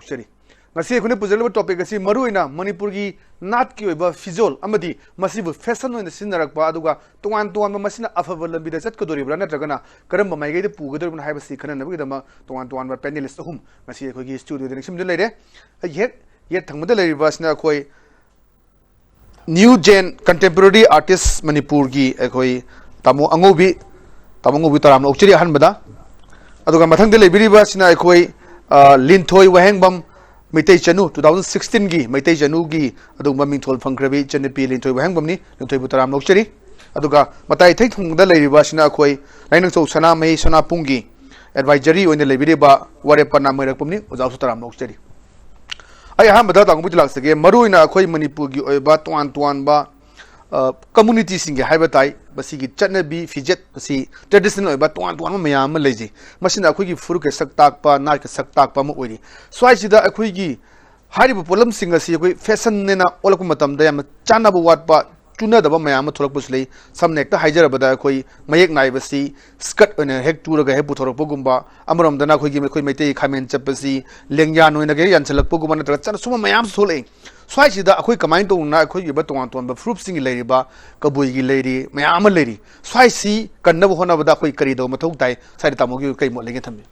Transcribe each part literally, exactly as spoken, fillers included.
ꯇꯥꯛꯆꯔꯤ꯫ ꯉꯁꯤ ꯑꯩꯈꯣꯏꯅ ꯄꯨꯖꯔꯤꯕ topic ꯑꯁꯤ ꯃꯔꯨꯑꯣꯏꯅ ꯃꯅꯤꯄꯨꯔꯒꯤ ꯅꯥꯠꯀꯤ ꯑꯣꯏꯕ ꯐꯤꯖꯣꯜ ꯑꯃꯗꯤ ꯃꯁꯤꯕꯨ fashion ꯑꯣꯏꯅ ꯁꯤꯖꯤꯟꯅꯔꯛꯄ, ꯑꯗꯨꯒ ꯇꯣꯉꯥꯟ ꯇꯣꯉꯥꯟꯕ ꯃꯁꯤꯅ ꯑꯐꯕ ꯂꯝꯕꯤꯗ ꯆꯠꯀꯗꯣꯔꯤꯕ꯭ꯔꯥ ꯅꯠꯇ꯭ꯔꯒꯅ ꯀꯔꯝꯕ ꯃꯥꯏꯀꯩꯗ ꯄꯨꯒꯗꯧꯔꯤꯕꯅꯣ ꯍꯥꯏꯕꯁꯤ ꯈꯟꯅꯅꯕꯒꯤꯗꯃꯛ ꯇꯣꯉꯥꯟ ꯇꯣꯉꯥꯟꯕ panelist ꯑꯍꯨꯝ ꯉꯁꯤ ꯑꯩꯈꯣꯏꯒꯤ studio ꯗ ꯅꯤꯡꯁꯤꯡꯗꯨꯅ ꯂꯩꯔꯦ꯫ ꯑꯩꯒꯤ ꯍꯦꯛ ꯌꯦꯠ ꯊꯪꯕꯗ ꯂꯩꯔꯤꯕ ꯑꯁꯤꯅ ꯑꯩꯈꯣꯏ New Gen Contemporary Artist ꯃꯅꯤꯄꯨꯔꯒꯤ ꯑꯩꯈꯣꯏ ꯇꯥꯃꯣ ꯑꯉꯧꯕꯤ, ꯇꯥꯃꯣ ꯑꯉꯧꯕꯤ ꯇꯔꯥꯝꯅ ꯑꯣꯛꯆꯔꯤ ꯑꯍꯥꯟꯕꯗ꯫ ꯑꯗꯨꯒ ꯃꯊꯪꯗ ꯂꯩꯕꯤꯔꯤꯕ ꯑꯁꯤꯅ ꯑꯩꯈꯣꯏ, ꯑ, ꯂꯤꯟꯊꯣꯏ ꯋꯥꯍꯦꯡꯕꯝ, ꯃꯩꯇꯩ ꯆꯅꯨ, two thousand sixteen ꯒꯤ ꯃꯩꯇꯩ ꯆꯅꯨꯒꯤ ꯑꯗꯨꯒꯨꯝꯕ ꯃꯤꯡꯊꯣꯜ ꯐꯪꯈ꯭ꯔꯕꯤ ꯏꯆꯟꯅꯨꯄꯤ ꯂꯤꯟꯊꯣꯏ ꯋꯥꯍꯦꯡꯕꯝꯅꯤ꯫ ꯂꯤꯟꯊꯣꯏꯕꯨ ꯇꯔꯥꯝꯅ ꯑꯣꯛꯆꯔꯤ꯫ ꯑꯗꯨꯒ ꯃꯇꯥꯏ ꯏꯊꯩ ꯊꯪꯕꯗ ꯂꯩꯔꯤꯕ ꯑꯁꯤꯅ ꯑꯩꯈꯣꯏ ꯂꯥꯏꯅꯤꯡꯊꯧ ꯁꯅꯥꯃꯍꯤ ꯁꯅꯥꯄꯨꯡꯒꯤ advisory ꯑꯣꯏꯅ ꯂꯩꯕꯤꯔꯤꯕ ꯋꯥꯔꯦꯞ ꯄꯅꯥ ꯃꯩꯔꯛꯄꯝꯅꯤ꯫ ꯑꯣꯖꯥꯁꯨ ꯇꯔꯥꯝꯅ ꯑꯣꯛꯆꯔꯤ꯫ ꯑꯩ ꯑꯍꯥꯟꯕꯗ ꯇꯥꯃꯣꯕꯨꯗꯤ ꯂꯥꯛꯆꯒꯦ꯫ ꯃꯔꯨꯑꯣꯏꯅ ꯑꯩꯈꯣꯏ ꯃꯅꯤꯄꯨꯔꯒꯤ ꯑꯣꯏꯕ ꯇꯣꯉꯥꯟ ꯇꯣꯉꯥꯟꯕ, ꯑ, community ꯁꯤꯡꯒꯤ ꯍꯥꯏꯕ ꯇꯥꯏ, ꯃꯁꯤꯒꯤ ꯆꯠꯅꯕꯤ ꯐꯤꯖꯦꯠ ꯑꯁꯤ traditional ꯑꯣꯏꯕ ꯇꯣꯉꯥꯟ ꯇꯣꯉꯥꯟꯕ ꯃꯌꯥꯝ ꯑꯃ ꯂꯩꯖꯩ꯫ ꯃꯁꯤꯅ ꯑꯩꯈꯣꯏꯒꯤ ꯐꯨꯔꯨꯞꯀꯤ ꯁꯛ ꯇꯥꯛꯄ, ꯅꯥꯠꯀꯤ ꯁꯛ ꯇꯥꯛꯄ ꯑꯃ ꯑꯣꯏꯔꯤ꯫ ꯁ꯭ꯋꯥꯏꯁꯤꯗ ꯑꯩꯈꯣꯏꯒꯤ ꯍꯥꯏꯔꯤꯕ ꯄꯣꯠꯂꯝꯁꯤꯡ ꯑꯁꯤ ꯑꯩꯈꯣꯏ fashion ꯅꯦꯅ ꯑꯣꯜꯂꯛꯄ ꯃꯇꯝꯗ ꯌꯥꯝꯅ ꯆꯥꯟꯅꯕ ꯋꯥꯠꯄ, ꯆꯨꯅꯗꯕ ꯃꯌꯥꯝ ꯑꯃ ꯊꯣꯛꯂꯛꯄꯁꯨ ꯂꯩ꯫ ꯁꯝꯅ ꯍꯦꯛꯇ ꯍꯥꯏꯖꯔꯕꯗ, ꯑꯩꯈꯣꯏ ꯃꯌꯦꯛ ꯅꯥꯏꯕꯁꯤ skirt ꯑꯣꯏꯅ ꯍꯦꯛ ꯇꯨꯔꯒ ꯍꯦꯛ ꯄꯨꯊꯣꯔꯛꯄꯒꯨꯝꯕ, ꯑꯃꯔꯣꯝꯗꯅ ꯑꯩꯈꯣꯏꯒꯤ, ꯑꯩꯈꯣꯏ ꯃꯩꯇꯩꯒꯤ ꯈꯥꯃꯦꯟ ꯆꯠꯄꯁꯤ ꯂꯦꯡꯌꯥꯟ ꯑꯣꯏꯅꯒ ꯍꯦꯛ ꯌꯥꯟꯁꯤꯜꯂꯛꯄꯒꯨꯝꯕ, ꯅꯠꯇ꯭ꯔꯒ ꯆꯠꯅ ꯁꯨꯝꯕ ꯃꯌꯥꯝꯁꯨ ꯊꯣꯛꯂꯛꯏ꯫ ꯁ꯭ꯋꯥꯏꯁꯤꯗ ꯑꯩꯈꯣꯏ ꯀꯃꯥꯏꯅ ꯇꯧꯗꯅ ꯑꯩꯈꯣꯏꯒꯤ ꯑꯣꯏꯕ ꯇꯣꯉꯥꯟ ꯇꯣꯉꯥꯟꯕ ꯐꯨꯔꯨꯞꯁꯤꯡꯒꯤ ꯂꯩꯔꯤꯕ, ꯀꯕꯨꯏꯒꯤ ꯂꯩꯔꯤ, ꯃꯌꯥꯝ ꯑꯃ ꯂꯩꯔꯤ, ꯁ꯭ꯋꯥꯏꯁꯤ ꯀꯟꯅꯕ ꯍꯣꯠꯅꯕꯗ ꯑꯩꯈꯣꯏ ꯀꯔꯤ ꯇꯧꯕ ꯃꯊꯧ ꯇꯥꯏ? ꯁ꯭ꯋꯥꯏꯗ ꯇꯥꯃꯣꯒꯤ ꯀꯔꯤ ꯃꯣꯠ ꯂꯩꯒꯦ ꯊꯝꯕꯤꯌꯨ꯫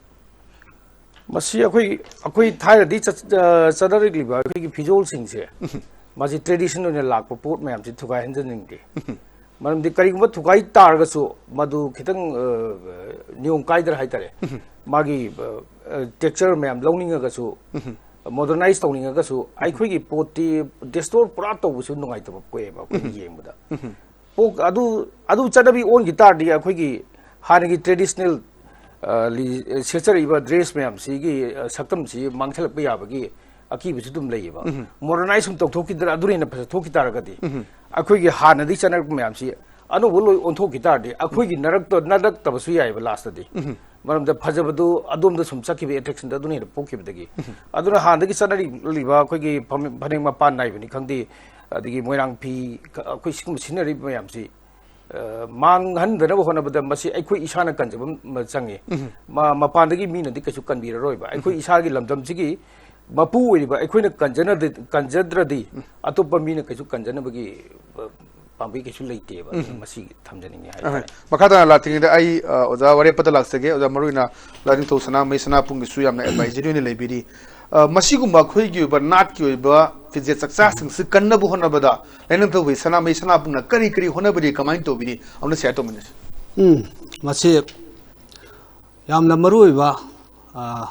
ꯃꯁꯤ ꯑꯩꯈꯣꯏ, ꯑꯩꯈꯣꯏ ꯊꯥꯏꯅꯗꯤ ꯆꯠ-, ꯑ, ꯆꯠꯅꯔꯛꯂꯤꯕ ꯑꯩꯈꯣꯏꯒꯤ ꯐꯤꯖꯣꯜꯁꯤꯡꯁꯦ, ꯃꯁꯤ tradition ꯑꯣꯏꯅ ꯂꯥꯛꯄ ꯄꯣꯠ ꯃꯌꯥꯝꯁꯤ ꯊꯨꯒꯥꯏꯍꯟꯖꯅꯤꯡꯗꯦ꯫ ꯃꯔꯝꯗꯤ ꯀꯔꯤꯒꯨꯝꯕ ꯊꯨꯒꯥꯏ ꯇꯥꯔꯒꯁꯨ ꯃꯗꯨ ꯈꯤꯇꯪ, ꯑ, ꯅꯤꯌꯣꯝ ꯀꯥꯏꯗ꯭ꯔ ꯍꯥꯏꯇꯥꯔꯦ꯫ ꯃꯥꯒꯤ, ꯑ, ꯑ, texture ꯃꯌꯥꯝ ꯂꯧꯅꯤꯡꯉꯒꯁꯨ, modernize ꯇꯧꯅꯤꯡꯉꯒꯁꯨ, ꯑꯩꯈꯣꯏꯒꯤ ꯄꯣꯠꯇꯤ restore ꯄꯨꯔꯥ ꯇꯧꯕꯁꯨ ꯅꯨꯡꯉꯥꯏꯇꯕ ꯄꯣꯛꯑꯦꯕ ꯑꯩꯈꯣꯏꯅ ꯌꯦꯡꯕꯗ꯫ ꯄꯣꯛ-, ꯑꯗꯨ, ꯑꯗꯨ ꯆꯠꯅꯕꯤ ꯑꯣꯟꯈꯤ ꯇꯥꯔꯗꯤ ꯑꯩꯈꯣꯏꯒꯤ ꯍꯥꯟꯅꯒꯤ traditional, ꯑ, ꯂꯤ-, ꯁꯦꯠꯆꯔꯛꯏꯕ dress ꯃꯌꯥꯝꯁꯤꯒꯤ, ꯑ, ꯁꯛꯇꯝꯁꯤ ꯃꯥꯡꯁꯤꯜꯂꯛꯄ ꯌꯥꯕꯒꯤ ꯑꯀꯤꯕꯁꯨ ꯑꯗꯨꯝ ꯂꯩꯌꯦꯕ꯫ Modernize ꯁꯨꯝ ꯇꯧꯊꯣꯛꯈꯤꯗ꯭ꯔꯥ, ꯑꯗꯨꯅ ꯍꯦꯟꯅ ꯐꯖ ꯊꯣꯛꯈꯤ ꯇꯥꯔꯒꯗꯤ, ꯑꯩꯈꯣꯏꯒꯤ ꯍꯥꯟꯅꯗꯒꯤ ꯆꯠꯅꯔꯛꯄ ꯃꯌꯥꯝꯁꯤ ꯑꯅꯧꯕ ꯂꯣꯏ ꯑꯣꯟꯊꯣꯛꯈꯤ ꯇꯥꯔꯗꯤ, ꯑꯩꯈꯣꯏꯒꯤ ꯅꯔꯛꯇ-, ꯅꯔꯛꯇꯕꯁꯨ ꯌꯥꯏꯑꯕ last ꯇꯗꯤ꯫ ꯃꯔꯝꯗꯤ ꯐꯖꯕꯗꯨ ꯑꯗꯣꯝꯗ ꯁꯨꯝ ꯆꯠꯈꯤꯕ attraction ꯗꯣ ꯑꯗꯨꯅ ꯍꯦꯟꯅ ꯄꯣꯛꯈꯤꯕꯗꯒꯤ꯫ ꯑꯗꯨꯅ ꯍꯥꯟꯅꯗꯒꯤ ꯆꯠꯅꯔꯤꯕ ꯑꯩꯈꯣꯏꯒꯤ ꯐꯝ-, ꯐꯅꯦꯛ ꯃꯄꯥꯟ ꯅꯥꯏꯕꯅꯤ ꯈꯪꯗꯦ, ꯑꯗꯒꯤ ꯃꯣꯏꯔꯥꯡ ꯐꯤ, ꯀ-, ꯑꯩꯈꯣꯏ ꯁꯤꯒꯨꯝꯕ ꯁꯤꯖꯤꯟꯅꯔꯤꯕ ꯃꯌꯥꯝꯁꯤ, ꯑ, ꯃꯥꯡꯍꯟꯗꯅꯕ ꯍꯣꯠꯅꯕꯗ ꯃꯁꯤ ꯑꯩꯈꯣꯏ ꯏꯁꯥꯅ ꯀꯟꯖꯕ ꯑꯃ ꯆꯪꯉꯤ꯫ ꯃ-, ꯃꯄꯥꯟꯗꯒꯤ ꯃꯤꯅꯗꯤ ꯀꯩꯁꯨ ꯀꯟꯕꯤꯔꯔꯣꯏꯕ꯫ ꯑꯩꯈꯣꯏ ꯏꯁꯥꯒꯤ ꯂꯝꯗꯝꯁꯤꯒꯤ ꯃꯄꯨ ꯑꯣꯏꯔꯤꯕ ꯑꯩꯈꯣꯏꯅ ꯀꯟꯖꯅꯗ-, ꯀꯟꯖꯗ꯭ꯔꯗꯤ ꯑꯇꯣꯞꯄ ꯃꯤꯅ ꯀꯩꯁꯨ ꯀꯟꯖꯅꯕꯒꯤ, ꯑ, ꯄꯥꯝꯕꯩ ꯀꯩꯁꯨ ꯂꯩꯇꯦꯕ꯫ ꯑꯗꯨꯅ ꯃꯁꯤ ꯊꯝꯖꯅꯤꯡꯉꯦ ꯍꯥꯏꯇꯥꯔꯦ꯫ ꯃꯈꯥ ꯇꯥꯅ ꯂꯥꯛꯇ꯭ꯔꯤꯉꯩꯗ ꯑꯩ, ꯑ, ꯑꯣꯖꯥ ꯋꯥꯔꯦꯞꯄꯗ ꯂꯥꯛꯆꯒꯦ꯫ ꯑꯣꯖꯥ, ꯃꯔꯨꯑꯣꯏꯅ ꯂꯥꯏꯅꯤꯡꯊꯧ ꯁꯅꯥꯃꯍꯤ ꯁꯅꯥꯕꯨꯡꯒꯤꯁꯨ ꯌꯥꯝꯅ ꯑꯦꯗꯚꯥꯏꯖꯔꯤ ꯑꯣꯏꯅ ꯂꯩꯕꯤꯔꯤ꯫ ꯑ, ꯃꯁꯤꯒꯨꯝꯕ ꯑꯩꯈꯣꯏꯒꯤ ꯑꯣꯏꯕ ꯅꯥꯠꯀꯤ ꯑꯣꯏꯕ ꯐꯤꯖꯦꯠ ꯆꯛꯆꯥꯁꯤꯡꯁꯤ ꯀꯟꯅꯕ ꯍꯣꯠꯅꯕꯗ ꯂꯥꯏꯅꯤꯡꯊꯧ ꯁꯅꯥꯃꯍꯤ ꯁꯅꯥꯕꯨꯡꯅ ꯀꯔꯤ ꯀꯔꯤ ꯍꯣꯠꯅꯕꯤꯔꯤ, ꯀꯃꯥꯏꯅ ꯇꯧꯕꯤꯔꯤ, ꯑꯃꯨꯛꯇ ꯁꯤꯌꯥꯔ ꯇꯧꯃꯤꯟꯅꯁꯤ꯫ ꯎꯝ, ꯃꯁꯤ ꯌꯥꯝꯅ ꯃꯔꯨ ꯑꯣꯏꯕ, ꯑ,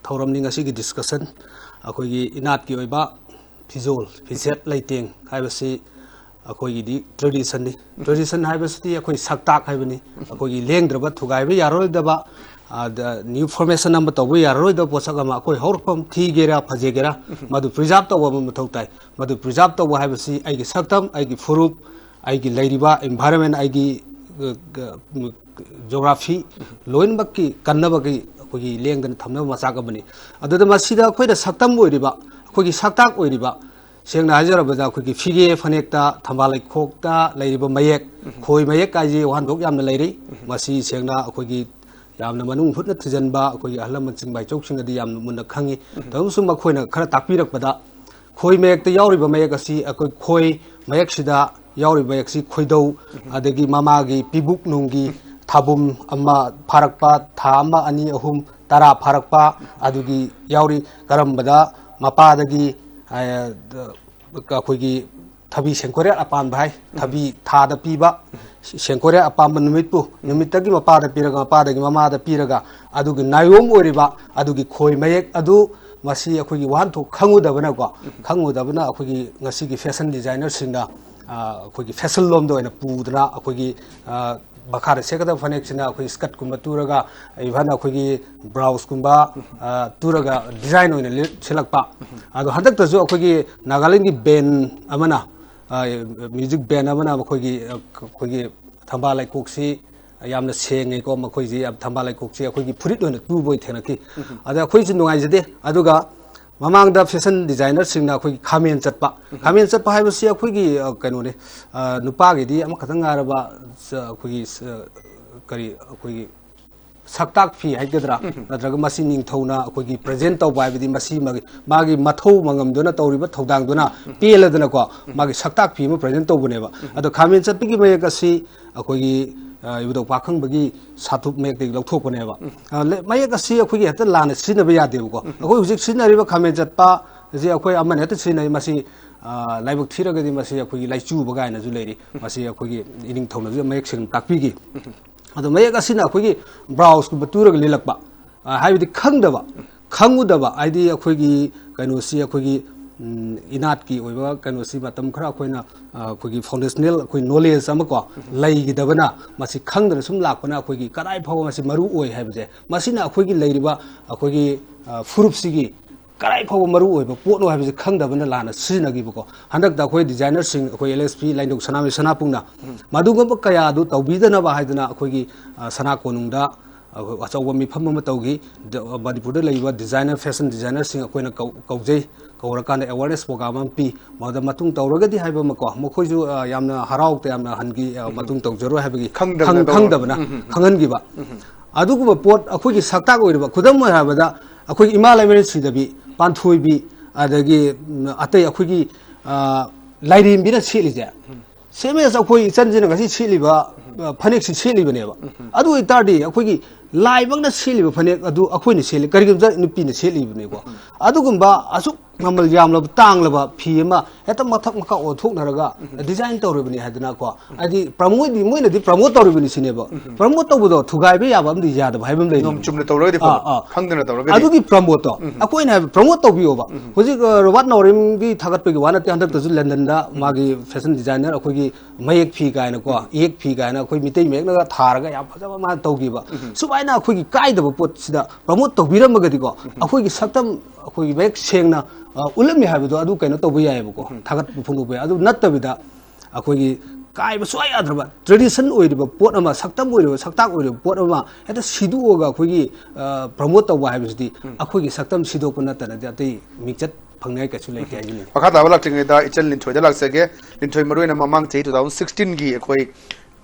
ꯊꯧꯔꯝꯅꯤ ꯉꯁꯤꯒꯤ ꯗꯤꯁꯀꯁꯟ꯫ ꯑꯩꯈꯣꯏꯒꯤ ꯏꯅꯥꯠꯀꯤ ꯑꯣꯏꯕ ꯐꯤꯖꯣꯜ, ꯐꯤꯖꯦꯠ, ꯂꯩꯇꯦꯡ ꯍꯥꯏꯕꯁꯤ ꯑꯩꯈꯣꯏꯒꯤꯗꯤ ꯇ꯭ꯔꯦꯗꯤꯁꯟꯅꯤ꯫ ꯇ꯭ꯔꯦꯗꯤꯁꯟ ꯍꯥꯏꯕꯁꯤꯗꯤ ꯑꯩꯈꯣꯏ ꯁꯛꯇꯥꯛ ꯍꯥꯏꯕꯅꯤ꯫ ꯑꯩꯈꯣꯏꯒꯤ ꯂꯦꯡꯗ꯭ꯔꯕ, ꯊꯨꯒꯥꯏꯕ ꯌꯥꯔꯔꯣꯏꯗꯕ, ꯑꯗ ꯅ꯭ꯌꯨ ꯐꯣꯔꯃꯦꯁꯟ ꯑꯃ ꯇꯧꯕ ꯌꯥꯔꯔꯣꯏꯗꯕ ꯄꯣꯠꯁꯛ ꯑꯃ, ꯑꯩꯈꯣꯏ ꯍꯧꯔꯛꯐꯝ ꯊꯤꯒꯦꯔꯥ ꯐꯖꯒꯦꯔꯥ, ꯃꯗꯨ ꯄ꯭ꯔꯤꯖꯥꯕ ꯇꯧꯕ ꯑꯃ ꯃꯊꯧ ꯇꯥꯏ꯫ ꯃꯗꯨ ꯄ꯭ꯔꯤꯖꯥꯕ ꯇꯧꯕ ꯍꯥꯏꯕꯁꯤ ꯑꯩꯒꯤ ꯁꯛꯇꯝ, ꯑꯩꯒꯤ ꯐꯨꯔꯨꯞ, ꯑꯩꯒꯤ ꯂꯩꯔꯤꯕ ꯏꯟꯚꯥꯏꯔꯟꯃꯦꯟ, ꯑꯩꯒꯤ, ꯑ, ꯑ, ꯖꯣꯒ꯭ꯔꯥꯐꯤ ꯂꯣꯏꯅꯃꯛꯀꯤ ꯀꯟꯅꯕꯒꯤ ꯑꯩꯈꯣꯏꯒꯤ ꯂꯦꯡꯗꯅ ꯊꯝꯅꯕ ꯃꯆꯥꯛ ꯑꯃꯅꯤ꯫ ꯑꯗꯨꯗ ꯃꯁꯤꯗ ꯑꯩꯈꯣꯏꯅ ꯁꯛꯇꯝ ꯑꯣꯏꯔꯤꯕ, ꯑꯩꯈꯣꯏꯒꯤ ꯁꯛꯇꯥꯛ ꯑꯣꯏꯔꯤꯕ, ꯁꯦꯡꯅ ꯍꯥꯏꯖꯔꯕꯗ ꯑꯩꯈꯣꯏꯒꯤ ꯐꯤꯒꯦ ꯐꯅꯦꯛꯇ, ꯊꯝꯕꯥꯜ ꯂꯩꯈꯣꯛꯇ ꯂꯩꯔꯤꯕ ꯃꯌꯦꯛ, ꯈꯣꯏ ꯃꯌꯦꯛ ꯀꯥꯏꯁꯦ ꯋꯥꯍꯟꯊꯣꯛ ꯌꯥꯝꯅ ꯂꯩꯔꯤ꯫ ꯃꯁꯤ ꯁꯦꯡꯅ ꯑꯩꯈꯣꯏꯒꯤ ꯌꯥꯝꯅ ꯃꯅꯨꯡ ꯍꯨꯠꯅ ꯊꯤꯖꯤꯟꯕ ꯑꯩꯈꯣꯏꯒꯤ ꯑꯍꯜ ꯂꯃꯟꯁꯤꯡ, ꯃꯥꯏꯆꯧꯁꯤꯡꯅꯗꯤ ꯌꯥꯝꯅ ꯃꯨꯟꯅ ꯈꯪꯉꯤ꯫ ꯇꯧꯕꯁꯨ ꯃꯈꯣꯏꯅ ꯈꯔ ꯇꯥꯛꯄꯤꯔꯛꯄꯗ, ꯈꯣꯏ ꯃꯌꯦꯛꯇ ꯌꯥꯎꯔꯤꯕ ꯃꯌꯦꯛ ꯑꯁꯤ ꯑꯩꯈꯣꯏ ꯈꯣꯏ ꯃꯌꯦꯛꯁꯤꯗ ꯌꯥꯎꯔꯤꯕ ꯃꯌꯦꯛꯁꯤ ꯈꯣꯏꯗꯧ, ꯑꯗꯒꯤ ꯃꯃꯥꯒꯤ ꯄꯤꯕꯨꯛ ꯅꯨꯡꯒꯤ ꯊꯥꯕꯨꯝ ꯑꯃ ꯐꯥꯔꯛꯄ, ꯊꯥ ꯑꯃ, ꯑꯅꯤ, ꯑꯍꯨꯝ, ꯇꯔꯥ ꯐꯥꯔꯛꯄ, ꯑꯗꯨꯒꯤ ꯌꯥꯎꯔꯤ꯫ ꯀꯔꯝꯕꯗ ꯃꯄꯥꯗꯒꯤ, ꯑ, ꯑꯩꯈꯣꯏꯒꯤ ꯊꯕꯤ ꯁꯦꯡꯀꯣꯏꯔꯦꯜ ꯑꯄꯥꯟꯕ ꯍꯥꯏ, ꯊꯕꯤ ꯊꯥꯗ ꯄꯤꯕ ꯁꯦꯡꯀꯣꯏꯔꯦꯜ ꯑꯄꯥꯟꯕ ꯅꯨꯃꯤꯠꯄꯨ, ꯅꯨꯃꯤꯠꯇꯒꯤ ꯃꯄꯥꯗ ꯄꯤꯔꯒ, ꯃꯄꯥꯗꯒꯤ ꯃꯃꯥꯗ ꯄꯤꯔꯒ, ꯑꯗꯨꯒꯤ ꯅꯥꯌꯣꯝ ꯑꯣꯏꯔꯤꯕ ꯑꯗꯨꯒꯤ ꯈꯣꯏ ꯃꯌꯦꯛ ꯑꯗꯨ, ꯃꯁꯤ ꯑꯩꯈꯣꯏꯒꯤ ꯋꯥꯍꯟꯊꯣꯛ ꯈꯪꯉꯨꯗꯕꯅꯀꯣ, ꯈꯪꯉꯨꯗꯕꯅ ꯑꯩꯈꯣꯏꯒꯤ ꯉꯁꯤꯒꯤ ꯐꯦꯁꯟ ꯗꯤꯖꯥꯏꯅꯔꯁꯤꯡꯅ, ꯑ, ꯑꯩꯈꯣꯏꯒꯤ ꯐꯦꯁꯟ ꯂꯣꯝꯗ ꯑꯣꯏꯅ ꯄꯨꯗꯅ, ꯑꯩꯈꯣꯏꯒꯤ, ꯑ, ꯃꯈꯥꯗ ꯁꯦꯠꯀꯗꯕ ꯐꯅꯦꯛꯁꯤꯅ ꯑꯩꯈꯣꯏ ꯁ꯭ꯀꯔꯠꯀꯨꯝꯕ ꯇꯨꯔꯒ, ꯏꯚꯟ ꯑꯩꯈꯣꯏꯒꯤ ꯕ꯭ꯂꯥꯎꯁꯀꯨꯝꯕ, ꯑ, ꯇꯨꯔꯒ ꯗꯤꯖꯥꯏꯟ ꯑꯣꯏꯅ ꯂꯤꯠ-, ꯁꯦꯠꯂꯛꯄ꯫ ꯑꯗꯣ ꯍꯟꯗꯛꯇꯁꯨ ꯑꯩꯈꯣꯏꯒꯤ ꯅꯥꯒꯥꯂꯦꯟꯒꯤ ꯕꯦꯟ ꯑꯃꯅ, ꯑ, ꯃ꯭ꯌꯨꯖꯤꯛ ꯕꯦꯟ ꯑꯃꯅ ꯃꯈꯣꯏꯒꯤ, ꯑ, ꯑꯩꯈꯣꯏꯒꯤ ꯊꯝꯕꯥꯜ ꯂꯩꯈꯣꯛꯁꯤ ꯌꯥꯝꯅ ꯁꯦꯡꯉꯦꯀꯣ, ꯃꯈꯣꯏꯁꯤ ꯌꯥꯝ, ꯊꯝꯕꯥꯜ ꯂꯩꯈꯣꯛꯁꯤ ꯑꯩꯈꯣꯏꯒꯤ ꯐꯨꯔꯤꯠ ꯑꯣꯏꯅ ꯇꯨꯕ ꯑꯣꯏꯅ ꯊꯦꯡꯅꯈꯤ꯫ ꯑꯗ ꯑꯩꯈꯣꯏꯁꯨ ꯅꯨꯡꯉꯥꯏꯖꯗꯦ꯫ ꯑꯗꯨꯒ ꯃꯃꯥꯡꯗ ꯐꯦꯁꯟ ꯗꯤꯖꯥꯏꯅꯔꯁꯤꯡꯅ ꯑꯩꯈꯣꯏꯒꯤ ꯈꯥꯃꯦꯟ ꯆꯠꯄ, ꯈꯥꯃꯦꯟ ꯆꯠꯄ ꯍꯥꯏꯕꯁꯤ ꯑꯩꯈꯣꯏꯒꯤ, ꯑ, ꯀꯩꯅꯣꯅꯦ, ꯑ, ꯅꯨꯄꯥꯒꯤꯗꯤ ꯑꯃꯈꯛꯇꯪ ꯉꯥꯏꯔꯕ, ꯁ-, ꯑꯩꯈꯣꯏꯒꯤ, ꯁ-, ꯀꯔꯤ, ꯑꯩꯈꯣꯏꯒꯤ ꯁꯛꯇꯥꯛ ꯐꯤ ꯍꯥꯏꯒꯗ꯭ꯔꯥ, ꯅꯠꯇ꯭ꯔꯒ ꯃꯁꯤ ꯅꯤꯡꯊꯧꯅ ꯑꯩꯈꯣꯏꯒꯤ ꯄ꯭ꯔꯖꯦꯟ ꯇꯧꯕ ꯍꯥꯏꯕꯗꯤ ꯃꯁꯤ ꯃꯥꯒꯤ ꯃꯥꯒꯤ ꯃꯊꯧ ꯃꯉꯝꯗꯨꯅ ꯇꯧꯔꯤꯕ ꯊꯧꯗꯥꯡꯗꯨꯅ ꯄꯦꯜꯂꯗꯅꯀꯣ, ꯃꯥꯒꯤ ꯁꯛꯇꯥꯛ ꯐꯤ ꯑꯃ ꯄ꯭ꯔꯖꯦꯟ ꯇꯧꯕꯅꯦꯕ꯫ ꯑꯗꯣ ꯈꯥꯃꯦꯟ ꯆꯠꯄꯤꯒꯤ ꯃꯌꯦꯛ ꯑꯁꯤ ꯑꯩꯈꯣꯏꯒꯤ, ꯑ, ꯏꯕꯨꯙꯧ ꯄꯥꯈꯪꯕꯒꯤ ꯁꯥꯊꯨꯞ ꯃꯌꯦꯛꯇꯒꯤ ꯂꯧꯊꯣꯛꯄꯅꯦꯕ꯫ ꯑ, ꯂꯦ-, ꯃꯌꯦꯛ ꯑꯁꯤ ꯑꯩꯈꯣꯏꯒꯤ ꯍꯦꯛꯇ ꯂꯥꯟꯅ ꯁꯤꯖꯤꯟꯅꯕ ꯌꯥꯗꯦꯕꯀꯣ꯫ ꯑꯩꯈꯣꯏ ꯍꯧꯖꯤꯛ ꯁꯤꯖꯤꯟꯅꯔꯤꯕ ꯈꯥꯃꯦꯟ ꯆꯠꯄ ꯑꯁꯤ ꯑꯩꯈꯣꯏ ꯑꯃꯅ ꯍꯦꯛꯇ ꯁꯤꯖꯤꯟꯅꯩ꯫ ꯃꯁꯤ, ꯑ, ꯂꯥꯏꯕꯛ ꯊꯤꯔꯒꯗꯤ ꯃꯁꯤ ꯑꯩꯈꯣꯏꯒꯤ ꯂꯥꯏꯆꯨꯕ ꯀꯥꯏꯅꯁꯨ ꯂꯩꯔꯤ꯫ ꯃꯁꯤ ꯑꯩꯈꯣꯏꯒꯤ ꯏꯅꯤꯡꯊꯧꯅꯁꯨ ꯃꯌꯦꯛ ꯁꯦꯡꯅ ꯇꯥꯛꯄꯤꯈꯤ꯫ ꯑꯗꯣ ꯃꯌꯦꯛ ꯑꯁꯤꯅ ꯑꯩꯈꯣꯏꯒꯤ ꯕ꯭ꯔꯥꯎꯁꯀꯨꯝꯕ ꯇꯨꯔꯒ ꯂꯤꯜꯂꯛꯄ, ꯑ, ꯍꯥꯏꯕꯗꯤ ꯈꯪꯗꯕ, ꯈꯪꯉꯨꯗꯕ, ꯍꯥꯏꯗꯤ ꯑꯩꯈꯣꯏꯒꯤ ꯀꯩꯅꯣꯁꯤ, ꯑꯩꯈꯣꯏꯒꯤ, ꯎꯝ, ꯏꯅꯥꯠꯀꯤ ꯑꯣꯏꯕ ꯀꯩꯅꯣꯁꯤ ꯃꯇꯝ ꯈꯔ ꯑꯩꯈꯣꯏꯅ, ꯑ, ꯑꯩꯈꯣꯏꯒꯤ ꯐꯥꯎꯟꯗꯦꯁꯅꯦꯜ ꯑꯩꯈꯣꯏ ꯅꯣꯂꯦꯖ ꯑꯃ ꯀꯣ ꯂꯩꯈꯤꯗꯕꯅ, ꯃꯁꯤ ꯈꯪꯗꯅ ꯁꯨꯝ ꯂꯥꯛꯄꯅ ꯑꯩꯈꯣꯏꯒꯤ ꯀꯗꯥꯏ ꯐꯥꯎꯕ ꯃꯁꯤ ꯃꯔꯨ ꯑꯣꯏ ꯍꯥꯏꯕꯁꯦ, ꯃꯁꯤꯅ ꯑꯩꯈꯣꯏꯒꯤ ꯂꯩꯔꯤꯕ ꯑꯩꯈꯣꯏꯒꯤ, ꯑ, ꯐꯨꯔꯨꯞꯁꯤꯒꯤ ꯀꯗꯥꯏ ꯐꯥꯎꯕ ꯃꯔꯨ ꯑꯣꯏꯕ ꯄꯣꯠꯅꯣ ꯍꯥꯏꯕꯁꯤ ꯈꯪꯗꯕꯅ ꯂꯥꯟꯅ ꯁꯤꯖꯤꯟꯅꯈꯤꯕꯀꯣ꯫ ꯍꯟꯗꯛꯇ ꯑꯩꯈꯣꯏ ꯗꯤꯖꯥꯏꯅꯔꯁꯤꯡ, ꯑꯩꯈꯣꯏ ꯑꯦꯜ ꯑꯦꯁ ꯄꯤ ꯂꯥꯏꯅꯤꯡꯊꯧ ꯁꯅꯥꯃꯍꯤ ꯁꯅꯥꯄꯨꯡꯅ ꯃꯗꯨꯒꯨꯝꯕ ꯀꯌꯥ ꯑꯗꯨ ꯇꯧꯕꯤꯗꯅꯕ ꯍꯥꯏꯗꯅ ꯑꯩꯈꯣꯏꯒꯤ, ꯑ, ꯁꯅꯥ ꯀꯣꯅꯨꯡꯗ, ꯑ, ꯑꯆꯧꯕ ꯃꯤꯐꯝ ꯑꯃ ꯇꯧꯈꯤ꯫ ꯗ-, ꯃꯅꯤꯄꯨꯔꯗ ꯂꯩꯔꯤꯕ ꯗꯤꯖꯥꯏꯅꯔ, ꯐꯦꯁꯟ ꯗꯤꯖꯥꯏꯅꯔꯁꯤꯡ ꯑꯩꯈꯣꯏꯅ ꯀꯧ-, ꯀꯧꯖꯩ꯫ ꯀꯧꯔꯀꯥꯟꯗ ꯑꯦꯋꯥꯔꯅꯦꯁ ꯄ꯭ꯔꯣꯒ꯭ꯔꯥꯝ ꯑꯃ ꯄꯤ꯫ ꯃꯗꯨꯗ ꯃꯇꯨꯡ ꯇꯧꯔꯒꯗꯤ ꯍꯥꯏꯕ ꯑꯃꯀꯣ, ꯃꯈꯣꯏꯁꯨ, ꯑ, ꯌꯥꯝꯅ ꯍꯔꯥꯎ ꯇꯌꯥꯝꯅ ꯍꯟꯈꯤ, ꯑ, ꯃꯇꯨꯡ ꯇꯧꯖꯔꯣꯏ ꯍꯥꯏꯕꯒꯤ ꯈꯪꯗꯕꯅ ꯈꯪ-, ꯇꯧꯕ꯫ ꯈꯪꯗꯕꯅ ꯈꯪꯍꯟꯈꯤꯕ꯫ ꯑꯗꯨꯒꯨꯝꯕ ꯄꯣꯠ ꯑꯩꯈꯣꯏꯒꯤ ꯁꯛꯇꯥꯛ ꯑꯣꯏꯔꯤꯕ, ꯈꯨꯗꯝ ꯑꯣꯏꯅ ꯍꯥꯏꯔꯕꯗ ꯑꯩꯈꯣꯏꯒꯤ ꯏꯃꯥ ꯂꯩꯃꯔꯦꯟ ꯁꯤꯗꯕꯤ, ꯄꯥꯟꯊꯣꯏꯕꯤ, ꯑꯗꯒꯤ, ꯎꯝ, ꯑꯇꯩ ꯑꯩꯈꯣꯏꯒꯤ, ꯑ, ꯂꯥꯏꯔꯦꯝꯕꯤꯅ ꯁꯦꯠꯂꯤꯁꯦ, ꯁꯦꯝ ꯑꯦꯁ ꯑꯩꯈꯣꯏ ꯏꯆꯟꯁꯤꯅ ꯉꯁꯤ ꯁꯦꯠꯂꯤꯕ, ꯑ, ꯐꯅꯦꯛꯁꯤ ꯁꯦꯠꯂꯤꯕꯅꯦꯕ꯫ ꯑꯗꯨ ꯑꯣꯏꯇꯥꯔꯗꯤ ꯑꯩꯈꯣꯏꯒꯤ ꯂꯥꯏꯃꯛꯅ ꯁꯦꯠꯂꯤꯕ ꯐꯅꯦꯛ ꯑꯗꯨ ꯑꯩꯈꯣꯏꯅ ꯁꯦꯠꯂꯤ, ꯀꯔꯤꯒꯨꯝꯕ ꯅꯨꯄꯤꯅ ꯁꯦꯠꯂꯤꯕꯅꯤꯀꯣ꯫ ꯑꯗꯨꯒꯨꯝꯕ ꯑꯁꯨꯛ ꯃꯃꯜ ꯌꯥꯝꯂꯕ, ꯇꯥꯡꯂꯕ ꯐꯤ ꯑꯃ ꯍꯦꯛꯇ ꯃꯊꯛ ꯃꯈꯥ ꯑꯣꯟꯊꯣꯛꯅꯔꯒ ꯗꯤꯖꯥꯏꯟ ꯇꯧꯔꯤꯕꯅꯤ ꯍꯥꯏꯗꯅꯀꯣ꯫ ꯍꯥꯏꯗꯤ ꯄ꯭ꯔꯃꯣꯠ, ꯃꯣꯏꯅꯗꯤ ꯄ꯭ꯔꯃꯣꯠ ꯇꯧꯔꯤꯕꯅꯤ ꯁꯤꯅꯦꯕ꯫ ꯄ꯭ꯔꯃꯣꯠ ꯇꯧꯕꯗꯣ ꯊꯨꯒꯥꯏꯕ ꯌꯥꯕ ꯑꯃꯗꯤ ꯌꯥꯗꯕ ꯍꯥꯏꯕ ꯑꯃ ꯂꯩꯅꯦ꯫ ꯅꯤꯌꯣꯝ ꯆꯨꯝꯅ ꯇꯧꯔꯒꯗꯤ ꯑꯥ, ꯐꯕ, ꯑꯥ꯫ ꯈꯪꯗꯅ ꯇꯧꯔꯒꯗꯤ꯫ ꯑꯗꯨꯒꯤ ꯄ꯭ꯔꯃꯣꯠꯇꯣ ꯑꯩꯈꯣꯏꯅ ꯍꯥꯏꯕ ꯄ꯭ꯔꯃꯣꯠ ꯇꯧꯕꯤꯌꯣꯕ꯫ ꯍꯧꯖꯤꯛ, ꯑ, ꯔꯣꯕꯥꯔꯠ ꯅꯥꯎꯔꯦꯝꯒꯤ ꯊꯥꯒꯠꯄꯒꯤ ꯋꯥ ꯅꯠꯇꯦ, ꯍꯟꯗꯛꯇꯁꯨ ꯂꯟꯗꯟꯗ ꯃꯥꯒꯤ ꯐꯦꯁꯟ ꯗꯤꯖꯥꯏꯅꯔ ꯑꯩꯈꯣꯏꯒꯤ ꯃꯌꯦꯛ ꯐꯤ ꯀꯥꯏꯅꯀꯣ, ꯏꯌꯦꯛ ꯐꯤ ꯀꯥꯏꯅ ꯑꯩꯈꯣꯏ ꯃꯤꯇꯩ ꯃꯌꯦꯛꯅꯒ ꯊꯥꯔꯒ ꯌꯥꯝ ꯐꯖꯕ ꯃꯥꯅ ꯇꯧꯈꯤꯕ꯫ ꯁꯨꯃꯥꯏꯅ ꯑꯩꯈꯣꯏꯒꯤ ꯀꯥꯏꯗꯕ ꯄꯣꯠꯁꯤꯗ ꯄ꯭ꯔꯃꯣꯠ ꯇꯧꯕꯤꯔꯝꯃꯒꯗꯤꯀꯣ, ꯑꯩꯈꯣꯏꯒꯤ ꯁꯛꯇꯝ ꯑꯩꯈꯣꯏꯒꯤ ꯃꯌꯦꯛ ꯁꯦꯡꯅ, ꯑ, ꯎꯠꯂꯝꯃꯤ ꯍꯥꯏꯕꯗꯣ ꯑꯗꯨ ꯀꯩꯅꯣ ꯇꯧꯕ ꯌꯥꯏꯑꯕꯀꯣ, ꯊꯥꯒꯠꯄ ꯐꯣꯡꯗꯣꯛꯄ ꯌꯥꯏ꯫ ꯑꯗꯨ ꯅꯠꯇꯕꯤꯗ ꯑꯩꯈꯣꯏꯒꯤ ꯀꯥꯏꯕ ꯁꯨꯡꯌꯥ ꯌꯥꯗ꯭ꯔꯕ ꯇ꯭ꯔꯦꯗꯤꯁꯟ ꯑꯣꯏꯔꯤꯕ ꯄꯣꯠ ꯑꯃ, ꯁꯛꯇꯝ ꯑꯣꯏꯔꯤꯕ, ꯁꯛꯇꯥꯛ ꯑꯣꯏꯔꯤꯕ ꯄꯣꯠ ꯑꯃ ꯍꯦꯛꯇ ꯁꯤꯗꯣꯛꯑꯒ ꯑꯩꯈꯣꯏꯒꯤ, ꯑ, ꯄ꯭ꯔꯃꯣꯠ ꯇꯧꯕ ꯍꯥꯏꯕꯁꯤꯗꯤ ꯑꯩꯈꯣꯏꯒꯤ ꯁꯛꯇꯝ ꯁꯤꯗꯣꯛꯄ ꯅꯠꯇꯅꯗꯤ ꯑꯇꯩ ꯃꯤꯡꯆꯠ ꯐꯪꯅꯤꯡꯉꯥꯏ ꯀꯩꯁꯨ ꯂꯩꯇꯦ ꯍꯥꯏꯖꯅꯤꯡꯉꯤ꯫ ꯃꯈꯥ ꯇꯥꯕ ꯂꯥꯛꯇ꯭ꯔꯤꯉꯩꯗ ꯏꯆꯟ ꯂꯤꯟꯊꯣꯏꯗ ꯂꯥꯛꯆꯒꯦ꯫ ꯂꯤꯟꯊꯣꯏ, ꯃꯔꯨꯑꯣꯏꯅ ꯃꯃꯥꯡ ꯆꯍꯤ two thousand sixteen ꯒꯤ ꯑꯩꯈꯣꯏ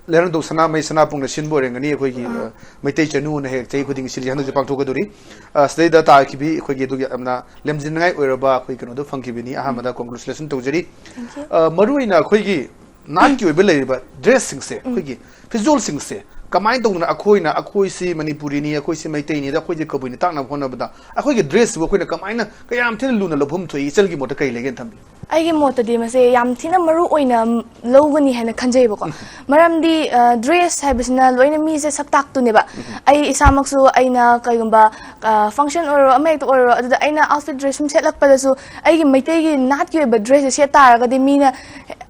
ꯂꯩꯔꯝꯗꯧ ꯁꯅꯥꯃꯍꯤ ꯁꯅꯥꯄꯨꯡꯅ ꯁꯤꯟꯕ ꯑꯣꯏꯔꯝꯒꯅꯤ ꯑꯩꯈꯣꯏꯒꯤ, ꯑ, ꯃꯩꯇꯩ ꯆꯅꯨꯅ ꯍꯦꯛ ꯆꯍꯤ ꯈꯨꯗꯤꯡꯒꯤ ꯁꯤꯜꯂꯤ, ꯍꯟꯗꯛꯁꯨ ꯄꯥꯡꯊꯣꯛꯀꯗꯧꯔꯤ꯫ ꯑ, ꯁꯤꯗꯩꯗ ꯇꯥꯈꯤꯕꯤ ꯑꯩꯈꯣꯏꯒꯤ ꯑꯗꯨꯒꯤ ꯌꯥꯝꯅ ꯂꯦꯝꯖꯅꯤꯡꯉꯥꯏ ꯑꯣꯏꯔꯕ ꯑꯩꯈꯣꯏ ꯀꯩꯅꯣꯗꯣ ꯐꯪꯈꯤꯕꯅꯤ, ꯑꯍꯥꯟꯕꯗ congratulation ꯇꯧꯖꯔꯤ꯫ ꯑ, ꯃꯔꯨ ꯑꯣꯏꯅ ꯑꯩꯈꯣꯏꯒꯤ ꯅꯥꯠꯀꯤ ꯑꯣꯏꯕ ꯂꯩꯔꯤꯕ dressꯁꯤꯡꯁꯦ, ꯑꯩꯈꯣꯏꯒꯤ ꯐꯤꯖꯣꯜꯁꯤꯡꯁꯦ ꯀꯃꯥꯏꯅ ꯇꯧꯗꯅ ꯑꯩꯈꯣꯏꯅ, ꯑꯩꯈꯣꯏꯁꯤ ꯃꯅꯤꯄꯨꯔꯤꯅꯤ, ꯑꯩꯈꯣꯏꯁꯤ ꯃꯩꯇꯩꯅꯤꯗ, ꯑꯩꯈꯣꯏꯁꯤ ꯀꯕꯨꯏꯅꯤ ꯇꯥꯛꯅꯕ ꯍꯣꯠꯅꯕꯗ ꯑꯩꯈꯣꯏꯒꯤ dressꯁꯤꯕꯨ ꯑꯩꯈꯣꯏꯅ ꯀꯃꯥꯏꯅ ꯀꯌꯥꯝ ꯊꯤꯅ ꯂꯨꯅ ꯂꯧꯐꯝ ꯊꯣꯛꯏ? ꯏꯆꯜꯒꯤ ꯃꯣꯠꯇ ꯀꯔꯤ ꯂꯩꯒꯦꯅ ꯊꯝꯕꯤ? ꯑꯩꯒꯤ ꯃꯣꯠꯇꯗꯤ ꯃꯁꯦ ꯌꯥꯝ ꯊꯤꯅ ꯃꯔꯨ ꯑꯣꯏꯅ ꯂꯧꯒꯅꯤ ꯍꯥꯏꯅ ꯈꯟꯖꯩꯕꯀꯣ꯫ ꯃꯔꯝꯗꯤ, ꯑ, dress ꯍꯥꯏꯕꯁꯤꯅ ꯂꯣꯏꯅ ꯃꯤꯁꯦ ꯁꯛ ꯇꯥꯛꯇꯨꯅꯦꯕ꯫ ꯑꯩ ꯏꯁꯥꯃꯛꯁꯨ ꯑꯩꯅ ꯀꯩꯒꯨꯝꯕ, ꯑ, function ꯑꯣꯏꯔꯣ, ꯑꯃ ꯍꯦꯛꯇ ꯑꯣꯏꯔꯣ, ꯑꯗꯨꯗ ꯑꯩꯅ outfit dress ꯁꯨꯝ ꯁꯦꯠꯂꯛꯄꯗꯁꯨ ꯑꯩꯒꯤ ꯃꯩꯇꯩꯒꯤ ꯅꯥꯠꯀꯤ ꯑꯣꯏꯕ dressꯁꯦ ꯁꯦꯠ ꯇꯥꯔꯒꯗꯤ ꯃꯤꯅ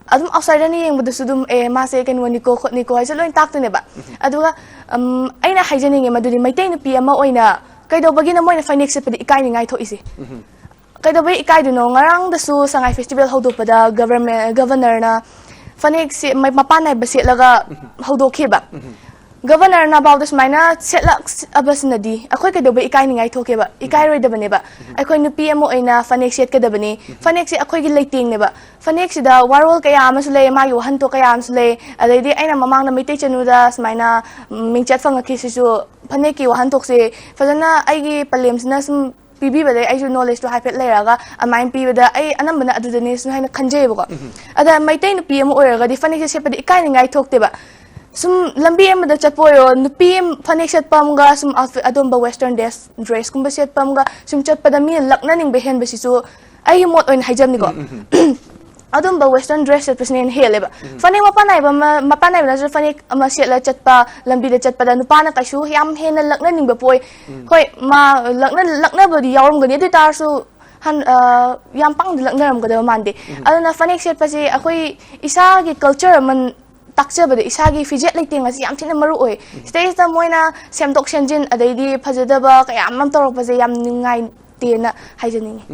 ꯑꯗꯨꯝ outsiderꯅ ꯌꯦꯡꯕꯗꯁꯨ ꯑꯗꯨꯝ, "ꯑꯦ, ꯃꯥꯁꯦ ꯀꯩꯅꯣꯅꯤꯀꯣ, ꯈꯣꯠꯅꯤꯀꯣ" ꯍꯥꯏꯁꯦ ꯂꯣꯏ ꯇꯥꯛꯇꯣꯏꯅꯦꯕ꯫ ꯑꯗꯨꯒ, ꯎꯝ, ꯑꯩꯅ ꯍꯥꯏꯖꯅꯤꯡꯉꯦ ꯃꯗꯨꯗꯤ ꯃꯩꯇꯩ ꯅꯨꯄꯤ ꯑꯃ ꯑꯣꯏꯅ ꯀꯩꯗꯧꯕꯒꯤꯅ ꯃꯣꯏꯅ ꯐꯅꯦꯛ ꯁꯦꯠꯄꯗ ꯏꯀꯥꯏꯅꯤꯡꯉꯥꯏ ꯊꯣꯛꯏꯁꯦ? ꯀꯩꯗꯧꯕꯩ ꯏꯀꯥꯏꯗꯣꯏꯅꯣ? ꯉꯔꯥꯡꯗꯁꯨ ꯁꯉꯥꯏ festival ꯍꯧꯗꯣꯛꯄꯗ government, governorꯅ ꯐꯅꯦꯛꯁꯦ ꯃ-, ꯃꯄꯥꯟ ꯅꯥꯏꯕ ꯁꯦꯠꯂꯒ ꯍꯧꯗꯣꯛꯈꯤꯕ꯫ Governorꯅ ꯐꯥꯎꯗ ꯁꯨꯃꯥꯏꯅ ꯁꯦꯠꯂꯛꯑꯕꯁꯤꯅꯗꯤ ꯑꯩꯈꯣꯏ ꯀꯩꯗꯧꯕꯩ ꯏꯀꯥꯏꯅꯤꯡꯉꯥꯏ ꯊꯣꯛꯀꯦꯕ? ꯏꯀꯥꯏꯔꯣꯏꯗꯕꯅꯦꯕ꯫ ꯑꯩꯈꯣꯏ ꯅꯨꯄꯤ ꯑꯃ ꯑꯣꯏꯅ ꯐꯅꯦꯛ ꯁꯦꯠꯀꯗꯕꯅꯤ꯫ ꯐꯅꯦꯛꯁꯦ ꯑꯩꯈꯣꯏꯒꯤ ꯂꯩꯇꯦꯡꯅꯦꯕ꯫ ꯐꯅꯦꯛꯁꯤꯗ ꯋꯥꯔꯣꯜ ꯀꯌꯥ ꯑꯃꯁꯨ ꯂꯩ, ꯃꯥꯒꯤ ꯋꯥꯍꯟꯊꯣꯛ ꯀꯌꯥ ꯑꯃꯁꯨ ꯂꯩ꯫ ꯑꯗꯩꯗꯤ ꯑꯩꯅ ꯃꯃꯥꯡꯗ ꯃꯩꯇꯩ ꯆꯅꯨꯗ ꯁꯨꯃꯥꯏꯅ, ꯎꯝ, ꯃꯤꯡꯆꯠ ꯐꯪꯉꯛꯈꯤꯁꯤꯁꯨ ꯐꯅꯦꯛꯀꯤ ꯋꯥꯍꯟꯊꯣꯛꯁꯦ ꯐꯖꯅ ꯑꯩꯒꯤ ꯄꯂꯦꯝꯁꯤꯅ ꯁꯨꯝ ꯄꯤꯕꯤꯕꯗꯩ ꯑꯩꯁꯨ knowledgeꯇꯣ ꯍꯥꯏꯐꯦꯠ ꯂꯩꯔꯒ ꯑꯗꯨꯃꯥꯏꯅ ꯄꯤꯕꯗ ꯑꯩ ꯑꯅꯝꯕꯅ ꯑꯗꯨꯗꯅꯦ ꯁꯨꯝ ꯍꯥꯏꯅ ꯈꯟꯖꯩꯌꯦꯕꯀꯣ꯫ ꯑꯗ ꯃꯩꯇꯩ ꯅꯨꯄꯤ ꯑꯃ ꯑꯣꯏꯔꯒꯗꯤ ꯐꯅꯦꯛꯁꯦ ꯁꯦꯠꯄꯗ ꯏꯀꯥꯏꯅꯤꯡꯉꯥꯏ ꯊꯣꯛꯇꯦꯕ꯫ ꯁꯨꯝ ꯂꯝꯕꯤ ꯑꯃꯗ ꯆꯠꯄ ꯑꯣꯏꯔꯣ, ꯅꯨꯄꯤ ꯑꯃ ꯐꯅꯦꯛ ꯁꯦꯠꯄ ꯑꯃꯒ ꯁꯨꯝ outfit ꯑꯗꯨꯝꯕ western dress, dressꯀꯨꯝꯕ ꯁꯦꯠꯄ ꯑꯃꯒ ꯁꯨꯝ ꯆꯠꯄꯗ ꯃꯤꯅ ꯂꯛꯅꯅꯤꯡꯕ ꯍꯦꯟꯕꯁꯤꯁꯨ ꯑꯩꯒꯤ ꯃꯣꯠ ꯑꯣꯏꯅ ꯍꯥꯏꯖꯕꯅꯤꯀꯣ꯫ ꯑꯗꯨꯝꯕ western dress ꯁꯦꯠꯄꯁꯤꯅ ꯍꯦꯟꯅ ꯍꯦꯜꯂꯦꯕ꯫ ꯐꯅꯦꯛ ꯃꯄꯥꯟ ꯅꯥꯏꯕ ꯑꯃ, ꯃꯄꯥꯟ ꯅꯥꯏꯕ ꯅꯠꯇ꯭ꯔꯁꯨ ꯐꯅꯦꯛ ꯑꯃ ꯁꯦꯠꯂ ꯆꯠꯄ, ꯂꯝꯕꯤꯗ ꯆꯠꯄꯗ ꯅꯨꯄꯥꯅ ꯀꯩꯁꯨ ꯌꯥꯝ ꯍꯦꯟꯅ ꯂꯛꯅꯅꯤꯡꯕ ꯄꯣꯛꯑꯣꯏ꯫ ꯍꯣꯏ, ꯃꯥ ꯂꯛꯅ-, ꯂꯛꯅꯕꯗꯤ ꯌꯥꯎꯔꯝꯒꯅꯤ, ꯑꯗꯨ ꯑꯣꯏ ꯇꯥꯔꯁꯨ ꯍꯟ-, ꯑ, ꯌꯥꯝ ꯄꯥꯡꯅ ꯂꯛꯅꯔꯝꯒꯗꯕ ꯃꯥꯟꯗꯦ꯫ ꯑꯗꯨꯅ ꯐꯅꯦꯛ ꯁꯦꯠꯄꯁꯦ ꯑꯩꯈꯣꯏ ꯏꯁꯥꯒꯤ culture ꯑꯃ ꯇꯥꯛꯆꯕꯗ ꯏꯁꯥꯒꯤ ꯐꯤꯖꯦꯠ ꯂꯩꯇꯦꯡ ꯑꯁꯤ ꯌꯥꯝ ꯊꯤꯅ ꯃꯔꯨ ꯑꯣꯏ꯫ ꯁꯤꯗꯩꯁꯤꯗ ꯃꯣꯏꯅ ꯁꯦꯝꯗꯣꯛ ꯁꯦꯝꯖꯤꯟ ꯑꯗꯩꯗꯤ ꯐꯖꯗꯕ ꯀꯌꯥ ꯑꯃ ꯇꯧꯔꯛꯄꯁꯦ ꯌꯥꯝ ꯅꯨꯡꯉꯥꯏꯇꯦꯅ ꯍꯥꯏꯖꯅꯤꯡꯉꯤ꯫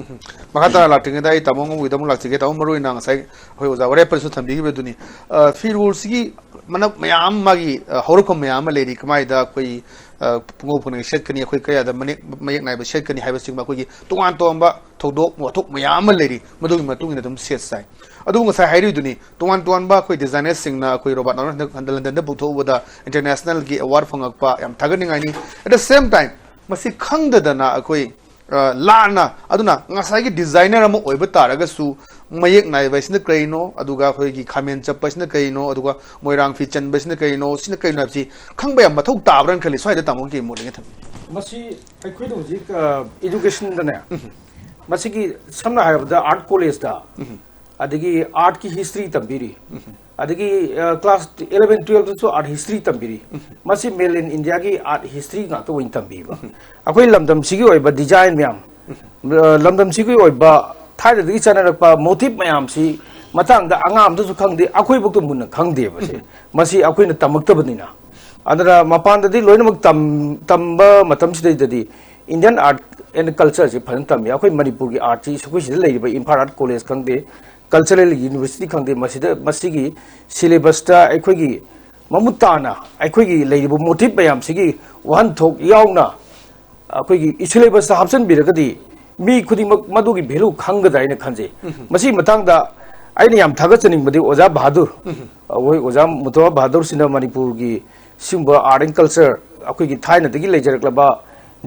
ꯃꯈꯥ ꯇꯥꯅ ꯂꯥꯛꯇ꯭ꯔꯤꯉꯩꯗ ꯑꯩ ꯇꯥꯃꯣ ꯑꯉꯧꯕꯒꯤꯗ ꯑꯃꯨꯛ ꯂꯥꯛꯆꯒꯦ꯫ ꯇꯥꯃꯣ, ꯃꯔꯨ ꯑꯣꯏꯅ ꯉꯁꯥꯏ ꯑꯩꯈꯣꯏ ꯑꯣꯖꯥ ꯋꯥꯔꯦꯞꯄꯅꯁꯨ ꯊꯝꯕꯤꯈꯤꯕꯗꯨꯅꯤ꯫ ꯑ, ꯐꯤꯔꯣꯜꯁꯤꯒꯤ ꯃꯅꯞ ꯃꯌꯥꯝ, ꯃꯥꯒꯤ, ꯑ, ꯍꯧꯔꯛꯐꯝ ꯃꯌꯥꯝ ꯑꯃ ꯂꯩꯔꯤ꯫ ꯀꯃꯥꯏꯗ ꯑꯩꯈꯣꯏ ꯑ, ꯄꯨꯡꯉꯧ ꯐꯅꯦꯛ ꯁꯦꯠꯀꯅꯤ, ꯑꯩꯈꯣꯏ ꯀꯌꯥꯗ ꯃꯅꯦꯛ-, ꯃꯌꯦꯛ ꯅꯥꯏꯕ ꯁꯦꯠꯀꯅꯤ ꯍꯥꯏꯕꯁꯤꯡꯕ ꯑꯩꯈꯣꯏꯒꯤ ꯇꯣꯉꯥꯟ ꯇꯣꯉꯥꯟꯕ ꯊꯧꯗꯣꯛ ꯋꯥꯊꯣꯛ ꯃꯌꯥꯝ ꯑꯃ ꯂꯩꯔꯤ꯫ ꯃꯗꯨꯒꯤ ꯃꯇꯨꯡ ꯏꯟꯅ ꯑꯗꯨꯝ ꯁꯦꯠ ꯁꯥꯏ꯫ ꯑꯗꯨꯕꯨ ꯉꯁꯥꯏ ꯍꯥꯏꯔꯤꯗꯨꯅꯤ, ꯇꯣꯉꯥꯟ ꯇꯣꯉꯥꯟꯕ ꯑꯩꯈꯣꯏ ꯗꯤꯖꯥꯏꯅꯔꯁꯤꯡꯅ ꯑꯩꯈꯣꯏ ꯔꯣꯕꯥꯔꯠ ꯅꯥꯎꯔꯦꯝꯊꯣꯛ ꯍꯟꯗꯛ ꯂꯟꯗꯟꯗ ꯄꯨꯊꯣꯛꯎꯕꯗ ꯏꯟꯇꯔꯅꯦꯁꯅꯦꯜꯒꯤ ꯑꯦꯋꯥꯔꯗ ꯐꯪꯉꯛꯄ ꯌꯥꯝ ꯊꯥꯒꯠꯅꯤꯡꯉꯥꯏꯅꯤ꯫ At the same time, ꯃꯁꯤ ꯈꯪꯗꯗꯅ ꯑꯩꯈꯣꯏ, ꯑ, ꯂꯥꯟꯅ, ꯑꯗꯨꯅ ꯉꯁꯥꯏꯒꯤ ꯗꯤꯖꯥꯏꯅꯔ ꯑꯃ ꯑꯣꯏꯕ ꯇꯥꯔꯒꯁꯨ ꯃꯌꯦꯛ ꯅꯥꯏꯕ ꯍꯥꯏꯁꯤꯅ ꯀꯔꯤꯅꯣ, ꯑꯗꯨꯒ ꯑꯩꯈꯣꯏꯒꯤ ꯈꯥꯃꯦꯟ ꯆꯞꯄ ꯍꯥꯏꯁꯤꯅ ꯀꯔꯤꯅꯣ, ꯑꯗꯨꯒ ꯃꯣꯏꯔꯥꯡ ꯐꯤ ꯆꯟꯕ ꯍꯥꯏꯁꯤꯅ ꯀꯔꯤꯅꯣ, ꯁꯤꯅ ꯀꯔꯤꯅꯣ ꯍꯥꯏꯕꯁꯤ ꯈꯪꯕ ꯌꯥꯝ ꯃꯊꯧ ꯇꯥꯕ꯭ꯔꯥꯅ ꯈꯜꯂꯤ꯫ ꯁ꯭ꯋꯥꯏꯗ ꯇꯥꯃꯣꯒꯤ ꯃꯣꯠ ꯂꯩꯒꯦ ꯊꯝꯕꯤꯌꯨ꯫ ꯃꯁꯤ ꯑꯩꯈꯣꯏꯅ ꯍꯧꯖꯤꯛ, ꯑ, ꯏꯗꯨꯀꯦꯁꯟꯗꯅꯦ, ꯃꯁꯤꯒꯤ ꯁꯝꯅ ꯍꯥꯏꯔꯕꯗ ꯑꯥꯔꯠ ꯀꯣꯂꯦꯖꯇ, ꯑꯗꯒꯤ ꯑꯥꯔꯠꯀꯤ ꯍꯤꯁꯇ꯭ꯔꯤ ꯇꯝꯕꯤꯔꯤ, ꯑꯗꯒꯤ, ꯑ, ꯀ꯭ꯂꯥꯁ ꯏꯂꯚꯦꯟ ꯇꯨꯌꯦꯜꯞꯇꯁꯨ ꯑꯥꯔꯠ ꯍꯤꯁꯇ꯭ꯔꯤ ꯇꯝꯕꯤꯔꯤ꯫ ꯃꯁꯤ ꯃꯦꯟꯂꯦꯟ ꯏꯟꯗꯤꯌꯥꯒꯤ ꯑꯥꯔꯠ ꯍꯤꯁꯇ꯭ꯔꯤ ꯉꯥꯛꯇ ꯑꯣꯏꯅ ꯇꯝꯕꯤꯕ꯫ ꯑꯩꯈꯣꯏ ꯂꯝꯗꯝꯁꯤꯒꯤ ꯑꯣꯏꯕ ꯗꯤꯖꯥꯏꯟ ꯃꯌꯥꯝ, ꯑ, ꯂꯝꯗꯝꯁꯤꯒꯤ ꯑꯣꯏꯕ ꯊꯥꯏꯅꯗꯒꯤ ꯆꯠꯅꯔꯛꯄ ꯃꯣꯇꯤꯞ ꯃꯌꯥꯝꯁꯤ ꯃꯇꯥꯡꯗ ꯑꯉꯥꯡ ꯑꯝꯇꯁꯨ ꯈꯪꯗꯦ, ꯑꯩꯈꯣꯏꯐꯧꯗ ꯃꯨꯟꯅ ꯈꯪꯗꯦꯕ ꯁꯦ꯫ ꯃꯁꯤ ꯑꯩꯈꯣꯏꯅ ꯇꯝꯃꯛꯇꯕꯅꯤꯅ꯫ ꯑꯗꯨꯅ ꯃꯄꯥꯟꯗꯗꯤ ꯂꯣꯏꯅꯃꯛ ꯇꯝ-, ꯇꯝꯕ ꯃꯇꯝꯁꯤꯗꯩꯗꯗꯤ Indian art and culture ꯁꯤ ꯐꯖꯅ ꯇꯝꯃꯤ꯫ ꯑꯩꯈꯣꯏ ꯃꯅꯤꯄꯨꯔꯒꯤ ꯑꯥꯔꯠꯁꯤ ꯑꯩꯈꯣꯏ ꯁꯤꯗ ꯂꯩꯔꯤꯕ ꯏꯝꯐꯥꯜ ꯑꯥꯔꯠ ꯀꯣꯂꯦꯖ ꯈꯪꯗꯦ, ꯀꯜꯆꯔꯦꯜ ꯌꯨꯅꯤꯚꯔꯁꯤꯇꯤ ꯈꯪꯗꯦ, ꯃꯁꯤꯗ, ꯃꯁꯤꯒꯤ ꯁꯤꯂꯦꯕꯁꯇ ꯑꯩꯈꯣꯏꯒꯤ ꯃꯃꯨꯠ ꯇꯥꯅ ꯑꯩꯈꯣꯏꯒꯤ ꯂꯩꯔꯤꯕ ꯃꯣꯇꯤꯞ ꯃꯌꯥꯝꯁꯤꯒꯤ ꯋꯥꯍꯟꯊꯣꯛ ꯌꯥꯎꯅ ꯑꯩꯈꯣꯏꯒꯤ ꯁꯤꯂꯦꯕꯁꯇ ꯍꯥꯞꯆꯤꯟꯕꯤꯔꯒꯗꯤ ꯃꯤ ꯈꯨꯗꯤꯡꯃꯛ ꯃꯗꯨꯒꯤ ꯚꯦꯂꯨ ꯈꯪꯒꯗ꯭ꯔꯥ ꯍꯥꯏꯅ ꯈꯟꯖꯩ꯫ ꯃꯁꯤꯒꯤ ꯃꯇꯥꯡꯗ ꯑꯩꯅ ꯌꯥꯝ ꯊꯥꯒꯠꯆꯅꯤꯡꯕꯗꯤ ꯑꯣꯖꯥ ꯕꯍꯥꯗꯨꯔ, ꯑꯩꯈꯣꯏ ꯑꯣꯖꯥ ꯃꯨꯇꯕꯥ ꯕꯍꯥꯗꯨꯔꯁꯤꯅ ꯃꯅꯤꯄꯨꯔꯒꯤ ꯁꯤꯒꯨꯝꯕ ꯑꯥꯔꯠ ꯑꯦꯟ ꯀꯜꯆꯔ ꯑꯩꯈꯣꯏꯒꯤ ꯊꯥꯏꯅꯗꯒꯤ ꯂꯩꯖꯔꯛꯂꯕ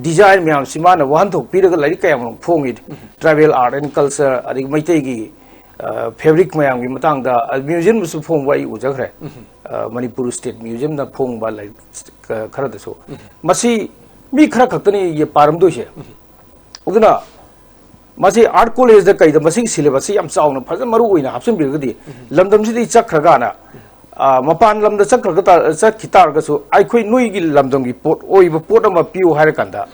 ꯗꯤꯖꯥꯏꯟ ꯃꯌꯥꯝꯁꯤ ꯃꯥꯅ ꯋꯥꯍꯟꯊꯣꯛ ꯄꯤꯔꯒ ꯂꯥꯏꯔꯤꯛ ꯀꯌꯥꯃꯔꯨꯝ ꯐꯣꯡꯉꯤ꯫ ꯇ꯭ꯔꯥꯏꯕꯦꯜ ꯑꯥꯔꯠ ꯑꯦꯟ ꯀꯜꯆꯔ, ꯑꯗꯒꯤ ꯃꯩꯇꯩꯒꯤ, ꯑ, ꯐꯦꯕ꯭ꯔꯤꯛ ꯃꯌꯥꯝꯒꯤ ꯃꯇꯥꯡꯗ, ꯑ, ꯃ꯭ꯌꯨꯖꯤꯌꯝꯗꯁꯨ ꯐꯣꯡꯕ ꯑꯩ ꯎꯖꯈ꯭ꯔꯦ꯫ ꯑ, ꯃꯅꯤꯄꯨꯔ ꯁ꯭ꯇꯦꯠ ꯃ꯭ꯌꯨꯖꯤꯌꯝꯅ ꯐꯣꯡꯕ ꯂꯥꯏꯔꯤꯛ ꯈꯔꯗꯁꯨ꯫ ꯃꯁꯤ ꯃꯤ ꯈꯔ ꯈꯛꯇꯅꯤ ꯄꯥꯔꯝꯗꯣꯏꯁꯦ꯫ ꯑꯗꯨꯅ ꯃꯁꯤ ꯑꯥꯔꯠ ꯀꯣꯂꯦꯖꯇ ꯀꯩꯗ ꯃꯁꯤꯒꯤ ꯁꯤꯂꯦꯕꯁꯁꯤ ꯌꯥꯝ ꯆꯥꯎꯅ ꯐꯖꯅ ꯃꯔꯨ ꯑꯣꯏꯅ ꯍꯥꯞꯆꯤꯟꯕꯤꯔꯒꯗꯤ, ꯂꯝꯗꯝꯁꯤꯗꯒꯤ ꯆꯠꯈ꯭ꯔꯒꯅ, ꯑ, ꯃꯄꯥꯟ ꯂꯝꯗ ꯆꯠꯈ꯭ꯔꯒ ꯇꯥ-, ꯆꯠꯈꯤ ꯇꯥꯔꯒꯁꯨ ꯑꯩꯈꯣꯏ ꯅꯣꯏꯒꯤ ꯂꯝꯗꯝꯒꯤ ꯄꯣꯠ ꯑꯣꯏꯕ ꯄꯣꯠ ꯑꯃ ꯄꯤꯌꯨ ꯍꯥꯏꯔꯀꯥꯟꯗ,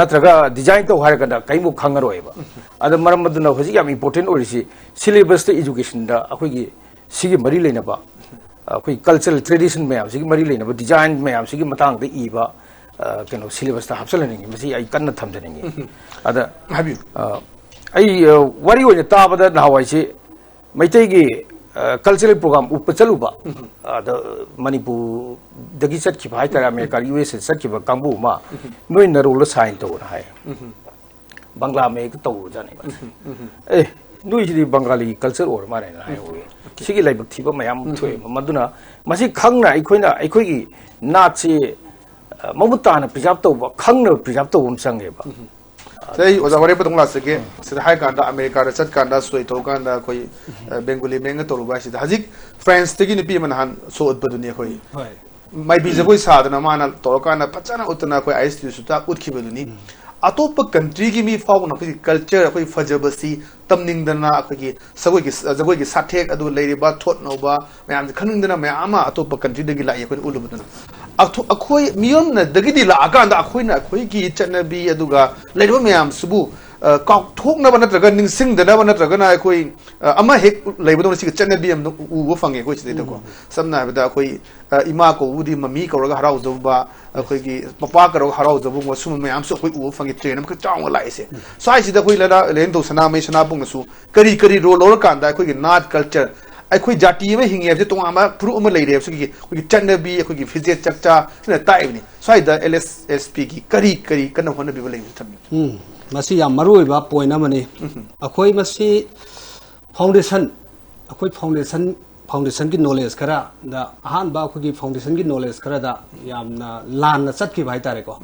ꯅꯠꯇ꯭ꯔꯒ ꯗꯤꯖꯥꯏꯟ ꯇꯧ ꯍꯥꯏꯔꯀꯥꯟꯗ ꯀꯔꯤꯃꯨꯛ ꯈꯪꯉꯔꯣꯏꯕ꯫ ꯑꯗ ꯃꯔꯝ ꯑꯗꯨꯅ ꯍꯧꯖꯤꯛ ꯌꯥꯝ ꯏꯝꯄꯣꯔꯇꯦꯟ ꯑꯣꯏꯔꯤꯁꯤ ꯁꯤꯂꯦꯕꯁꯇ ꯏꯖꯨꯀꯦꯁꯟꯗ ꯑꯩꯈꯣꯏꯒꯤ ꯁꯤꯒꯤ ꯃꯔꯤ ꯂꯩꯅꯕ, ꯑꯩꯈꯣꯏ ꯀꯜꯆꯔꯦꯜ ꯇ꯭ꯔꯦꯗꯤꯁꯟ ꯃꯌꯥꯝꯁꯤꯒꯤ ꯃꯔꯤ ꯂꯩꯅꯕ ꯗꯤꯖꯥꯏꯟ ꯃꯌꯥꯝꯁꯤꯒꯤ ꯃꯇꯥꯡꯗ ꯏꯕ, ꯑ, ꯀꯩꯅꯣ, ꯁꯤꯂꯦꯕꯁꯇ ꯍꯥꯞꯆꯤꯜꯍꯟꯅꯤꯡꯉꯤ꯫ ꯃꯁꯤ ꯑꯩ ꯀꯟꯅ ꯊꯝꯖꯅꯤꯡꯉꯤ꯫ ꯑꯗ, ꯍꯥꯏꯕꯤꯌꯨ꯫ ꯑ, ꯑꯩ, ꯑ, ꯋꯥꯔꯤ ꯑꯣꯏꯅ ꯇꯥꯕꯗ ꯅꯍꯥꯟꯋꯥꯏꯁꯤ ꯃꯩꯇꯩꯒꯤ, ꯀꯜꯆꯔꯦꯜ ꯄ꯭ꯔꯣꯒ꯭ꯔꯥꯝ ꯎꯠꯄ ꯆꯠꯂꯨꯕ, ꯑꯗ ꯃꯅꯤꯄꯨꯔꯗꯒꯤ ꯆꯠꯈꯤꯕ ꯍꯥꯏꯇꯥꯔꯦ, ꯑꯃꯦꯔꯤꯀꯥ, ꯌꯨ ꯑꯦꯁ ꯑꯦ ꯆꯠꯈꯤꯕ ꯀꯥꯡꯕꯨ ꯑꯃ, ꯅꯣꯏ ꯅꯔꯣꯜꯗ ꯁꯥꯏꯟ ꯇꯧꯅ ꯍꯥꯏ꯫ ꯕꯪꯒ꯭ꯂꯥ ꯃꯌꯦꯛꯇ ꯇꯧꯔꯨꯖꯥꯠꯅꯦꯕ꯫ ꯑꯦ, ꯅꯣꯏꯁꯤꯗꯤ ꯕꯪꯒꯥꯂꯤꯒꯤ ꯀꯜꯆꯔ ꯑꯣꯏꯔ ꯃꯥꯜꯂꯦꯅ ꯍꯥꯏꯍꯧꯋꯦ꯫ ꯁꯤꯒꯤ ꯂꯥꯏꯕꯛ ꯊꯤꯕ ꯃꯌꯥꯝ ꯊꯣꯛꯑꯦꯕ꯫ ꯃꯗꯨꯅ ꯃꯁꯤ ꯈꯪꯅ ꯑꯩꯈꯣꯏꯅ ꯑꯩꯈꯣꯏꯒꯤ ꯅꯥꯠꯁꯤ, ꯑ, ꯃꯃꯨꯠ ꯇꯥꯅ ꯄ꯭ꯔꯤꯖꯥꯕ ꯇꯧꯕ, ꯈꯪꯅ ꯄ꯭ꯔꯤꯖꯥꯕ ꯇꯧꯕ ꯑꯃ ꯆꯪꯉꯦꯕ꯫ ꯁꯤꯗ ꯑꯩ ꯑꯣꯖꯥ ꯋꯥꯔꯦꯞ ꯑꯃꯇꯪ ꯂꯥꯛꯆꯒꯦ꯫ ꯁꯤꯗ ꯍꯥꯏ ꯀꯥꯟꯗ ꯑꯃꯦꯔꯤꯀꯥꯗ ꯆꯠꯀꯥꯟꯗ ꯁꯣꯏ ꯇꯧꯀꯥꯟꯗ ꯑꯩꯈꯣꯏ, ꯑ, ꯕꯦꯡꯒꯣꯂꯤ ꯃꯌꯦꯛꯅ ꯇꯧꯔꯨꯕ ꯍꯥꯏꯁꯤꯗ ꯍꯧꯖꯤꯛ ꯐ꯭ꯔꯥꯟꯁꯇꯒꯤ ꯅꯨꯄꯤ ꯑꯃ ꯅꯍꯥꯟ ꯁꯣ ꯎꯠꯄꯗꯨꯅꯤ ꯑꯩꯈꯣꯏ꯫ ꯍꯣꯏ꯫ ꯃꯥꯏꯕꯤ ꯖꯒꯣꯏ ꯁꯥꯗꯅ ꯃꯥꯅ ꯇꯧꯔꯀꯥꯟꯗ ꯐꯖꯅ ꯎꯠꯇꯅ ꯑꯩꯈꯣꯏ ꯑꯥꯏ ꯑꯦꯁ ꯇꯤꯗꯁꯨ ꯎꯠꯈꯤꯕꯗꯨꯅꯤ꯫ ꯑꯇꯣꯞꯄ ꯀꯟꯇ꯭ꯔꯤꯒꯤ ꯃꯤ ꯐꯥꯎꯕꯅ ꯑꯩꯈꯣꯏꯒꯤ ꯀꯜꯆꯔ, ꯑꯩꯈꯣꯏ ꯐꯖꯕꯁꯤ ꯇꯝꯅꯤꯡꯗꯅ, ꯑꯩꯈꯣꯏꯒꯤ ꯖꯒꯣꯏꯒꯤ, ꯖꯒꯣꯏꯒꯤ ꯁꯥꯊꯦꯛ ꯑꯗꯨ ꯂꯩꯔꯤꯕ ꯊꯣꯠ ꯅꯧꯕ ꯃꯌꯥꯝꯁꯦ ꯈꯪꯅꯤꯡꯗꯅ ꯃꯌꯥꯝ ꯑꯃ ꯑꯇꯣꯞꯄ ꯀꯟꯇ꯭ꯔꯤꯗꯒꯤ ꯂꯥꯛꯏ ꯑꯩꯈꯣꯏꯅ ꯎꯠꯂꯨꯕꯗꯨꯅ꯫ ꯑꯊꯣ-, ꯑꯩꯈꯣꯏ ꯃꯤꯌꯣꯟꯅꯗꯒꯤꯗꯤ ꯂꯥꯛꯑꯀꯥꯟꯗ ꯑꯩꯈꯣꯏꯅ ꯑꯩꯈꯣꯏꯒꯤ ꯆꯠꯅꯕꯤ ꯑꯗꯨꯒ ꯂꯩꯔꯤꯕ ꯃꯌꯥꯝꯁꯤꯕꯨ, ꯑ, ꯀꯥꯎꯊꯣꯛꯅꯕ ꯅꯠꯇ꯭ꯔꯒ ꯅꯤꯡꯁꯤꯡꯗꯅꯕ ꯅꯠꯇ꯭ꯔꯒꯅ ꯑꯩꯈꯣꯏ, ꯑ, ꯑꯃ ꯍꯦꯛ ꯂꯩꯕꯗꯧꯅ ꯁꯤꯒꯤ ꯆꯠꯅꯕꯤ ꯑꯃ ꯎꯕ ꯐꯪꯉꯦ ꯑꯩꯈꯣꯏ ꯁꯤꯗꯩꯗꯀꯣ꯫ ꯎꯝ꯫ ꯁꯝꯅ ꯍꯥꯏꯔꯕꯗ ꯑꯩꯈꯣꯏ, ꯑ, ꯏꯃꯥ ꯀꯧꯕꯕꯨꯗꯤ ꯃꯃꯤ ꯀꯧꯔꯒ ꯍꯔꯥꯎꯖꯕ, ꯑꯩꯈꯣꯏꯒꯤ ꯄꯄꯥ ꯀꯧꯔꯒ ꯍꯔꯥꯎꯖꯕꯒꯨꯝꯕ ꯁꯨꯝꯕ ꯃꯌꯥꯝꯁꯨ ꯑꯩꯈꯣꯏ ꯎꯕ ꯐꯪꯉꯤ, ꯇ꯭ꯔꯦꯟ ꯑꯃꯈꯛ ꯆꯥꯎꯅ ꯂꯥꯛꯏꯁꯦ꯫ ꯎꯝ꯫ ꯁ꯭ꯋꯥꯏꯁꯤꯗ ꯑꯩꯈꯣꯏ ꯂꯩꯔꯥ-, ꯂꯥꯏꯔꯦꯝꯊꯧ ꯁꯅꯥꯃꯍꯤ ꯁꯅꯥꯕꯨꯡꯅꯁꯨ ꯀꯔꯤ ꯀꯔꯤ ꯔꯣꯜ ꯂꯧꯔꯀꯥꯟꯗ ꯑꯩꯈꯣꯏꯒꯤ ꯅꯥꯠ ꯀꯜꯆꯔ, ꯑꯩꯈꯣꯏ ꯖꯥꯇꯤ ꯑꯃ ꯍꯤꯡꯉꯦ ꯍꯥꯏꯕꯁꯦ ꯇꯣꯉꯥꯟꯕ ꯐꯨꯔꯨꯞ ꯑꯃ ꯂꯩꯔꯦ ꯍꯥꯏꯕꯁꯤꯒꯤ ꯑꯩꯈꯣꯏꯒꯤ ꯆꯠꯅꯕꯤ, ꯑꯩꯈꯣꯏꯒꯤ ꯐꯤꯖꯦꯠ ꯆꯛꯆꯥ ꯁꯤꯅ ꯇꯥꯛꯏꯕꯅꯤ꯫ ꯁ꯭ꯋꯥꯏꯗ ꯑꯦꯜ ꯑꯦꯁ ꯑꯦꯁ ꯄꯤꯒꯤ ꯀꯔꯤ ꯀꯔꯤ ꯀꯟꯅ ꯍꯣꯠꯅꯕꯤꯕ ꯂꯩꯕꯁꯤ ꯊꯝꯕꯤꯌꯨ꯫ ꯎꯝ, ꯃꯁꯤ ꯌꯥꯝ ꯃꯔꯨ ꯑꯣꯏꯕ ꯄꯣꯏꯟ ꯑꯃꯅꯤ꯫ ꯎꯝ꯫ ꯑꯩꯈꯣꯏ ꯃꯁꯤ ꯐꯥꯎꯟꯗꯦꯁꯟ, ꯑꯩꯈꯣꯏ ꯐꯥꯎꯟꯗꯦꯁꯟ, ꯐꯥꯎꯟꯗꯦꯁꯟꯒꯤ ꯅꯣꯂꯦꯖ ꯈꯔꯗ, ꯑꯍꯥꯟꯕ ꯑꯩꯈꯣꯏꯒꯤ ꯐꯥꯎꯟꯗꯦꯁꯟꯒꯤ ꯅꯣꯂꯦꯖ ꯈꯔꯗ ꯌꯥꯝꯅ ꯂꯥꯟꯅ ꯆꯠꯈꯤꯕ ꯍꯥꯏꯇꯥꯔꯦꯀꯣ꯫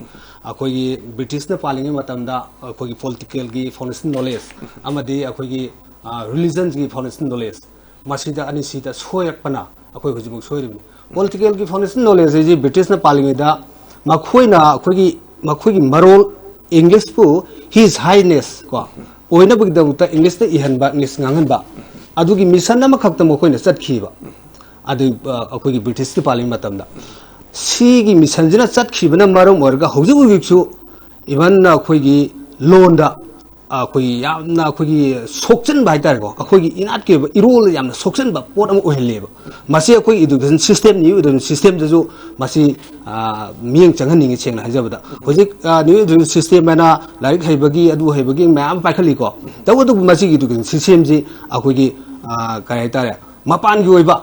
ꯑꯩꯈꯣꯏꯒꯤ ꯕ꯭ꯔꯤꯇꯤꯁꯅ ꯄꯥꯜꯂꯤꯉꯩ ꯃꯇꯝꯗ ꯑꯩꯈꯣꯏꯒꯤ ꯄꯣꯂꯤꯇꯤꯀꯦꯜꯒꯤ ꯐꯥꯎꯟꯗꯦꯁꯟ ꯅꯣꯂꯦꯖ ꯑꯃꯗꯤ ꯑꯩꯈꯣꯏꯒꯤ, ꯑ, ꯔꯤꯂꯤꯖꯟꯒꯤ ꯐꯥꯎꯟꯗꯦꯁꯟ ꯅꯣꯂꯦꯖ, ꯃꯁꯤꯗ ꯑꯅꯤꯁꯤꯗ ꯁꯣꯏꯔꯛꯄꯅ ꯑꯩꯈꯣꯏ ꯍꯧꯖꯤꯛꯐꯥꯎ ꯁꯣꯏꯔꯤꯕꯅꯤ꯫ ꯄꯣꯂꯤꯇꯤꯀꯦꯜꯒꯤ ꯐꯥꯎꯟꯗꯦꯁꯟ ꯅꯣꯂꯦꯖ ꯍꯥꯏꯁꯤ ꯕ꯭ꯔꯤꯇꯤꯁꯅ ꯄꯥꯜꯂꯤꯉꯩꯗ ꯃꯈꯣꯏꯅ ꯑꯩꯈꯣꯏꯒꯤ, ꯃꯈꯣꯏꯒꯤ ꯃꯔꯣꯜ, ꯏꯪꯂꯤꯁꯄꯨ His Highness ꯀꯣ ꯑꯣꯏꯅꯕꯒꯤꯗꯃꯛꯇ ꯏꯪꯂꯤꯁꯇ ꯏꯍꯟꯕ, ꯏꯪꯂꯤꯁ ꯉꯥꯡꯍꯟꯕ, ꯑꯗꯨꯒꯤ ꯃꯤꯁꯟ ꯑꯃꯈꯛꯇ ꯃꯈꯣꯏꯅ ꯆꯠꯈꯤꯕ꯫ ꯑꯗꯨ, ꯑ, ꯑꯩꯈꯣꯏꯒꯤ ꯕ꯭ꯔꯤꯇꯤꯁꯀꯤ ꯄꯥꯜꯂꯤꯉꯩ ꯃꯇꯝꯗ ꯁꯤꯒꯤ ꯃꯤꯁꯟꯁꯤꯅ ꯆꯠꯈꯤꯕꯅ ꯃꯔꯝ ꯑꯣꯏꯔꯒ ꯍꯧꯖꯤꯛ ꯍꯧꯖꯤꯛꯁꯨ ꯏꯚꯟ ꯑꯩꯈꯣꯏꯒꯤ ꯂꯣꯟꯗ ꯑꯩꯈꯣꯏꯒꯤ ꯌꯥꯝꯅ ꯑꯩꯈꯣꯏꯒꯤ ꯁꯣꯛꯆꯟꯕ ꯍꯥꯏꯇꯥꯔꯦꯀꯣ, ꯑꯩꯈꯣꯏꯒꯤ ꯏꯅꯥꯠꯀꯤ ꯑꯣꯏꯕ ꯏꯔꯣꯜꯗ ꯌꯥꯝꯅ ꯁꯣꯛꯆꯟꯕ ꯄꯣꯠ ꯑꯃ ꯑꯣꯏꯍꯜꯂꯦꯕ꯫ ꯃꯁꯤ ꯑꯩꯈꯣꯏ education system, new education system ꯗꯁꯨ ꯃꯁꯤ, ꯑ, ꯃꯤꯠꯌꯦꯡ ꯆꯪꯍꯟꯅꯤꯡꯉꯤ, ꯁꯦꯡꯅ ꯍꯥꯏꯖꯕꯗ꯫ ꯍꯧꯖꯤꯛ, ꯑ, new education system ꯍꯥꯏꯅ ꯂꯥꯏꯔꯤꯛ ꯍꯩꯕꯒꯤ, ꯑꯗꯨ ꯍꯩꯕꯒꯤ ꯃꯌꯥꯝ ꯑꯃ ꯄꯥꯏꯈꯠꯂꯤꯀꯣ꯫ ꯇꯧꯕꯇꯕꯨ ꯃꯁꯤꯒꯤ education system ꯁꯤ ꯑꯩꯈꯣꯏꯒꯤ, ꯑ, ꯀꯔꯤ ꯍꯥꯏꯇꯥꯔꯦ, ꯃꯄꯥꯟꯒꯤ ꯑꯣꯏꯕ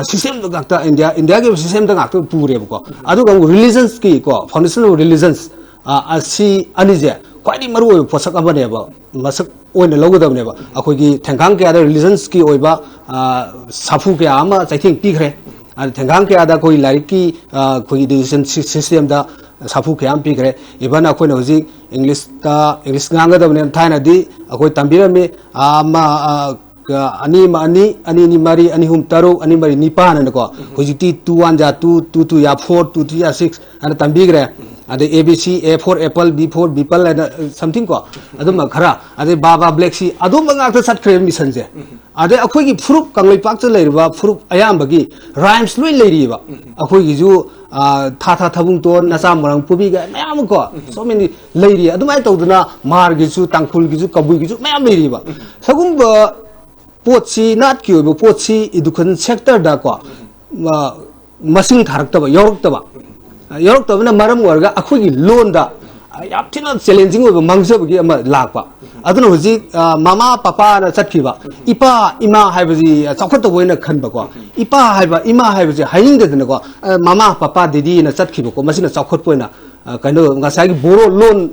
system ꯗ ꯉꯥꯛꯇ, ꯏꯟꯗꯤꯌꯥ ꯏꯟꯗꯤꯌꯥꯒꯤ ꯑꯣꯏꯕ system ꯗ ꯉꯥꯛꯇ ꯄꯨꯔꯦꯕꯀꯣ꯫ ꯑꯗꯨꯒ ꯑꯃꯨꯛ religions ꯀꯤ ꯀꯣ, foundation of religions, ꯑꯁꯤ ꯑꯅꯤꯁꯦ ꯈ꯭ꯋꯥꯏꯗꯒꯤ ꯃꯔꯨꯑꯣꯏꯕ ꯄꯣꯠꯁꯛ ꯑꯃꯅꯦꯕ, ꯃꯁꯛ ꯑꯣꯏꯅ ꯂꯧꯒꯗꯕꯅꯦꯕ꯫ ꯑꯩꯈꯣꯏꯒꯤ ꯊꯦꯡꯈꯥꯡ ꯀꯌꯥꯗ religions ꯀꯤ ꯑꯣꯏꯕ ꯁꯥꯐꯨ ꯀꯌꯥ ꯑꯃ ꯆꯩꯊꯦꯡ ꯄꯤꯈ꯭ꯔꯦ꯫ ꯑꯗ ꯊꯦꯡꯈꯥꯡ ꯀꯌꯥꯗ ꯑꯩꯈꯣꯏ ꯂꯥꯏꯔꯤꯛꯀꯤ, ꯑꯩꯈꯣꯏꯒꯤ education system ꯗ ꯁꯥꯐꯨ ꯀꯌꯥ ꯑꯃ ꯄꯤꯈ꯭ꯔꯦ꯫ Even ꯑꯩꯈꯣꯏꯅ ꯍꯧꯖꯤꯛ English ꯇ English ꯉꯥꯡꯒꯗꯕꯅꯦꯅ ꯊꯥꯏꯅꯗꯤ ꯑꯩꯈꯣꯏ ꯇꯝꯕꯤꯔꯝꯃꯤ꯫ ꯑꯃ, ꯑ, ꯑꯅꯤ ꯑꯃ ꯑꯅꯤ, ꯑꯅꯤ ꯑꯅꯤ ꯃꯔꯤ, ꯑꯅꯤ ꯑꯍꯨꯝ ꯇꯔꯨꯛ, ꯑꯅꯤ ꯃꯔꯤ ꯅꯤꯄꯥꯟ ꯍꯥꯏꯅꯀꯣ꯫ ꯍꯧꯖꯤꯛꯇꯤ two one ꯖꯥ two, two two ꯖꯥ four, two three ꯖꯥ six ꯍꯥꯏꯅ ꯇꯝꯕꯤꯈ꯭ꯔꯦ꯫ ꯑꯗꯩ A B C, A for apple, B for beeple ꯍꯥꯏꯅ, ꯑ, something ꯀꯣ, ꯑꯗꯨꯝꯕ ꯈꯔ, ꯑꯗꯩ ꯕꯥ ꯕꯥ black sea, ꯑꯗꯨꯝꯕ ꯉꯥꯛꯇ ꯆꯠꯈ꯭ꯔꯦ mission ꯁꯦ꯫ ꯑꯗꯩ ꯑꯩꯈꯣꯏꯒꯤ ꯐꯨꯔꯨꯞ, ꯀꯪꯂꯩꯄꯥꯛꯇ ꯂꯩꯔꯤꯕ ꯐꯨꯔꯨꯞ ꯑꯌꯥꯝꯕꯒꯤ rhymes ꯂꯣꯏ ꯂꯩꯔꯤꯕ꯫ ꯑꯩꯈꯣꯏꯒꯤꯁꯨ, ꯑ, ꯊꯥ ꯊꯥ ꯊꯕꯨꯡꯇꯣꯟ, ꯅꯆꯥ ꯃꯣꯏꯔꯥꯡ ꯄꯨꯕꯤꯒ ꯃꯌꯥꯝ ꯑꯃ ꯀꯣ, so many ꯂꯩꯔꯤ꯫ ꯑꯗꯨꯃꯥꯏꯅ ꯇꯧꯗꯅ ꯃꯥꯔꯒꯤꯁꯨ, ꯇꯥꯡꯈꯨꯜꯒꯤꯁꯨ, ꯀꯕꯨꯏꯒꯤꯁꯨ ꯃꯌꯥꯝ ꯂꯩꯔꯤꯕ꯫ ꯁꯒꯨꯝꯕ ꯄꯣꯠꯁꯤ, ꯅꯥꯠꯀꯤ ꯑꯣꯏꯕ ꯄꯣꯠꯁꯤ education sector ꯗꯀꯣ, ꯑ, ꯃꯁꯤꯡ ꯊꯥꯔꯛꯇꯕ, ꯌꯥꯎꯔꯛꯇꯕ, ꯌꯥꯎꯔꯛꯇꯕꯅ ꯃꯔꯝ ꯑꯣꯏꯔꯒ ꯑꯩꯈꯣꯏꯒꯤ ꯂꯣꯟꯗ ꯌꯥꯝ ꯊꯤꯅ challenging ꯑꯣꯏꯕ ꯃꯥꯡꯖꯕꯒꯤ ꯑꯃ ꯂꯥꯛꯄ꯫ ꯑꯗꯨꯅ ꯍꯧꯖꯤꯛ, ꯑ, ꯃꯃꯥ ꯄꯄꯥꯅ ꯆꯠꯈꯤꯕ, ꯏꯄꯥ ꯏꯃꯥ ꯍꯥꯏꯕꯁꯤ ꯆꯥꯎꯈꯠꯇꯕ ꯑꯣꯏꯅ ꯈꯟꯕꯀꯣ, ꯏꯄꯥ ꯍꯥꯏꯕ, ꯏꯃꯥ ꯍꯥꯏꯕꯁꯤ ꯍꯥꯏꯅꯤꯡꯗꯗꯅꯀꯣ, ꯑ, ꯃꯃꯥ ꯄꯄꯥ ꯗꯦꯗꯤꯅ ꯆꯠꯈꯤꯕꯀꯣ, ꯃꯁꯤꯅ ꯆꯥꯎꯈꯠꯄ ꯑꯣꯏꯅ, ꯑ, ꯀꯩꯅꯣ, ꯉꯁꯥꯏꯒꯤ ꯕꯣꯔꯣ ꯂꯣꯟ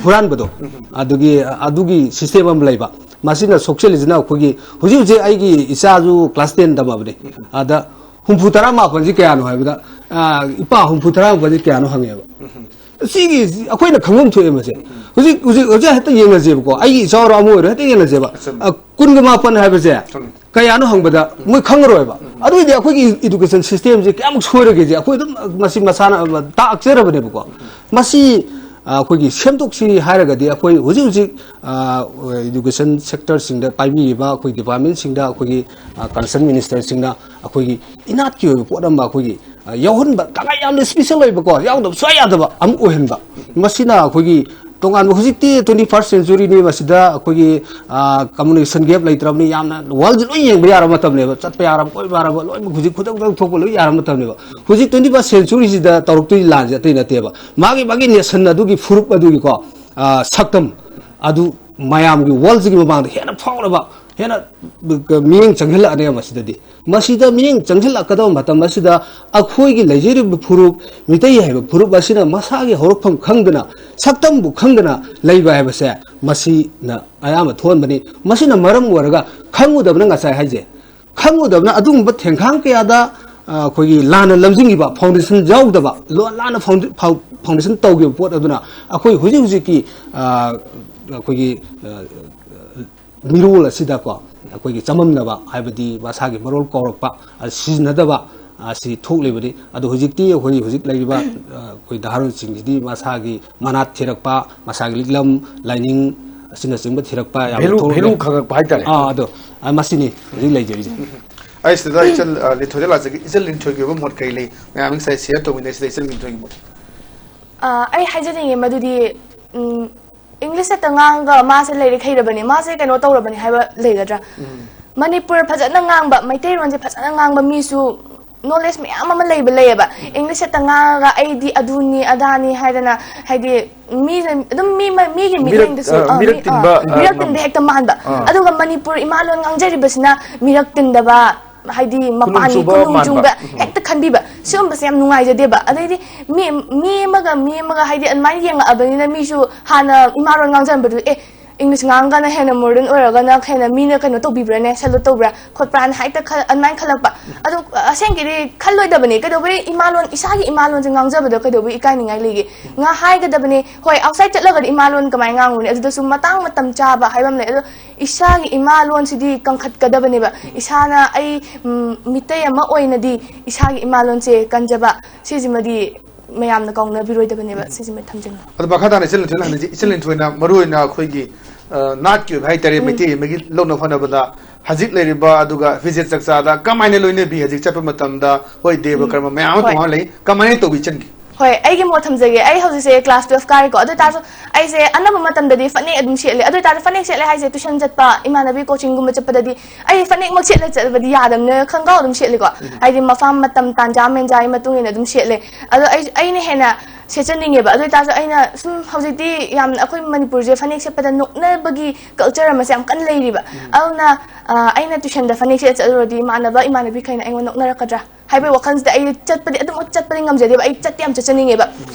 ꯍꯨꯔꯥꯟꯕꯗꯣ, ꯑꯗꯨꯒꯤ, ꯑꯗꯨꯒꯤ system ꯑꯃ ꯂꯩꯕ꯫ ꯃꯁꯤꯅ ꯁꯣꯛꯆꯜꯂꯤꯁꯤꯅ ꯑꯩꯈꯣꯏꯒꯤ ꯍꯧꯖꯤꯛ ꯍꯧꯖꯤꯛ ꯑꯩꯒꯤ ꯏꯆꯥꯁꯨ class ten ꯇꯝꯃꯕꯅꯦ꯫ ꯑꯗ ꯍꯨꯝꯐꯨ ꯇꯔꯥ ꯃꯥꯄꯟꯁꯤ ꯀꯌꯥꯅꯣ ꯍꯥꯏꯕꯗ, ꯑ, ꯏꯄꯥ ꯍꯨꯝꯐꯨ ꯇꯔꯥ ꯃꯥꯄꯟꯁꯤ ꯀꯌꯥꯅꯣ ꯍꯪꯉꯦꯕ꯫ ꯁꯤꯒꯤ ꯑꯩꯈꯣꯏꯅ ꯈꯪꯐꯝ ꯊꯣꯛꯑꯦ ꯃꯁꯦ꯫ ꯍꯧꯖꯤꯛ, ꯍꯧꯖꯤꯛ, ꯍꯧꯖꯤꯛ ꯍꯦꯛꯇ ꯌꯦꯡꯉꯁꯦꯕꯀꯣ꯫ ꯑꯩꯒꯤ ꯏꯆꯥ ꯑꯣꯏꯔꯣ ꯑꯃ ꯑꯣꯏꯔꯣ ꯍꯦꯛꯇ ꯌꯦꯡꯉꯁꯦꯕ꯫ ꯑꯆꯨꯝ꯫ ꯑ, ꯀꯨꯟꯒ ꯃꯥꯄꯟ ꯍꯥꯏꯕꯁꯦ ꯆꯨꯝꯃꯤ꯫ ꯀꯌꯥꯅꯣ ꯍꯪꯕꯗ ꯃꯣꯏ ꯈꯪꯉꯔꯣꯏꯕ꯫ ꯑꯗꯨꯏꯗꯤ ꯑꯩꯈꯣꯏꯒꯤ education system ꯁꯦ ꯀꯌꯥꯃꯨꯛ ꯁꯣꯏꯔꯒꯦꯁꯦ ꯑꯩꯈꯣꯏ ꯑꯗꯨꯝ ꯃꯁꯤ ꯃꯁꯥꯅ ꯇꯥꯛꯆꯔꯕꯅꯦꯕꯀꯣ꯫ ꯃꯁꯤ, ꯑ, ꯑꯩꯈꯣꯏꯒꯤ ꯁꯦꯝꯗꯣꯛꯁꯤ ꯍꯥꯏꯔꯒꯗꯤ ꯑꯩꯈꯣꯏ ꯍꯧꯖꯤꯛ ꯍꯧꯖꯤꯛ, ꯑ, education sector ꯁꯤꯡꯗ ꯄꯥꯏꯕꯤꯔꯤꯕ ꯑꯩꯈꯣꯏ department ꯁꯤꯡꯗ, ꯑꯩꯈꯣꯏꯒꯤ, ꯑ, concerned minister ꯁꯤꯡꯅ ꯑꯩꯈꯣꯏꯒꯤ ꯏꯅꯥꯠꯀꯤ ꯑꯣꯏꯕ ꯄꯣꯠ ꯑꯃ ꯑꯩꯈꯣꯏꯒꯤ, ꯑ, ꯌꯥꯎꯍꯟꯕ, ꯇꯉꯥꯏ ꯌꯥꯝꯅ special ꯑꯣꯏꯕꯀꯣ, ꯌꯥꯎꯗꯕ ꯁꯨꯡꯌꯥ ꯌꯥꯗꯕ ꯑꯃ ꯑꯣꯏꯍꯟꯕ꯫ ꯃꯁꯤꯅ ꯑꯩꯈꯣꯏꯒꯤ ꯇꯣꯉꯥꯟꯕ, ꯍꯧꯖꯤꯛꯇꯤ twenty first century ꯅꯤ, ꯃꯁꯤꯗ ꯑꯩꯈꯣꯏꯒꯤ, ꯑ, communication gap ꯂꯩꯇ꯭ꯔꯕꯅꯤ, ꯌꯥꯝꯅ world ꯁꯤ ꯂꯣꯏ ꯌꯦꯡꯕ ꯌꯥꯔꯕ ꯃꯇꯝꯅꯦꯕ, ꯆꯠꯄ ꯌꯥꯔꯕ, ꯀꯣꯏꯕ ꯌꯥꯔꯕ, ꯂꯣꯏꯅꯃꯛ ꯍꯧꯖꯤꯛ ꯈꯨꯗꯛ ꯈꯨꯗꯛ ꯊꯣꯛꯄ ꯂꯣꯏ ꯌꯥꯔꯕ ꯃꯇꯝꯅꯦꯕ꯫ ꯍꯧꯖꯤꯛ twenty first century ꯁꯤꯗ ꯇꯧꯔꯛꯇꯣꯏ ꯂꯥꯟꯁꯦ ꯑꯇꯩ ꯅꯠꯇꯦꯕ, ꯃꯥꯒꯤ ꯃꯥꯒꯤ nation ꯑꯗꯨꯒꯤ ꯐꯨꯔꯨꯞ ꯑꯗꯨꯒꯤꯀꯣ, ꯑ, ꯁꯛꯇꯝ ꯑꯗꯨ ꯃꯌꯥꯝꯒꯤ world ꯁꯤꯒꯤ ꯃꯃꯥꯡꯗ ꯍꯦꯟꯅ ꯐꯥꯎꯅꯕ ꯍꯦꯟꯅ ꯃꯤꯠꯌꯦꯡ ꯆꯪꯁꯤꯜꯂꯛꯑꯅꯦꯕ ꯃꯁꯤꯗꯗꯤ꯫ ꯃꯁꯤꯗ ꯃꯤꯠꯌꯦꯡ ꯆꯪꯁꯤꯜꯂꯛꯀꯗꯕ ꯃꯇꯝ ꯑꯁꯤꯗ ꯑꯩꯈꯣꯏꯒꯤ ꯂꯩꯖꯔꯤꯕ ꯐꯨꯔꯨꯞ, ꯃꯤꯇꯩ ꯍꯥꯏꯕ ꯐꯨꯔꯨꯞ ꯑꯁꯤꯅ ꯃꯁꯥꯒꯤ ꯍꯧꯔꯛꯐꯝ ꯈꯪꯗꯅ, ꯁꯛꯇꯝꯕꯨ ꯈꯪꯗꯅ ꯂꯩꯕ ꯍꯥꯏꯕꯁꯦ ꯃꯁꯤꯅ ꯑꯌꯥꯝꯕ ꯊꯣꯛꯍꯟꯕꯅꯤ꯫ ꯃꯁꯤꯅ ꯃꯔꯝ ꯑꯣꯏꯔꯒ ꯈꯪꯉꯨꯗꯕꯅ, ꯉꯁꯥꯏ ꯍꯥꯏꯖꯩ, ꯈꯪꯉꯨꯗꯕꯅ ꯑꯗꯨꯒꯨꯝꯕ ꯊꯦꯡꯈꯥꯡ ꯀꯌꯥꯗ, ꯑ, ꯑꯩꯈꯣꯏꯒꯤ ꯂꯥꯟꯅ ꯂꯝꯖꯤꯡꯈꯤꯕ, foundation ꯌꯥꯎꯗꯕ, ꯂꯣꯟ ꯂꯥꯟꯅ founda-, ꯐꯥꯎ-, foundation ꯇꯧꯈꯤꯕ ꯄꯣꯠ ꯑꯗꯨꯅ ꯑꯩꯈꯣꯏ ꯍꯧꯖꯤꯛ ꯍꯧꯖꯤꯛꯀꯤ, ꯑ, ꯑꯩꯈꯣꯏꯒꯤ, ꯑ, ꯃꯤꯔꯣꯜ ꯑꯁꯤꯗꯀꯣ ꯑꯩꯈꯣꯏꯒꯤ ꯆꯃꯝꯅꯕ, ꯍꯥꯏꯕꯗꯤ ꯃꯁꯥꯒꯤ ꯃꯔꯣꯜ ꯀꯥꯎꯔꯛꯄ, ꯑ, ꯁꯤꯖꯤꯟꯅꯗꯕ ꯑꯁꯤ ꯊꯣꯛꯂꯤꯕꯅꯤ꯫ ꯑꯗꯣ ꯍꯧꯖꯤꯛꯇꯤ ꯑꯩꯈꯣꯏ ꯍꯧꯖꯤꯛ ꯂꯩꯔꯤꯕ, ꯑ, ꯑꯩꯈꯣꯏ ꯅꯍꯥꯔꯣꯜꯁꯤꯡꯁꯤꯗꯤ ꯃꯁꯥꯒꯤ ꯃꯅꯥꯠ ꯊꯤꯔꯛꯄ, ꯃꯁꯥꯒꯤ ꯂꯤꯛꯂꯝ ꯂꯥꯏꯅꯤꯡ ꯑꯁꯤꯅꯆꯤꯡꯕ ꯊꯤꯔꯛꯄ ꯌꯥꯝꯅ value, ꯊꯣꯛꯂꯦ꯫ Value ꯈꯪꯉꯛꯄ ꯍꯥꯏꯇꯥꯔꯦ꯫ ꯑꯥ, ꯑꯗꯣ, ꯑ, ꯃꯁꯤꯅꯤ ꯍꯧꯖꯤꯛ ꯂꯩꯖꯔꯤꯁꯦ꯫ ꯑꯩ ꯁꯤꯗ ꯏꯆꯜ, ꯑ, ꯂꯤꯟꯊꯣꯏꯗ ꯂꯥꯛꯆꯒꯦ꯫ ꯏꯆꯜ ꯂꯤꯟꯊꯣꯏꯒꯤ ꯑꯣꯏꯕ ꯃꯣꯠ ꯀꯔꯤ ꯂꯩ? ꯃꯌꯥꯝ ꯉꯁꯥꯏ share ꯇꯧꯃꯤꯟꯅꯩꯁꯤꯗ ꯏꯆꯜ ꯂꯤꯟꯊꯣꯏꯒꯤ ꯃꯣꯠ꯫ ꯑ, ꯑꯩ ꯍꯥꯏꯖꯅꯤꯡꯉꯦ ꯃꯗꯨꯗꯤ, ꯎꯝ, English ꯈꯛꯇ ꯉꯥꯡꯉꯒ ꯃꯥꯁꯦ ꯂꯥꯏꯔꯤꯛ ꯍꯩꯔꯕꯅꯤ, ꯃꯥꯁꯦ ꯀꯩꯅꯣ ꯇꯧꯔꯕꯅꯤ ꯍꯥꯏꯕ ꯂꯩꯒꯗ꯭ꯔꯥ? ꯎꯝ꯫ ꯃꯅꯤꯄꯨꯔ ꯐꯖꯅ ꯉꯥꯡꯕ, ꯃꯩꯇꯩꯂꯣꯟꯁꯦ ꯐꯖꯅ ꯉꯥꯡꯕ ꯃꯤꯁꯨ knowledge ꯃꯌꯥꯝ ꯑꯃ ꯂꯩꯕ ꯂꯩꯌꯦꯕ꯫ English ꯈꯛꯇ ꯉꯥꯡꯉꯒ ꯑꯩꯗꯤ ꯑꯗꯨꯅꯤ ꯑꯗꯥꯅꯤ ꯍꯥꯏꯗꯅ, ꯍꯥꯏꯗꯤ ꯃꯤꯅ ꯑꯗꯨꯝ ꯃꯤ ꯃ-, ꯃꯤꯒꯤ ꯃꯤꯠꯌꯦꯡꯗꯁꯨ, ꯑ, ꯃꯤꯔꯛ ꯃꯤ-, ꯑ, ꯇꯤꯟꯕ, ꯑ, ꯃꯤꯔꯛ ꯇꯤꯟꯕ ꯍꯦꯛꯇ ꯃꯥꯟꯕ꯫ ꯑꯥ꯫ ꯑꯗꯨꯒ ꯃꯅꯤꯄꯨꯔ ꯏꯃꯥꯂꯣꯟ ꯉꯥꯡꯖꯔꯤꯕꯁꯤꯅ ꯃꯤꯔꯛ ꯇꯤꯟꯗꯕ, ꯍꯥꯏꯗꯤ ꯃꯄꯥꯟꯒꯤ ꯈꯨꯅꯨꯡ ꯆꯨꯕ ꯈꯨꯅꯨꯡ ꯃꯥꯟꯕ꯫ ꯆꯨꯡꯕ ꯎꯝ꯫ ꯍꯦꯛꯇ ꯈꯟꯕꯤꯕ꯫ ꯁꯤꯒꯨꯝꯕꯁꯦ ꯌꯥꯝ ꯅꯨꯡꯉꯥꯏꯖꯗꯦꯕ꯫ ꯑꯗꯩꯗꯤ ꯃꯤ, ꯃꯤ ꯑꯃꯒ ꯃꯤ ꯑꯃꯒ ꯍꯥꯏꯗꯤ ꯑꯗꯨꯃꯥꯏꯅ ꯌꯦꯡꯉꯛꯑꯕꯅꯤꯅ ꯃꯤꯁꯨ ꯍꯥꯟꯅ ꯏꯃꯥꯂꯣꯟ ꯉꯥꯡꯖꯔꯝꯕꯗꯨ, ꯑꯦ, English ꯉꯥꯡꯉꯒꯅ ꯍꯦꯟꯅ modern ꯑꯣꯏꯔꯒꯅ ꯍꯦꯟꯅ ꯃꯤꯅ ꯀꯩꯅꯣ ꯇꯧꯕꯤꯕ꯭ꯔꯥꯅꯦ, salute ꯇꯧꯕ꯭ꯔꯥ ꯈꯣꯠꯄ꯭ꯔꯥꯅ ꯍꯦꯛꯇ ꯈꯜ-, ꯑꯗꯨꯃꯥꯏꯅ ꯈꯜꯂꯛꯄ꯫ ꯑꯗꯣ ꯑꯁꯦꯡꯀꯤꯗꯤ ꯈꯜꯂꯣꯏꯗꯕꯅꯤ꯫ ꯀꯩꯗꯧꯕꯩ ꯏꯃꯥꯂꯣꯟ, ꯏꯁꯥꯒꯤ ꯏꯃꯥꯂꯣꯟꯁꯦ ꯉꯥꯡꯖꯕꯗ ꯀꯩꯗꯧꯕꯩ ꯏꯀꯥꯏꯅꯤꯡꯉꯥꯏ ꯂꯩꯒꯦ? ꯉꯥ ꯍꯥꯏꯒꯗꯕꯅꯤ꯫ ꯍꯣꯏ, outside ꯆꯠꯂꯒꯗꯤ ꯏꯃꯥꯂꯣꯟ ꯀꯃꯥꯏꯅ ꯉꯥꯡꯉꯨꯅꯤ? ꯑꯗꯨꯗꯁꯨ ꯃꯇꯥꯡ ꯃꯇꯝ ꯆꯥꯕ ꯍꯥꯏꯕ ꯑꯃ ꯂꯩ꯫ ꯑꯗꯣ ꯏꯁꯥꯒꯤ ꯏꯃꯥꯂꯣꯟꯁꯤꯗꯤ ꯀꯟꯈꯠꯀꯗꯕꯅꯦꯕ꯫ ꯏꯁꯥꯅ ꯑꯩ, ꯎꯝ, ꯃꯤꯇꯩ ꯑꯃ ꯑꯣꯏꯅꯗꯤ ꯏꯁꯥꯒꯤ ꯏꯃꯥꯂꯣꯟꯁꯦ ꯀꯟꯖꯕ, ꯁꯤꯁꯤꯃꯗꯤ ꯃꯌꯥꯝꯅ ꯀꯥꯎꯅꯕꯤꯔꯣꯏꯗꯕꯅꯦꯕ꯫ ꯁꯤꯁꯤꯃ ꯊꯝꯖꯅꯤꯡꯉꯤ꯫ ꯑꯗꯣ ꯃꯈꯥ ꯇꯥꯅ ꯏꯆꯜ ꯂꯤꯟꯊꯣꯏꯅ ꯍꯪꯅꯤꯡꯉꯤꯁꯦ, ꯏꯆꯜ ꯂꯤꯟꯊꯣꯏꯅ ꯃꯔꯨꯑꯣꯏꯅ ꯑꯩꯈꯣꯏꯒꯤ, ꯑ, ꯅꯥꯠꯀꯤ ꯑꯣꯏꯕ ꯍꯥꯏꯇꯥꯔꯦ, ꯎꯝ꯫ ꯃꯩꯇꯩ ꯑꯃꯒꯤ ꯂꯧꯅ ꯐꯅꯕꯗ ꯍꯧꯖꯤꯛ ꯂꯩꯔꯤꯕ ꯑꯗꯨꯒ ꯐꯤꯖꯦꯠ ꯆꯥꯛꯆꯥꯗ ꯀꯃꯥꯏꯅ ꯂꯣꯏꯅꯕꯤ? ꯍꯧꯖꯤꯛ ꯆꯠꯄ ꯃꯇꯝꯗ, ꯍꯣꯏ, ꯗꯦꯕ ꯎꯝ꯫ ꯀꯔꯃ ꯃꯌꯥꯝ ꯑꯃ ꯍꯣꯏ꯫ ꯇꯣꯉꯥꯟꯅ ꯂꯩ, ꯀꯃꯥꯏꯅ ꯇꯧꯕꯤ ꯏꯆꯟꯒꯤ? ꯍꯣꯏ, ꯑꯩꯒꯤ ꯃꯣꯠ ꯊꯝꯖꯒꯦ꯫ ꯑꯩ ꯍꯧꯖꯤꯛꯁꯦ ꯀ꯭ꯂꯥꯁ ꯇꯨꯋꯦꯜꯐ ꯀꯥꯔꯤꯀꯣ꯫ ꯑꯗꯨ ꯑꯣꯏꯇꯥꯔꯁꯨ ꯑꯩꯁꯦ ꯑꯅꯝꯕ ꯃꯇꯝꯗꯗꯤ ꯐꯅꯦꯛ ꯑꯗꯨꯝ ꯁꯦꯠꯂꯦ꯫ ꯑꯗꯨ ꯑꯣꯏꯇꯥꯔꯁꯨ ꯐꯅꯦꯛ ꯁꯦꯠꯂꯦ ꯍꯥꯏꯁꯦ, ꯇ꯭ꯌꯨꯁꯟ ꯆꯠꯄ, ꯏꯃꯥꯟꯅꯕꯤ ꯀꯣꯆꯤꯡꯒꯨꯝꯕ ꯆꯠꯄꯗꯗꯤ ꯑꯩ ꯐꯅꯦꯛꯃꯛ ꯁꯦꯠꯂ ꯆꯠꯄꯗꯤ ꯌꯥꯗꯕꯅꯤꯅ ꯈꯣꯡꯒ꯭ꯔꯥꯎ ꯑꯗꯨꯝ ꯁꯦꯠꯂꯤꯀꯣ꯫ ꯍꯥꯏꯗꯤ ꯃꯐꯝ, ꯃꯇꯝ, ꯇꯥꯟꯖꯥ ꯃꯦꯟꯖꯥꯒꯤ ꯃꯇꯨꯡ ꯏꯟꯅ ꯑꯗꯨꯝ ꯁꯦꯠꯂꯦ꯫ ꯑꯗꯣ ꯑꯩ, ꯑꯩꯅ ꯍꯦꯟꯅ ꯁꯦꯠꯆꯅꯤꯡꯉꯦꯕ꯫ ꯑꯗꯨ ꯑꯣꯏꯇꯥꯔꯁꯨ ꯑꯩꯅ ꯁꯨꯝ ꯍꯧꯖꯤꯛꯇꯤ ꯌꯥꯝ ꯑꯩꯈꯣꯏ ꯃꯅꯤꯄꯨꯔꯁꯦ ꯐꯅꯦꯛ ꯁꯦꯠꯄꯗ ꯅꯣꯛꯅꯕꯒꯤ ꯀꯜꯆꯔ ꯑꯃꯁꯦ ꯌꯥꯝ ꯀꯟꯅ ꯂꯩꯔꯤꯕ꯫ ꯑꯗꯨꯅ, ꯑ, ꯑꯩꯅ ꯇ꯭ꯌꯨꯁꯟꯗ ꯐꯅꯦꯛ ꯁꯦꯠꯂ ꯆꯠꯂꯨꯔꯗꯤ ꯏꯃꯥꯟꯅꯕ, ꯏꯃꯥꯟꯅꯕꯤꯈꯩꯅ ꯑꯩꯉꯣꯟꯗ ꯅꯣꯛꯅꯔꯛꯀꯗ꯭ꯔꯥ ꯍꯥꯏꯕꯒꯤ ꯋꯥꯈꯜꯁꯤꯗ ꯑꯩ ꯆꯠꯄꯗꯤ, ꯑꯗꯨꯝ ꯆꯠꯄꯗꯤ ꯉꯝꯖꯗꯦꯕ꯫ ꯑꯩ ꯆꯠꯇꯤ ꯌꯥꯝ ꯆꯠꯆꯅꯤꯡꯉꯦꯕ꯫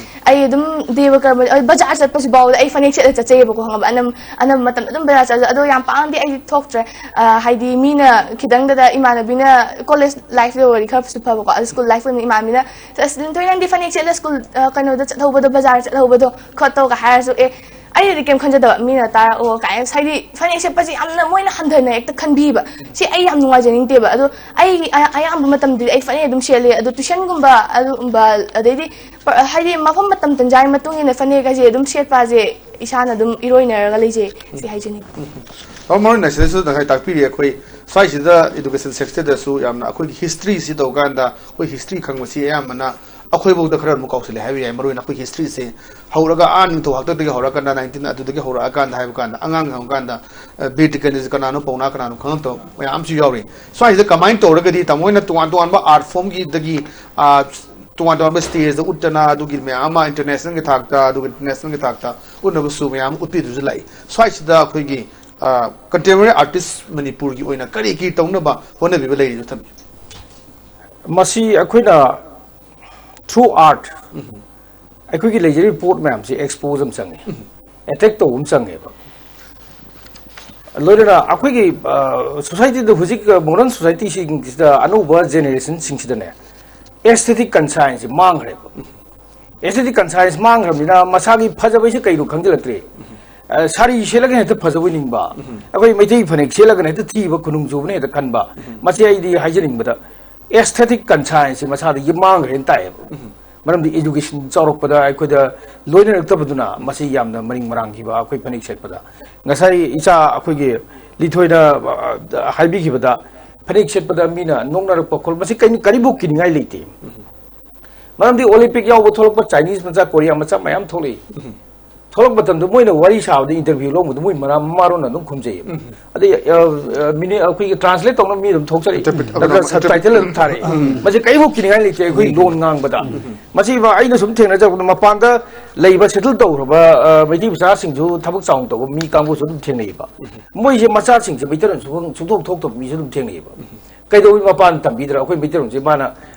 ꯑꯩ ꯑꯗꯨꯝ ꯗꯦꯕ ꯀꯔꯃ, ꯑꯩ ꯕꯖꯥꯔ ꯆꯠꯄꯁꯤ ꯐꯥꯎꯕꯗ ꯑꯩ ꯐꯅꯦꯛ ꯁꯦꯠꯂ ꯆꯠꯆꯩꯌꯦꯕꯀꯣ, ꯈꯪꯉꯕ? ꯑꯅꯝ-, ꯑꯅꯝꯕ ꯃꯇꯝꯗ ꯑꯗꯨꯝ ꯕꯖꯥꯔ ꯆꯠꯂꯁꯨ꯫ ꯑꯗꯣ ꯌꯥꯝ ꯄꯥꯡꯗꯤ ꯑꯩ ꯊꯣꯛꯇ꯭ꯔꯦ꯫ ꯑ, ꯍꯥꯏꯗꯤ ꯃꯤꯅ ꯈꯤꯇꯪꯗꯗ ꯏꯃꯥꯟꯅꯕꯤꯅ ꯀꯣꯂꯦꯖ ꯂꯥꯏꯐ ꯌꯧꯔꯗꯤ ꯈꯔꯁꯨ ꯐꯕꯀꯣ, ꯑꯗꯣ ꯁ꯭ꯀꯨꯜ ꯂꯥꯏꯐ ꯑꯣꯏꯅ ꯏꯃꯥꯟꯅꯕꯤꯅ, "ꯑꯁ, ꯂꯤꯟꯊꯣꯏ, ꯅꯪꯗꯤ ꯐꯅꯦꯛ ꯁꯦꯠꯂ ꯁ꯭ꯀꯨꯜ, ꯑ, ꯀꯩꯅꯣꯗ ꯆꯠꯍꯧꯕꯗꯣ, ꯕꯖꯥꯔ ꯆꯠꯍꯧꯕꯗꯣ ꯈꯣꯠꯇꯧꯒ" ꯍꯥꯏꯔꯁꯨ, ꯑꯦ, ꯑꯩꯅꯗꯤ ꯀꯩꯝ ꯈꯟꯖꯗꯕ꯫ ꯃꯤꯅ ꯇꯥꯔꯛꯑꯣ ꯀꯥꯏꯅ, ꯍꯥꯏꯗꯤ ꯐꯅꯦꯛ ꯁꯦꯠꯄꯁꯦ ꯌꯥꯝꯅ ꯃꯣꯏꯅ ꯍꯟꯊꯅ ꯍꯦꯛꯇ ꯈꯟꯕꯤꯕ꯫ ꯁꯤ ꯑꯩ ꯌꯥꯝ ꯅꯨꯡꯉꯥꯏꯖꯅꯤꯡꯗꯦꯕ꯫ ꯑꯗꯣ ꯑꯩꯒꯤ ꯑꯌꯥ-, ꯑꯌꯥꯝꯕ ꯃꯇꯝꯗꯗꯤ ꯑꯩ ꯐꯅꯦꯛ ꯑꯗꯨꯝ ꯁꯦꯠꯂꯦ꯫ ꯑꯗꯣ ꯇ꯭ꯌꯨꯁꯟꯒꯨꯝꯕ ꯑꯗꯨꯒꯨꯝꯕ, ꯑꯗꯩꯗꯤ ꯄ-, ꯍꯥꯏꯗꯤ ꯃꯐꯝ ꯃꯇꯝ ꯇꯟꯖꯥꯒꯤ ꯃꯇꯨꯡ ꯏꯟꯅ ꯐꯅꯦꯛ ꯍꯥꯏꯁꯦ ꯑꯗꯨꯝ ꯁꯦꯠꯄ ꯍꯥꯏꯁꯦ ꯏꯁꯥꯅ ꯑꯗꯨꯝ ꯏꯔꯣꯏꯅꯔꯒ ꯂꯩꯖꯩ꯫ ꯁꯤ ꯍꯥꯏꯖꯅꯤꯡꯉꯤ꯫ ꯑꯣ, ꯃꯔꯨ ꯑꯣꯏꯅ ꯁꯤꯗꯁꯨ ꯉꯁꯥꯏ ꯇꯥꯛꯄꯤꯔꯤ, ꯑꯩꯈꯣꯏ ꯁ꯭ꯋꯥꯏꯁꯤꯗ ꯏꯗꯨꯀꯦꯁꯟ ꯁꯦꯛꯇꯔꯗꯁꯨ ꯌꯥꯝꯅ ꯑꯩꯈꯣꯏꯒꯤ ꯍꯤꯁꯇ꯭ꯔꯤꯁꯤ ꯇꯧꯀꯥꯟꯗ, ꯑꯩꯈꯣꯏ ꯍꯤꯁꯇ꯭ꯔꯤ ꯈꯪꯕꯁꯤ ꯑꯌꯥꯝꯕꯅ ꯑꯩꯈꯣꯏꯐꯥꯎꯗ ꯈꯔ ꯑꯃꯨꯛ ꯀꯥꯎꯁꯤꯜꯂꯦ ꯍꯥꯏꯕ ꯌꯥꯏ꯫ ꯃꯔꯨ ꯑꯣꯏꯅ ꯑꯩꯈꯣꯏ ꯍꯤꯁꯇ꯭ꯔꯤꯁꯦ ꯍꯧꯔꯒ ꯑꯥ ꯅꯤꯡꯊꯧ ꯍꯥꯛꯇꯛꯇꯒꯤ ꯍꯧꯔꯛꯑꯀꯥꯟꯗ, ꯅꯥꯏꯟꯇꯤꯟ ꯑꯗꯨꯗꯒꯤ ꯍꯧꯔꯛꯑꯀꯥꯟꯗ ꯍꯥꯏꯕ ꯀꯥꯟꯗ, ꯑꯉꯥꯡ ꯍꯪꯉꯀꯥꯟꯗ, ꯑ, ꯕꯤꯔ ꯇꯤꯀꯦꯟꯗ꯭ꯔꯖꯤꯠ ꯀꯅꯥꯅꯣ, ꯄꯥꯎꯅꯥ ꯀꯅꯥꯅꯣ ꯈꯪꯉꯛꯇꯕ ꯃꯌꯥꯝ ꯑꯃꯁꯨ ꯌꯥꯎꯔꯤ꯫ ꯁ꯭ꯋꯥꯏꯁꯤꯗ ꯀꯃꯥꯏꯅ ꯇꯧꯔꯒꯗꯤ ꯇꯥꯃꯣ ꯍꯣꯏꯅ ꯇꯣꯉꯥꯟ ꯇꯣꯉꯥꯟꯕ ꯑꯥꯔꯠ ꯐꯣꯝꯒꯤꯗꯒꯤ, ꯑ, ꯇꯣꯉꯥꯟ ꯇꯣꯉꯥꯟꯕ ꯁ꯭ꯇꯦꯖꯇ ꯎꯠꯇꯅ, ꯑꯗꯨꯒꯤ ꯃꯌꯥꯝ ꯑꯃ ꯏꯟꯇꯔꯅꯦꯁꯅꯦꯜꯒꯤ ꯊꯥꯛꯇ, ꯑꯗꯨꯒ ꯏꯟꯇꯔꯅꯦꯁꯅꯦꯜꯒꯤ ꯊꯥꯛꯇ ꯎꯠꯅꯕꯁꯨ ꯃꯌꯥꯝ ꯑꯃ ꯎꯠꯄꯤꯗꯨꯅꯁꯨ ꯂꯥꯛꯏ꯫ ꯁ꯭ꯋꯥꯏꯁꯤꯗ ꯑꯩꯈꯣꯏꯒꯤ, ꯑ, ꯀꯟꯇꯦꯝꯄꯣꯔꯔꯤ ꯑꯥꯔꯇꯤꯁ ꯃꯅꯤꯄꯨꯔꯒꯤ ꯑꯣꯏꯅ ꯀꯔꯤ ꯀꯔꯤ ꯇꯧꯅꯕ ꯍꯣꯠꯅꯕꯤꯕ ꯂꯩꯔꯤꯗꯣ ꯊꯝꯕꯤꯌꯨ꯫ ꯃꯁꯤ ꯑꯩꯈꯣꯏꯅ ꯊ꯭ꯔꯨ ꯑꯥꯔꯠ ꯑꯩꯈꯣꯏꯒꯤ ꯂꯩꯖꯔꯤꯕ ꯄꯣꯠ ꯃꯌꯥꯝꯁꯦ ꯑꯦꯛꯁꯄꯣꯖ ꯑꯃ ꯆꯪꯉꯦ, ꯑꯦꯇ꯭ꯔꯦꯛ ꯇꯧꯕ ꯑꯃ ꯆꯪꯉꯦꯕ꯫ ꯂꯣꯏꯅꯅ ꯑꯩꯈꯣꯏꯒꯤ ꯁꯣꯁꯥꯏꯇꯤꯗ, ꯍꯧꯖꯤꯛ ꯃꯣꯗꯔꯟ ꯁꯣꯁꯥꯏꯇꯤꯁꯤꯡꯁꯤꯗ ꯑꯅꯧꯕ ꯖꯦꯅꯦꯔꯦꯁꯟꯁꯤꯡꯁꯤꯗꯅꯦ, ꯑꯦꯁꯊꯦꯇꯤꯛ ꯀꯟꯁꯥꯏꯟꯁꯁꯦ ꯃꯥꯡꯈ꯭ꯔꯦꯕ꯫ ꯑꯦꯁꯊꯦꯇꯤꯛ ꯀꯟꯁꯥꯏꯟꯁ ꯃꯥꯡꯈ꯭ꯔꯕꯅꯤꯅ ꯃꯁꯥꯒꯤ ꯐꯖꯕꯩꯁꯦ ꯀꯩꯅꯣ ꯈꯪꯖꯤꯜꯂꯛꯇ꯭ꯔꯦ꯫ ꯑ, ꯁꯥꯔꯤ ꯁꯦꯠꯂꯒꯅ ꯍꯦꯛꯇ ꯐꯖꯕ ꯑꯣꯏꯅꯤꯡꯕ, ꯑꯩꯈꯣꯏ ꯃꯩꯇꯩ ꯐꯅꯦꯛ ꯁꯦꯠꯂꯒꯅ ꯍꯦꯛꯇ ꯊꯤꯕ, ꯈꯨꯅꯨꯡ ꯆꯨꯕꯅ ꯍꯦꯛꯇ ꯈꯟꯕ, ꯃꯁꯤ ꯑꯩꯗꯤ ꯍꯥꯏꯖꯅꯤꯡꯕꯗ ꯑꯦꯁꯊꯦꯇꯤꯛ ꯀꯟꯁꯥꯏꯟꯁꯁꯦ ꯃꯁꯥꯗꯒꯤ ꯃꯥꯡꯈ꯭ꯔꯦꯅ ꯇꯥꯏꯌꯦꯕ꯫ ꯃꯔꯝꯗꯤ ꯏꯗꯨꯀꯦꯁꯟ ꯆꯥꯎꯔꯛꯄꯗ ꯑꯩꯈꯣꯏꯗ ꯂꯣꯏꯅꯔꯛꯇꯕꯗꯨꯅ ꯃꯁꯤ ꯌꯥꯝꯅ ꯃꯅꯤꯡ ꯃꯔꯥꯡꯈꯤꯕ ꯑꯩꯈꯣꯏ ꯐꯅꯦꯛ ꯁꯦꯠꯄꯗ꯫ ꯉꯁꯥꯏ ꯏꯆꯥ ꯑꯩꯈꯣꯏꯒꯤ ꯂꯤꯊꯣꯏꯅ, ꯑ, ꯍꯥꯏꯕꯤꯈꯤꯕꯗ, ꯐꯅꯦꯛ ꯁꯦꯠꯄꯗ ꯃꯤꯅ ꯅꯣꯛꯅꯔꯛꯄ ꯈꯣꯠꯄ, ꯃꯁꯤ ꯀꯔꯤ-, ꯀꯔꯤꯐꯥꯎ ꯀꯤꯅꯤꯡꯉꯥꯏ ꯂꯩꯇꯦ꯫ ꯃꯔꯝꯗꯤ ꯑꯣꯂꯤꯝꯄꯤꯛ ꯌꯥꯎꯕ ꯊꯣꯛꯂꯛꯄ ꯆꯥꯏꯅꯤꯁ ꯃꯆꯥ, ꯀꯣꯔꯤꯌꯥ ꯃꯆꯥ ꯃꯌꯥꯝ ꯊꯣꯛꯂꯛꯏ꯫ ꯊꯣꯛꯂꯛꯄ ꯃꯇꯝꯗ ꯃꯣꯏꯅ ꯋꯥꯔꯤ ꯁꯥꯕꯗ, ꯏꯟꯇꯔꯚ꯭ꯌꯨ ꯂꯧꯕꯗ ꯃꯣꯏ ꯃꯔꯥ ꯃꯃꯥꯔꯣꯟꯅ ꯑꯗꯨꯝ ꯈꯨꯝꯖꯩꯌꯦꯕ꯫ ꯑꯗꯩ ꯑ, ꯑ, ꯃꯤꯅꯤ-, ꯑꯩꯈꯣꯏꯒꯤ ꯇ꯭ꯔꯥꯟꯁꯂꯦꯠ ꯇꯧꯅꯕ ꯃꯤ ꯑꯗꯨꯝ ꯊꯣꯛꯆꯔꯛꯏ꯫ ꯏꯟꯇꯔꯄ꯭ꯔꯤꯠ ꯅꯠꯇ꯭ꯔꯒ ꯑꯗꯨꯝ ꯁꯕ ꯇꯥꯏꯇꯜ ꯑꯗꯨꯝ ꯊꯥꯔꯛꯏ꯫ ꯃꯁꯤ ꯀꯔꯤꯐꯥꯎ ꯀꯤꯅꯤꯡꯉꯥꯏ ꯂꯩꯇꯦ ꯑꯩꯈꯣꯏ ꯂꯣꯟ ꯉꯥꯡꯕꯗ꯫ ꯃꯁꯤ ꯑꯩꯅ ꯁꯨꯝ ꯊꯦꯡꯅꯖꯔꯛꯄꯗ ꯃꯄꯥꯟꯗ ꯂꯩꯕ ꯁꯦꯇꯜ ꯇꯧꯈ꯭ꯔꯕ, ꯑ, ꯃꯩꯇꯩ ꯃꯆꯥꯁꯤꯡꯁꯨ ꯊꯕꯛ ꯆꯥꯎꯅ ꯇꯧꯕ ꯃꯤ ꯀꯥꯡꯕꯨꯁꯨ ꯑꯗꯨꯝ ꯊꯦꯡꯅꯩꯌꯦꯕ꯫ ꯃꯣꯏꯁꯦ ꯃꯆꯥꯁꯤꯡꯁꯦ ꯃꯩꯇꯩꯂꯣꯟ ꯁꯨꯡꯈꯪ-, ꯁꯨꯡꯊꯣꯛ ꯊꯣꯛꯇꯕ ꯃꯤꯁꯨ ꯑꯗꯨꯝ ꯊꯦꯡꯅꯩꯌꯦꯕ꯫ ꯀꯩꯗꯧꯕꯩ ꯃꯄꯥꯟ ꯇꯝꯕꯤꯗ꯭ꯔꯥ? ꯑꯩꯈꯣꯏ ꯃꯩꯇꯩꯂꯣꯟꯁꯦ ꯃꯥꯅ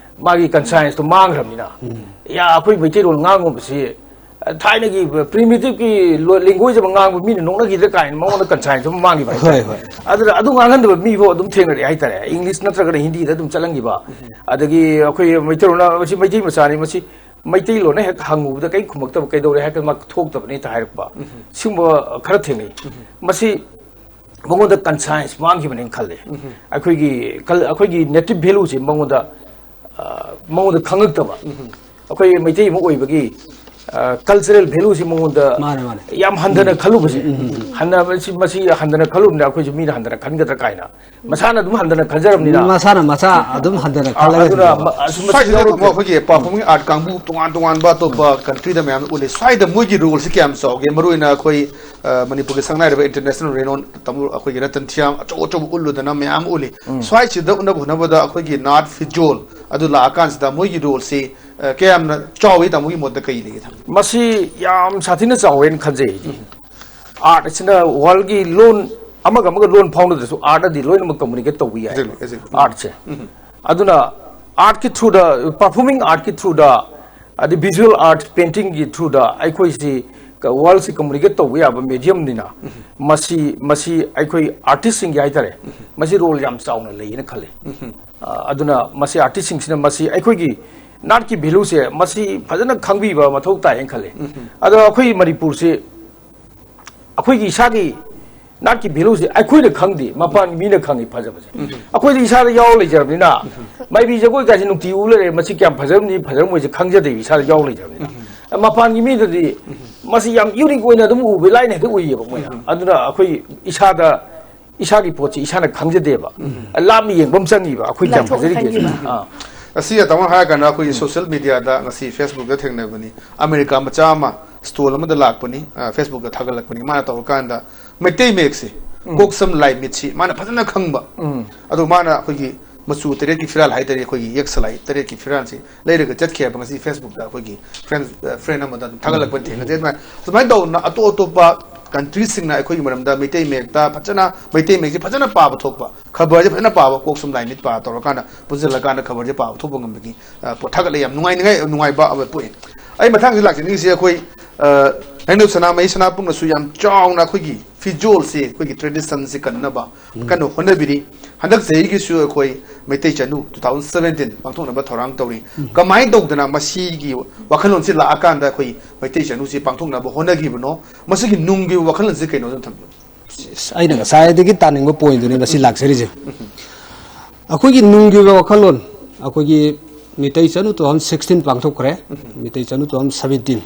ꯃꯥꯒꯤ ꯀꯟꯁꯥꯏꯟꯁꯇꯣ ꯃꯥꯡꯈ꯭ꯔꯕꯅꯤꯅ꯫ ꯌꯥ, ꯑꯩꯈꯣꯏ ꯃꯩꯇꯩꯂꯣꯟ ꯉꯥꯡꯉꯨꯕꯁꯤ, ꯑ, ꯊꯥꯏꯅꯒꯤ ꯄ꯭ꯔꯤꯃꯤꯇꯤꯚꯀꯤ ꯂꯣ-, ꯂꯦꯡꯒ꯭ꯋꯦꯖ ꯑꯃ ꯉꯥꯡꯕ ꯃꯤꯅ ꯅꯣꯛꯅꯈꯤꯗ꯭ꯔꯥ ꯀꯥꯏꯅ ꯃꯉꯣꯟꯗ ꯀꯟꯁꯥꯏꯟꯁ ꯑꯃ ꯃꯥꯡꯈꯤꯕ ꯍꯥꯏꯇꯥꯔꯦ꯫ ꯍꯣꯏ, ꯍꯣꯏ꯫ ꯑꯗꯨꯅ ꯑꯗꯨ ꯉꯥꯡꯍꯟꯗꯕ ꯃꯤꯐꯥꯎ ꯑꯗꯨꯝ ꯊꯦꯡꯅꯔꯛꯑꯦ ꯍꯥꯏꯇꯥꯔꯦ꯫ ꯏꯪꯂꯤꯁ ꯅꯠꯇ꯭ꯔꯒꯅ ꯍꯤꯟꯗꯤꯗ ꯑꯗꯨꯝ ꯆꯠꯍꯟꯈꯤꯕ꯫ ꯑꯗꯒꯤ ꯑꯩꯈꯣꯏ ꯃꯩꯇꯩꯂꯣꯟꯅ, "ꯃꯁꯤ ꯃꯩꯇꯩ ꯃꯆꯥꯅꯤ, ꯃꯁꯤ ꯃꯩꯇꯩꯂꯣꯟꯅ ꯍꯦꯛ ꯍꯪꯉꯨꯕꯗ ꯀꯔꯤ ꯈꯨꯝꯃꯛꯇꯕ, ꯀꯩꯗꯧꯔꯦ ꯍꯥꯏꯔꯒ ꯃꯥ ꯊꯣꯛꯇꯕꯅꯤ" ꯍꯦꯛꯇ ꯍꯥꯏꯔꯛꯄ꯫ ꯁꯤꯒꯨꯝꯕ ꯈꯔ ꯊꯦꯡꯅꯩ꯫ ꯃꯁꯤ ꯃꯉꯣꯟꯗ ꯀꯟꯁꯥꯏꯟꯁ ꯃꯥꯡꯈꯤꯕꯅꯦꯅ ꯈꯜꯂꯦ꯫ ꯑꯩꯈꯣꯏꯒꯤ ꯀꯜ-, ꯑꯩꯈꯣꯏꯒꯤ ꯅꯦꯇꯤꯚ ꯚꯦꯂꯨꯁꯦ ꯃꯉꯣꯟꯗ, ꯑ, ꯃꯉꯣꯟꯗ ꯈꯪꯉꯛꯇꯕ꯫ ꯑꯩꯈꯣꯏ ꯃꯩꯇꯩ ꯑꯃ ꯑꯣꯏꯕꯒꯤ, ꯑ, ꯀꯜꯆꯔꯦꯜ ꯚꯦꯂꯨꯁꯤ ꯃꯉꯣꯟꯗ ꯃꯥꯅꯦ, ꯃꯥꯅꯦ꯫ ꯌꯥꯝ ꯍꯟꯊꯅ ꯈꯜꯂꯨꯕꯁꯦ꯫ ꯍꯟꯅ ꯃꯁꯤ, ꯃꯁꯤ ꯍꯟꯊꯅ ꯈꯜꯂꯨꯕꯅ ꯑꯩꯈꯣꯏꯁꯨ ꯃꯤꯅ ꯍꯟꯊꯅ ꯈꯟꯒꯗ꯭ꯔꯥ ꯀꯥꯏꯅ꯫ ꯃꯁꯥꯅ ꯑꯗꯨꯝ ꯍꯟꯊꯅ ꯈꯟꯖꯔꯕꯅꯤꯅ꯫ ꯃꯁꯥꯅ ꯃꯁꯥ ꯑꯗꯨꯝ ꯍꯟꯊꯅ ꯑ, ꯈꯜꯂꯒ ꯑꯗꯨꯅ ꯂꯩꯕ꯫ ꯃ-, ꯑꯁꯨꯝ ꯃꯁꯤ ꯁ꯭ꯋꯥꯏꯁꯤꯗ ꯌꯥꯎꯔꯛꯇꯦ꯫ ꯑꯃꯨꯛ ꯑꯩꯈꯣꯏꯒꯤ ꯄꯔꯐꯣꯔꯃꯤꯡ ꯑꯥꯔꯠ ꯀꯥꯡꯕꯨ ꯇꯣꯉꯥꯟ ꯇꯣꯉꯥꯟꯕ ꯑꯇꯣꯞꯄ ꯀꯟꯇ꯭ꯔꯤꯗ ꯃꯌꯥꯝ ꯎꯠꯂꯤ꯫ ꯁ꯭ꯋꯥꯏꯗ ꯃꯣꯏꯒꯤ ꯔꯣꯜꯁꯤ ꯀꯌꯥꯝ ꯆꯥꯎꯒꯦ? ꯃꯔꯨꯑꯣꯏꯅ ꯑꯩꯈꯣꯏ, ꯑ, ꯃꯅꯤꯄꯨꯔꯒꯤ ꯁꯛꯅꯥꯏꯔꯕ ꯏꯟꯇꯔꯅꯦꯁꯅꯦꯜ ꯔꯦꯅꯣꯟ ꯇꯥꯃꯣ ꯑꯩꯈꯣꯏꯒꯤ ꯔꯇꯟ ꯊꯤꯌꯥꯝ ꯑꯆꯧ ꯑꯆꯧꯕ ꯎꯠꯂꯨꯗꯅ ꯃꯌꯥꯝ ꯎꯠꯂꯤ꯫ ꯁ꯭ꯋꯥꯏꯁꯤꯗ ꯎꯠꯅꯕ ꯍꯣꯠꯅꯕꯗ ꯑꯩꯈꯣꯏꯒꯤ ꯅꯥꯠ ꯐꯤꯖꯣꯜ ꯑꯗꯨ ꯂꯥꯛꯑꯀꯥꯟꯁꯤꯗ ꯃꯣꯏꯒꯤ ꯔꯣꯜꯁꯤ, ꯑ, ꯀꯌꯥꯝꯅ ꯆꯥꯎꯏ? ꯇꯥꯃꯣꯒꯤ ꯃꯣꯠꯇ ꯀꯩ ꯂꯩꯒꯦ? ꯃꯁꯤ ꯌꯥꯝ ꯁꯥꯊꯤꯅ ꯆꯥꯎꯋꯦꯅ ꯈꯟꯖꯩ ꯑꯩꯗꯤ꯫ ꯑꯥꯔꯠ ꯑꯁꯤꯅ ꯋꯥꯔꯜꯒꯤ ꯂꯣꯟ ꯑꯃꯒ ꯑꯃꯒ ꯂꯣꯟ ꯐꯥꯎꯅꯗ꯭ꯔꯁꯨ ꯑꯥꯔꯠꯅꯗꯤ ꯂꯣꯏꯅꯃꯛ ꯀꯝꯃꯨꯅꯤꯀꯦꯠ ꯇꯧꯕ ꯌꯥꯏ꯫ Exactly, exactly. ꯑꯥꯔꯠꯁꯦ꯫ ꯑꯗꯨꯅ ꯑꯥꯔꯠꯀꯤ ꯊ꯭ꯔꯨꯗ, ꯄꯔꯐꯣꯔꯃꯤꯡ ꯑꯥꯔꯠꯀꯤ ꯊ꯭ꯔꯨꯗ, ꯑꯗꯩ ꯚꯤꯖꯨꯋꯦꯜ ꯑꯥꯔꯠ ꯄꯦꯟꯇꯤꯡꯒꯤ ꯊ꯭ꯔꯨꯗ ꯑꯩꯈꯣꯏꯁꯤ ꯀ-, ꯋꯥꯔꯜꯁꯤ ꯀꯝꯃꯨꯅꯤꯀꯦꯠ ꯇꯧꯕ ꯌꯥꯕ ꯃꯦꯗꯤꯌꯝꯅꯤꯅ ꯃꯁꯤ, ꯃꯁꯤ ꯑꯩꯈꯣꯏ ꯑꯥꯔꯇꯤꯁꯁꯤꯡꯒꯤ ꯍꯥꯏꯇꯥꯔꯦ, ꯃꯁꯤ ꯔꯣꯜ ꯌꯥꯝ ꯆꯥꯎꯅ ꯂꯩꯌꯦꯅ ꯈꯜꯂꯤ꯫ ꯑ, ꯑꯗꯨꯅ ꯃꯁꯤ ꯑꯥꯔꯇꯤꯁꯁꯤꯡꯁꯤꯅ ꯃꯁꯤ ꯑꯩꯈꯣꯏꯒꯤ ꯅꯥꯠꯀꯤ ꯚꯦꯂꯨꯁꯦ ꯃꯁꯤ ꯐꯖꯅ ꯈꯪꯕꯤꯕ ꯃꯊꯧ ꯇꯥꯏꯌꯦꯅ ꯈꯜꯂꯤ꯫ ꯑꯗꯣ ꯑꯩꯈꯣꯏ ꯃꯅꯤꯄꯨꯔꯁꯤ ꯑꯩꯈꯣꯏꯒꯤ ꯏꯁꯥꯒꯤ ꯅꯥꯠꯀꯤ ꯚꯦꯂꯨꯁꯦ ꯑꯩꯈꯣꯏꯅ ꯈꯪꯗꯦ, ꯃꯄꯥꯟꯒꯤ ꯃꯤꯅ ꯈꯪꯉꯤ ꯐꯖꯕꯁꯦ꯫ ꯑꯩꯈꯣꯏꯗꯤ ꯏꯁꯥꯗ ꯌꯥꯎꯔ ꯂꯩꯖꯔꯕꯅꯤꯅ, ꯃꯥꯏꯕꯤ ꯖꯒꯣꯏ ꯀꯥꯏꯁꯦ ꯅꯨꯡꯇꯤ ꯎ ꯂꯩꯔꯦ, ꯃꯁꯤ ꯀꯌꯥꯝ ꯐꯖꯔꯝꯅꯤ ꯐꯖꯔꯝꯃꯣꯏꯁꯦ ꯈꯪꯖꯗꯦꯕ, ꯏꯁꯥꯗ ꯌꯥꯎꯔ ꯂꯩꯖꯔꯕꯅꯤꯅ꯫ ꯃꯄꯥꯟꯒꯤ ꯃꯤꯗꯗꯤ ꯃꯁꯤ ꯌꯥꯝ ꯌꯨꯅꯤꯛ ꯑꯣꯏꯅ ꯑꯗꯨꯝ ꯎꯕ, ꯂꯥꯏꯅ ꯍꯦꯛꯇ ꯎꯏꯌꯦꯕ ꯃꯣꯏꯅ꯫ ꯑꯗꯨꯅ ꯑꯩꯈꯣꯏ ꯏꯁꯥꯗ, ꯏꯁꯥꯒꯤ ꯄꯣꯠꯁꯤ ꯏꯁꯥꯅ ꯈꯪꯖꯗꯦꯕ꯫ ꯂꯥꯞꯅ ꯌꯦꯡꯕ ꯑꯃ ꯆꯪꯉꯤꯕ, ꯑꯩꯈꯣꯏ ꯀꯌꯥꯝ ꯂꯥꯏꯊꯣꯛꯅ ꯐꯖꯔꯤꯒꯦ꯫ ꯈꯪꯉꯤꯕ꯫ ꯑꯥ꯫ ꯑꯁꯤ ꯇꯥꯃꯣ ꯍꯥꯏꯔ ꯀꯥꯟꯗ ꯑꯩꯈꯣꯏꯒꯤ ꯁꯣꯁꯤꯌꯦꯜ ꯃꯤꯗꯤꯌꯥꯗ ꯉꯁꯤ ꯐꯦꯁꯕꯨꯛꯇ ꯊꯦꯡꯅꯕꯅꯤ, ꯑꯃꯦꯔꯤꯀꯥ ꯃꯆꯥ ꯑꯃ ꯁ꯭ꯇꯣꯜ ꯑꯃꯗ ꯂꯥꯛꯄꯅꯤ, ꯐꯦꯁꯕꯨꯛꯇ ꯊꯥꯒꯠꯂꯛꯄꯅꯤ꯫ ꯃꯥꯅ ꯇꯧꯔꯀꯥꯟꯗ ꯃꯩꯇꯩ ꯃꯌꯦꯛꯁꯦ ꯀꯣꯛ ꯁꯝ ꯂꯥꯏ ꯃꯤꯠꯁꯤ ꯃꯥꯅ ꯐꯖꯅ ꯈꯪꯕ꯫ ꯑꯗꯣ ꯃꯥꯅ ꯑꯩꯈꯣꯏꯒꯤ ꯃꯆꯨ ꯇꯔꯦꯠꯀꯤ ꯐꯤꯔꯥꯜ ꯍꯥꯏꯇꯥꯔꯦ, ꯑꯩꯈꯣꯏꯒꯤ ꯌꯦꯛ ꯁꯂꯥꯏ ꯇꯔꯦꯠꯀꯤ ꯐꯤꯔꯥꯜꯁꯤ ꯂꯩꯔꯒ ꯆꯠꯈꯤ ꯍꯥꯏꯕ ꯉꯁꯤ ꯐꯦꯁꯕꯨꯛꯇ ꯑꯩꯈꯣꯏꯒꯤ ꯐ꯭ꯔꯦꯟ ꯐ꯭ꯔꯦꯟ ꯑꯃꯗ ꯑꯗꯨꯝ ꯊꯥꯒꯠꯂꯛꯄ ꯊꯦꯡꯅꯖꯩ꯫ ꯑꯗꯨꯃꯥꯏꯅ ꯑꯗꯨꯃꯥꯏꯅ ꯇꯧꯗꯅ ꯑꯇꯣꯞ ꯑꯇꯣꯞꯄ ꯀꯟꯇ꯭ꯔꯤꯁꯤꯡꯅ ꯑꯩꯈꯣꯏꯒꯤ ꯃꯔꯝꯗ ꯃꯩꯇꯩ ꯃꯌꯦꯛꯇ ꯐꯖꯅ, ꯃꯩꯇꯩ ꯃꯌꯦꯛꯁꯤ ꯐꯖꯅ ꯄꯥꯕ ꯊꯣꯛꯄ, ꯈꯕꯔꯁꯦ ꯐꯖꯅ ꯄꯥꯕ, ꯀꯣꯛ ꯁꯝ ꯂꯥꯏ ꯃꯤꯠ ꯄꯥ ꯇꯧꯔꯀꯥꯟꯗ ꯄꯨꯟꯁꯤꯜꯂꯀꯥꯟꯗ ꯈꯕꯔꯁꯦ ꯄꯥꯕ ꯊꯣꯛꯄ ꯉꯝꯕꯒꯤ ꯄꯣꯠ ꯊꯥꯒꯠꯂꯦ꯫ ꯌꯥꯝ ꯅꯨꯡꯉꯥꯏꯅꯤꯡꯉꯥꯏ, ꯅꯨꯡꯉꯥꯏꯕ ꯑꯃ ꯄꯣꯛꯏ꯫ ꯑꯩ ꯃꯊꯪꯁꯤ ꯂꯥꯛꯆꯅꯤꯡꯉꯤꯁꯤ ꯑꯩꯈꯣꯏ ꯅꯩꯅꯧ ꯁꯅꯥꯃꯍꯤ ꯁꯅꯥꯄꯨꯡꯅꯁꯨ ꯌꯥꯝ ꯆꯥꯎꯅ ꯑꯩꯈꯣꯏꯒꯤ ꯐꯤꯖꯣꯜꯁꯤ, ꯑꯩꯈꯣꯏꯒꯤ ꯇ꯭ꯔꯦꯗꯤꯁꯟꯁꯤ ꯀꯟꯅꯕ ꯀꯟꯅ ꯍꯣꯠꯅꯕꯤꯔꯤ꯫ ꯍꯟꯗꯛ ꯆꯍꯤꯒꯤꯁꯨ ꯑꯩꯈꯣꯏ ꯃꯩꯇꯩ ꯆꯅꯨ ꯇꯨ ꯊꯥꯎꯖꯟ ꯁꯕꯦꯟꯇꯤꯟ ꯄꯥꯡꯊꯣꯛꯅꯕ ꯊꯧꯔꯥꯡ ꯇꯧꯔꯤ꯫ ꯀꯃꯥꯏꯅ ꯇꯧꯗꯅ ꯃꯁꯤꯒꯤ ꯋꯥꯈꯜꯂꯣꯟꯁꯤ ꯂꯥꯛꯑꯀꯥꯟꯗ ꯑꯩꯈꯣꯏ ꯃꯩꯇꯩ ꯆꯅꯨꯁꯤ ꯄꯥꯡꯊꯣꯛꯅꯕ ꯍꯣꯠꯅꯈꯤꯕꯅꯣ? ꯃꯁꯤꯒꯤ ꯅꯨꯡꯒꯤ ꯋꯥꯈꯜꯂꯣꯟꯁꯤ ꯀꯩꯅꯣ ꯑꯗꯨꯝ ꯊꯝꯕꯤꯌꯨ꯫ ꯑꯩꯅ ꯉꯁꯥꯏꯗꯒꯤ ꯇꯥꯅꯤꯡꯕ ꯄꯣꯏꯟꯗꯨꯅꯤ ꯉꯁꯤ ꯂꯥꯛꯆꯔꯤꯁꯦ꯫ ꯑꯩꯈꯣꯏꯒꯤ ꯅꯨꯡꯒꯤ ꯑꯣꯏꯕ ꯋꯥꯈꯜꯂꯣꯟ, ꯑꯩꯈꯣꯏꯒꯤ ꯃꯤꯇꯩ ꯆꯅꯨ ꯇꯨ ꯊꯥꯎꯖꯟ ꯁꯤꯛꯁꯇꯤꯟ ꯄꯥꯡꯊꯣꯛꯈ꯭ꯔꯦ, ꯃꯤꯇꯩ ꯆꯅꯨ ꯇꯨ ꯊꯥꯎꯖꯟ ꯁꯕꯦꯟꯇꯤꯟ꯫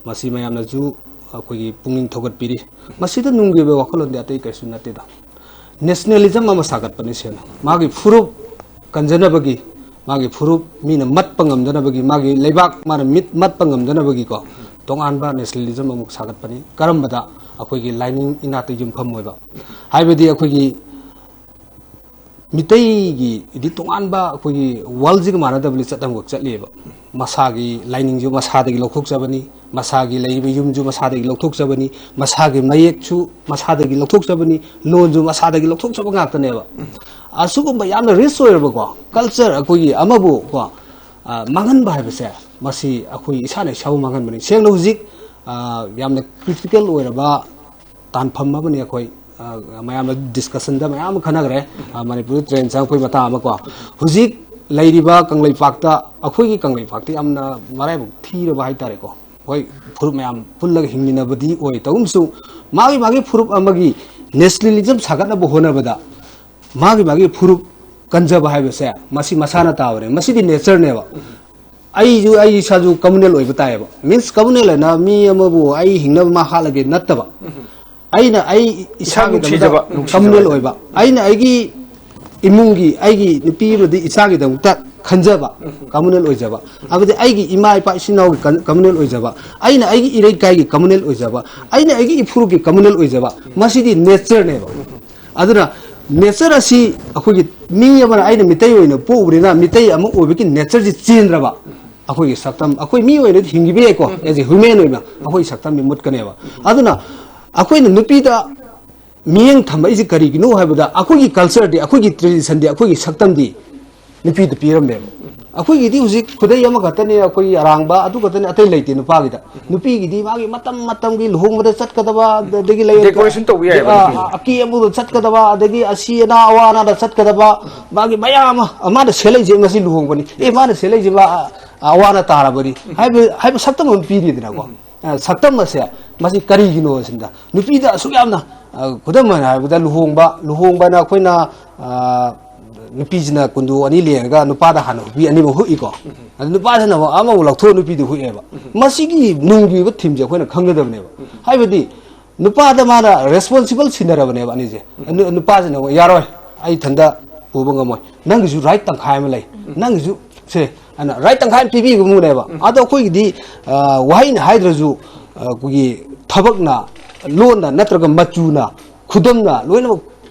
ꯃꯁꯤ ꯃꯌꯥꯝꯅꯁꯨ ꯑꯩꯈꯣꯏꯒꯤ ꯄꯨꯛꯅꯤꯡ ꯊꯧꯒꯠꯄꯤꯔꯤ꯫ ꯃꯁꯤꯗ ꯅꯨꯡꯒꯤ ꯑꯣꯏꯕ ꯋꯥꯈꯜꯂꯣꯟꯗꯤ ꯑꯇꯩ ꯀꯔꯤꯁꯨ ꯅꯠꯇꯦꯗ, ꯅꯦꯁꯅꯦꯂꯤꯖꯝ ꯑꯃ ꯁꯥꯒꯠꯄꯅꯤ꯫ ꯁꯦꯡꯅ ꯃꯥꯒꯤ ꯐꯨꯔꯨꯞ ꯀꯟꯖꯅꯕꯒꯤ, ꯃꯥꯒꯤ ꯐꯨꯔꯨꯞ ꯃꯤꯅ ꯃꯠꯄ ꯉꯝꯗꯅꯕꯒꯤ, ꯃꯥꯒꯤ ꯂꯩꯕꯥꯛ ꯃꯥꯅ ꯃꯤꯠ ꯃꯠꯄ ꯉꯝꯗꯅꯕꯒꯤꯀꯣ, ꯇꯣꯉꯥꯟꯕ ꯅꯦꯁꯅꯦꯂꯤꯖꯝ ꯑꯃꯨꯛ ꯁꯥꯒꯠꯄꯅꯤ꯫ ꯀꯔꯝꯕꯗ? ꯑꯩꯈꯣꯏꯒꯤ ꯂꯥꯏꯅꯤꯡ ꯏꯅꯥꯠꯇ ꯌꯨꯝꯐꯝ ꯑꯣꯏꯕ, ꯍꯥꯏꯕꯗꯤ ꯑꯩꯈꯣꯏꯒꯤ ꯃꯤꯇꯩꯒꯤꯗꯤ ꯇꯣꯉꯥꯟꯕ, ꯑꯩꯈꯣꯏꯒꯤ ꯋꯥꯔꯜꯁꯤꯒ ꯃꯥꯟꯅꯗꯕ ꯂꯤꯆꯠ ꯑꯃꯈꯛ ꯆꯠꯂꯤꯑꯕ꯫ ꯃꯁꯥꯒꯤ ꯂꯥꯏꯅꯤꯡꯁꯨ ꯃꯁꯥꯗꯒꯤ ꯂꯧꯊꯣꯛꯆꯕꯅꯤ, ꯃꯁꯥꯒꯤ ꯂꯩꯔꯤꯕ ꯌꯨꯝꯁꯨ ꯃꯁꯥꯗꯒꯤ ꯂꯧꯊꯣꯛꯆꯕꯅꯤ, ꯃꯁꯥꯒꯤ ꯃꯌꯦꯛꯁꯨ ꯃꯁꯥꯗꯒꯤ ꯂꯧꯊꯣꯛꯆꯕꯅꯤ, ꯂꯣꯟꯁꯨ ꯃꯁꯥꯗꯒꯤ ꯂꯧꯊꯣꯛꯆꯕ ꯉꯥꯛꯇꯅꯦꯕ꯫ ꯑꯁꯤꯒꯨꯝꯕ ꯌꯥꯝꯅ ꯔꯤꯆ ꯑꯣꯏꯔꯕꯀꯣ ꯀꯜꯆꯔ, ꯑꯩꯈꯣꯏꯒꯤ ꯑꯃꯕꯨ ꯀꯣ, ꯑ, ꯃꯥꯡꯍꯟꯕ ꯍꯥꯏꯕꯁꯦ, ꯃꯁꯤ ꯑꯩꯈꯣꯏ ꯏꯁꯥꯅ ꯏꯁꯥꯕꯨ ꯃꯥꯡꯍꯟꯕꯅꯤ꯫ ꯁꯦꯡꯅ ꯍꯧꯖꯤꯛ, ꯑ, ꯌꯥꯝꯅ ꯀ꯭ꯔꯤꯇꯤꯀꯦꯜ ꯑꯣꯏꯔꯕ ꯇꯥꯟꯐꯝ ꯑꯃꯅꯤ꯫ ꯑꯩꯈꯣꯏ, ꯑ, ꯃꯌꯥꯝꯅ ꯗꯤꯁꯀꯁꯟꯗ ꯃꯌꯥꯝ ꯑꯃ ꯈꯟꯅꯈ꯭ꯔꯦ, ꯑ, ꯃꯅꯤꯄꯨꯔꯗ ꯇ꯭ꯔꯦꯟ ꯆꯪꯉꯛꯄꯒꯤ ꯃꯇꯥꯡ ꯑꯃ ꯀꯣ꯫ ꯍꯧꯖꯤꯛ ꯂꯩꯔꯤꯕ ꯀꯪꯂꯩꯄꯥꯛꯇ, ꯑꯩꯈꯣꯏꯒꯤ ꯀꯪꯂꯩꯄꯥꯛꯇ ꯌꯥꯝꯅ ꯃꯔꯥꯏꯕꯛ ꯊꯤꯔꯕ ꯍꯥꯏꯇꯥꯔꯦꯀꯣ꯫ ꯍꯣꯏ, ꯐꯨꯔꯨꯞ ꯃꯌꯥꯝ ꯄꯨꯜꯂꯒ ꯍꯤꯡꯃꯤꯟꯅꯕꯗꯤ ꯑꯣꯏ, ꯇꯧꯒꯨꯝꯁꯨ ꯃꯥꯒꯤ ꯃꯥꯒꯤ ꯐꯨꯔꯨꯞ ꯑꯃꯒꯤ ꯅꯦꯁꯅꯦꯂꯤꯖꯝ ꯁꯥꯒꯠꯅꯕ ꯍꯣꯠꯅꯕꯗ ꯃꯥꯒꯤ ꯃꯥꯒꯤ ꯐꯨꯔꯨꯞ ꯀꯟꯖꯕ ꯍꯥꯏꯕꯁꯦ ꯃꯁꯤ ꯃꯁꯥꯅ ꯇꯥꯕꯅꯦ, ꯃꯁꯤꯗꯤ ꯅꯦꯆꯔꯅꯦꯕ꯫ ꯑꯩꯁꯨ, ꯑꯩ ꯏꯁꯥꯁꯨ ꯀꯝꯃꯨꯅꯦꯜ ꯑꯣꯏꯕ ꯇꯥꯏꯌꯦꯕ꯫ ꯃꯤꯟꯁ, ꯀꯝꯃꯨꯅꯦꯜ ꯍꯥꯏꯅ ꯃꯤ ꯑꯃꯕꯨ ꯑꯩ ꯍꯤꯡꯅꯕ ꯃꯥ ꯍꯥꯠꯂꯒꯦ ꯅꯠꯇꯕ, ꯑꯩꯅ ꯑꯩ ꯏꯁꯥꯒꯤꯗꯃꯛꯇ ꯀꯝꯃꯨꯅꯦꯜ ꯑꯣꯏꯕ, ꯑꯩꯅ ꯑꯩꯒꯤ ꯏꯃꯨꯡꯒꯤ, ꯑꯩꯒꯤ ꯅꯨꯄꯤ ꯑꯃꯗꯤ ꯏꯆꯥꯒꯤꯗꯃꯛꯇ ꯈꯟꯖꯕ, ꯀꯝꯃꯨꯅꯦꯜ ꯑꯣꯏꯖꯕ, ꯍꯥꯏꯕꯗꯤ ꯑꯩꯒꯤ ꯏꯃꯥ ꯏꯄꯥ ꯏꯆꯤꯟ ꯏꯅꯥꯎꯒꯤ ꯀꯝꯃꯨꯅꯦꯜ ꯑꯣꯏꯖꯕ, ꯑꯩꯅ ꯑꯩꯒꯤ ꯏꯔꯩꯀꯥꯏꯒꯤ ꯀꯝꯃꯨꯅꯦꯜ ꯑꯣꯏꯖꯕ, ꯑꯩꯅ ꯑꯩꯒꯤ ꯏꯐꯨꯔꯨꯞꯀꯤ ꯀꯝꯃꯨꯅꯦꯜ ꯑꯣꯏꯖꯕ, ꯃꯁꯤꯗꯤ ꯅꯦꯆꯔꯅꯦꯕ꯫ ꯑꯗꯨꯅ ꯅꯦꯆꯔ ꯑꯁꯤ ꯑꯩꯈꯣꯏꯒꯤ ꯃꯤ ꯑꯃꯅ, ꯑꯩꯅ ꯃꯤꯇꯩ ꯑꯣꯏꯅ ꯄꯣꯛꯎꯕꯅꯤꯅ ꯃꯤꯇꯩ ꯑꯃ ꯑꯣꯏꯕꯒꯤ ꯅꯦꯆꯔꯁꯤ ꯆꯦꯟꯗ꯭ꯔꯕ, ꯑꯩꯈꯣꯏꯒꯤ ꯁꯛꯇꯝ, ꯑꯩꯈꯣꯏ ꯃꯤ ꯑꯣꯏꯅꯗꯤ ꯍꯤꯡꯈꯤꯕ ꯌꯥꯏꯀꯣ, ꯑꯦꯖ ꯑꯦ ꯍ꯭ꯌꯨꯃꯦꯟ ꯑꯣꯏꯅ ꯑꯩꯈꯣꯏ ꯁꯛꯇꯝꯗꯤ ꯃꯨꯠꯀꯅꯦꯕ꯫ ꯑꯗꯨꯅ ꯑꯩꯈꯣꯏꯅ ꯅꯨꯄꯤꯗ ꯃꯤꯠꯌꯦꯡ ꯊꯝꯃꯛꯏꯁꯤ ꯀꯔꯤꯒꯤꯅꯣ ꯍꯥꯏꯕꯗ, ꯑꯩꯈꯣꯏꯒꯤ ꯀꯜꯆꯔꯗꯤ, ꯑꯩꯈꯣꯏꯒꯤ ꯇ꯭ꯔꯦꯗꯤꯁꯟꯗꯤ, ꯑꯩꯈꯣꯏꯒꯤ ꯁꯛꯇꯝꯗꯤ ꯅꯨꯄꯤꯗ ꯄꯤꯔꯝꯃꯦꯕ꯫ ꯑꯩꯈꯣꯏꯒꯤꯗꯤ ꯍꯧꯖꯤꯛ ꯈꯨꯗꯩ ꯑꯃꯈꯛꯇꯅꯦ, ꯑꯩꯈꯣꯏꯒꯤ ꯑꯔꯥꯡꯕ ꯑꯗꯨ ꯈꯛꯇꯅꯦ, ꯑꯇꯩ ꯂꯩꯇꯦ ꯅꯨꯄꯥꯒꯤꯗ꯫ ꯅꯨꯄꯤꯒꯤꯗꯤ ꯃꯥꯒꯤ ꯃꯇꯝ ꯃꯇꯝꯒꯤ ꯂꯨꯍꯣꯡꯕꯗ ꯆꯠꯀꯗꯕ, ꯑꯗꯒꯤ ꯂꯩ, decoration ꯇꯧꯕ ꯌꯥꯏꯕ ꯑ, ꯅꯨꯄꯤꯒꯤ꯫ ꯑꯀꯦ ꯑꯃꯧꯗ ꯆꯠꯀꯗꯕ, ꯑꯗꯒꯤ ꯑꯁꯤ ꯑꯅꯥ ꯑꯋꯥ ꯑꯅꯥꯗ ꯆꯠꯀꯗꯕ, ꯃꯥꯒꯤ ꯃꯌꯥꯝ ꯑꯃ, ꯃꯥꯅ ꯁꯦꯠꯂꯛꯏꯁꯦ ꯉꯁꯤ ꯂꯨꯍꯣꯡꯕꯅꯤ, ꯑꯦ, ꯃꯥꯅ ꯁꯦꯠꯂꯛꯏꯁꯦ ꯃꯥ, ꯑ, ꯑꯋꯥ ꯑꯅꯥ ꯇꯥꯔꯕꯅꯤ ꯍꯥꯏꯕ, ꯍꯥꯏꯕ ꯁꯛꯇꯝ ꯑꯃ ꯄꯤꯔꯤꯗꯅꯀꯣ꯫ ꯑ, ꯁꯛꯇꯝ ꯑꯁꯦ ꯃꯁꯤ ꯀꯔꯤꯒꯤꯅꯣ ꯁꯤꯗ ꯅꯨꯄꯤꯗ ꯑꯁꯨꯛ ꯌꯥꯝꯅ, ꯑ, ꯈꯨꯗꯝ ꯑꯣꯏꯅ ꯍꯥꯏꯔꯕꯗ ꯂꯨꯍꯣꯡꯕ, ꯂꯨꯍꯣꯡꯕꯅ ꯑꯩꯈꯣꯏꯅ, ꯑ, ꯅꯨꯄꯤꯁꯤꯅ ꯀꯨꯟꯗꯣ ꯑꯅꯤ ꯂꯦꯡꯉꯒ ꯅꯨꯄꯥꯗ ꯍꯥꯟꯅ ꯍꯨꯛꯄꯤ, ꯑꯅꯤꯃꯛ ꯍꯨꯛꯏꯀꯣ꯫ ꯑꯗꯨ ꯅꯨꯄꯥꯁꯤꯅ ꯑꯃꯨꯛ ꯑꯃꯃꯨꯛ ꯂꯧꯊꯣꯛꯑ ꯅꯨꯄꯤꯗ ꯍꯨꯛꯑꯦꯕ꯫ ꯃꯁꯤꯒꯤ ꯅꯨꯡꯒꯤ ꯑꯣꯏꯕ ꯊꯤꯝꯁꯦ ꯑꯩꯈꯣꯏꯅ ꯈꯪꯒꯗꯕꯅꯦꯕ꯫ ꯍꯥꯏꯕꯗꯤ ꯅꯨꯄꯥꯗ ꯃꯥꯅ ꯔꯦꯁꯄꯣꯟꯁꯤꯕꯜ ꯁꯤꯟꯅꯔꯕꯅꯦꯕ ꯑꯅꯤꯁꯦ꯫ ꯅꯨ-, ꯅꯨꯄꯥꯁꯤꯅ ꯑꯃꯨꯛ, "ꯌꯥꯔꯣꯏ, ꯑꯩ ꯏꯊꯟꯗ ꯄꯨꯕ ꯉꯝꯃꯣꯏ, ꯅꯪꯒꯤꯁꯨ ꯔꯥꯏꯠ ꯇꯪꯈꯥꯏ ꯑꯃ ꯂꯩ, ꯅꯪꯒꯤꯁꯨ ꯁꯦ", ꯑꯅ ꯔꯥꯏꯠ ꯇꯪꯈꯥꯏ ꯑꯃ ꯄꯤꯕꯤꯕ ꯑꯃꯅꯦꯕ꯫ ꯑꯗꯣ ꯑꯩꯈꯣꯏꯒꯤꯗꯤ, ꯑ, ꯋꯥꯍꯩꯅ ꯍꯥꯏꯗ꯭ꯔꯁꯨ, ꯑ, ꯑꯩꯈꯣꯏꯒꯤ ꯊꯕꯛꯅ, ꯂꯣꯟꯅ ꯅꯠꯇ꯭ꯔꯒ ꯃꯆꯨꯅ, ꯈꯨꯗꯝꯅ ꯂꯣꯏꯅꯃꯛ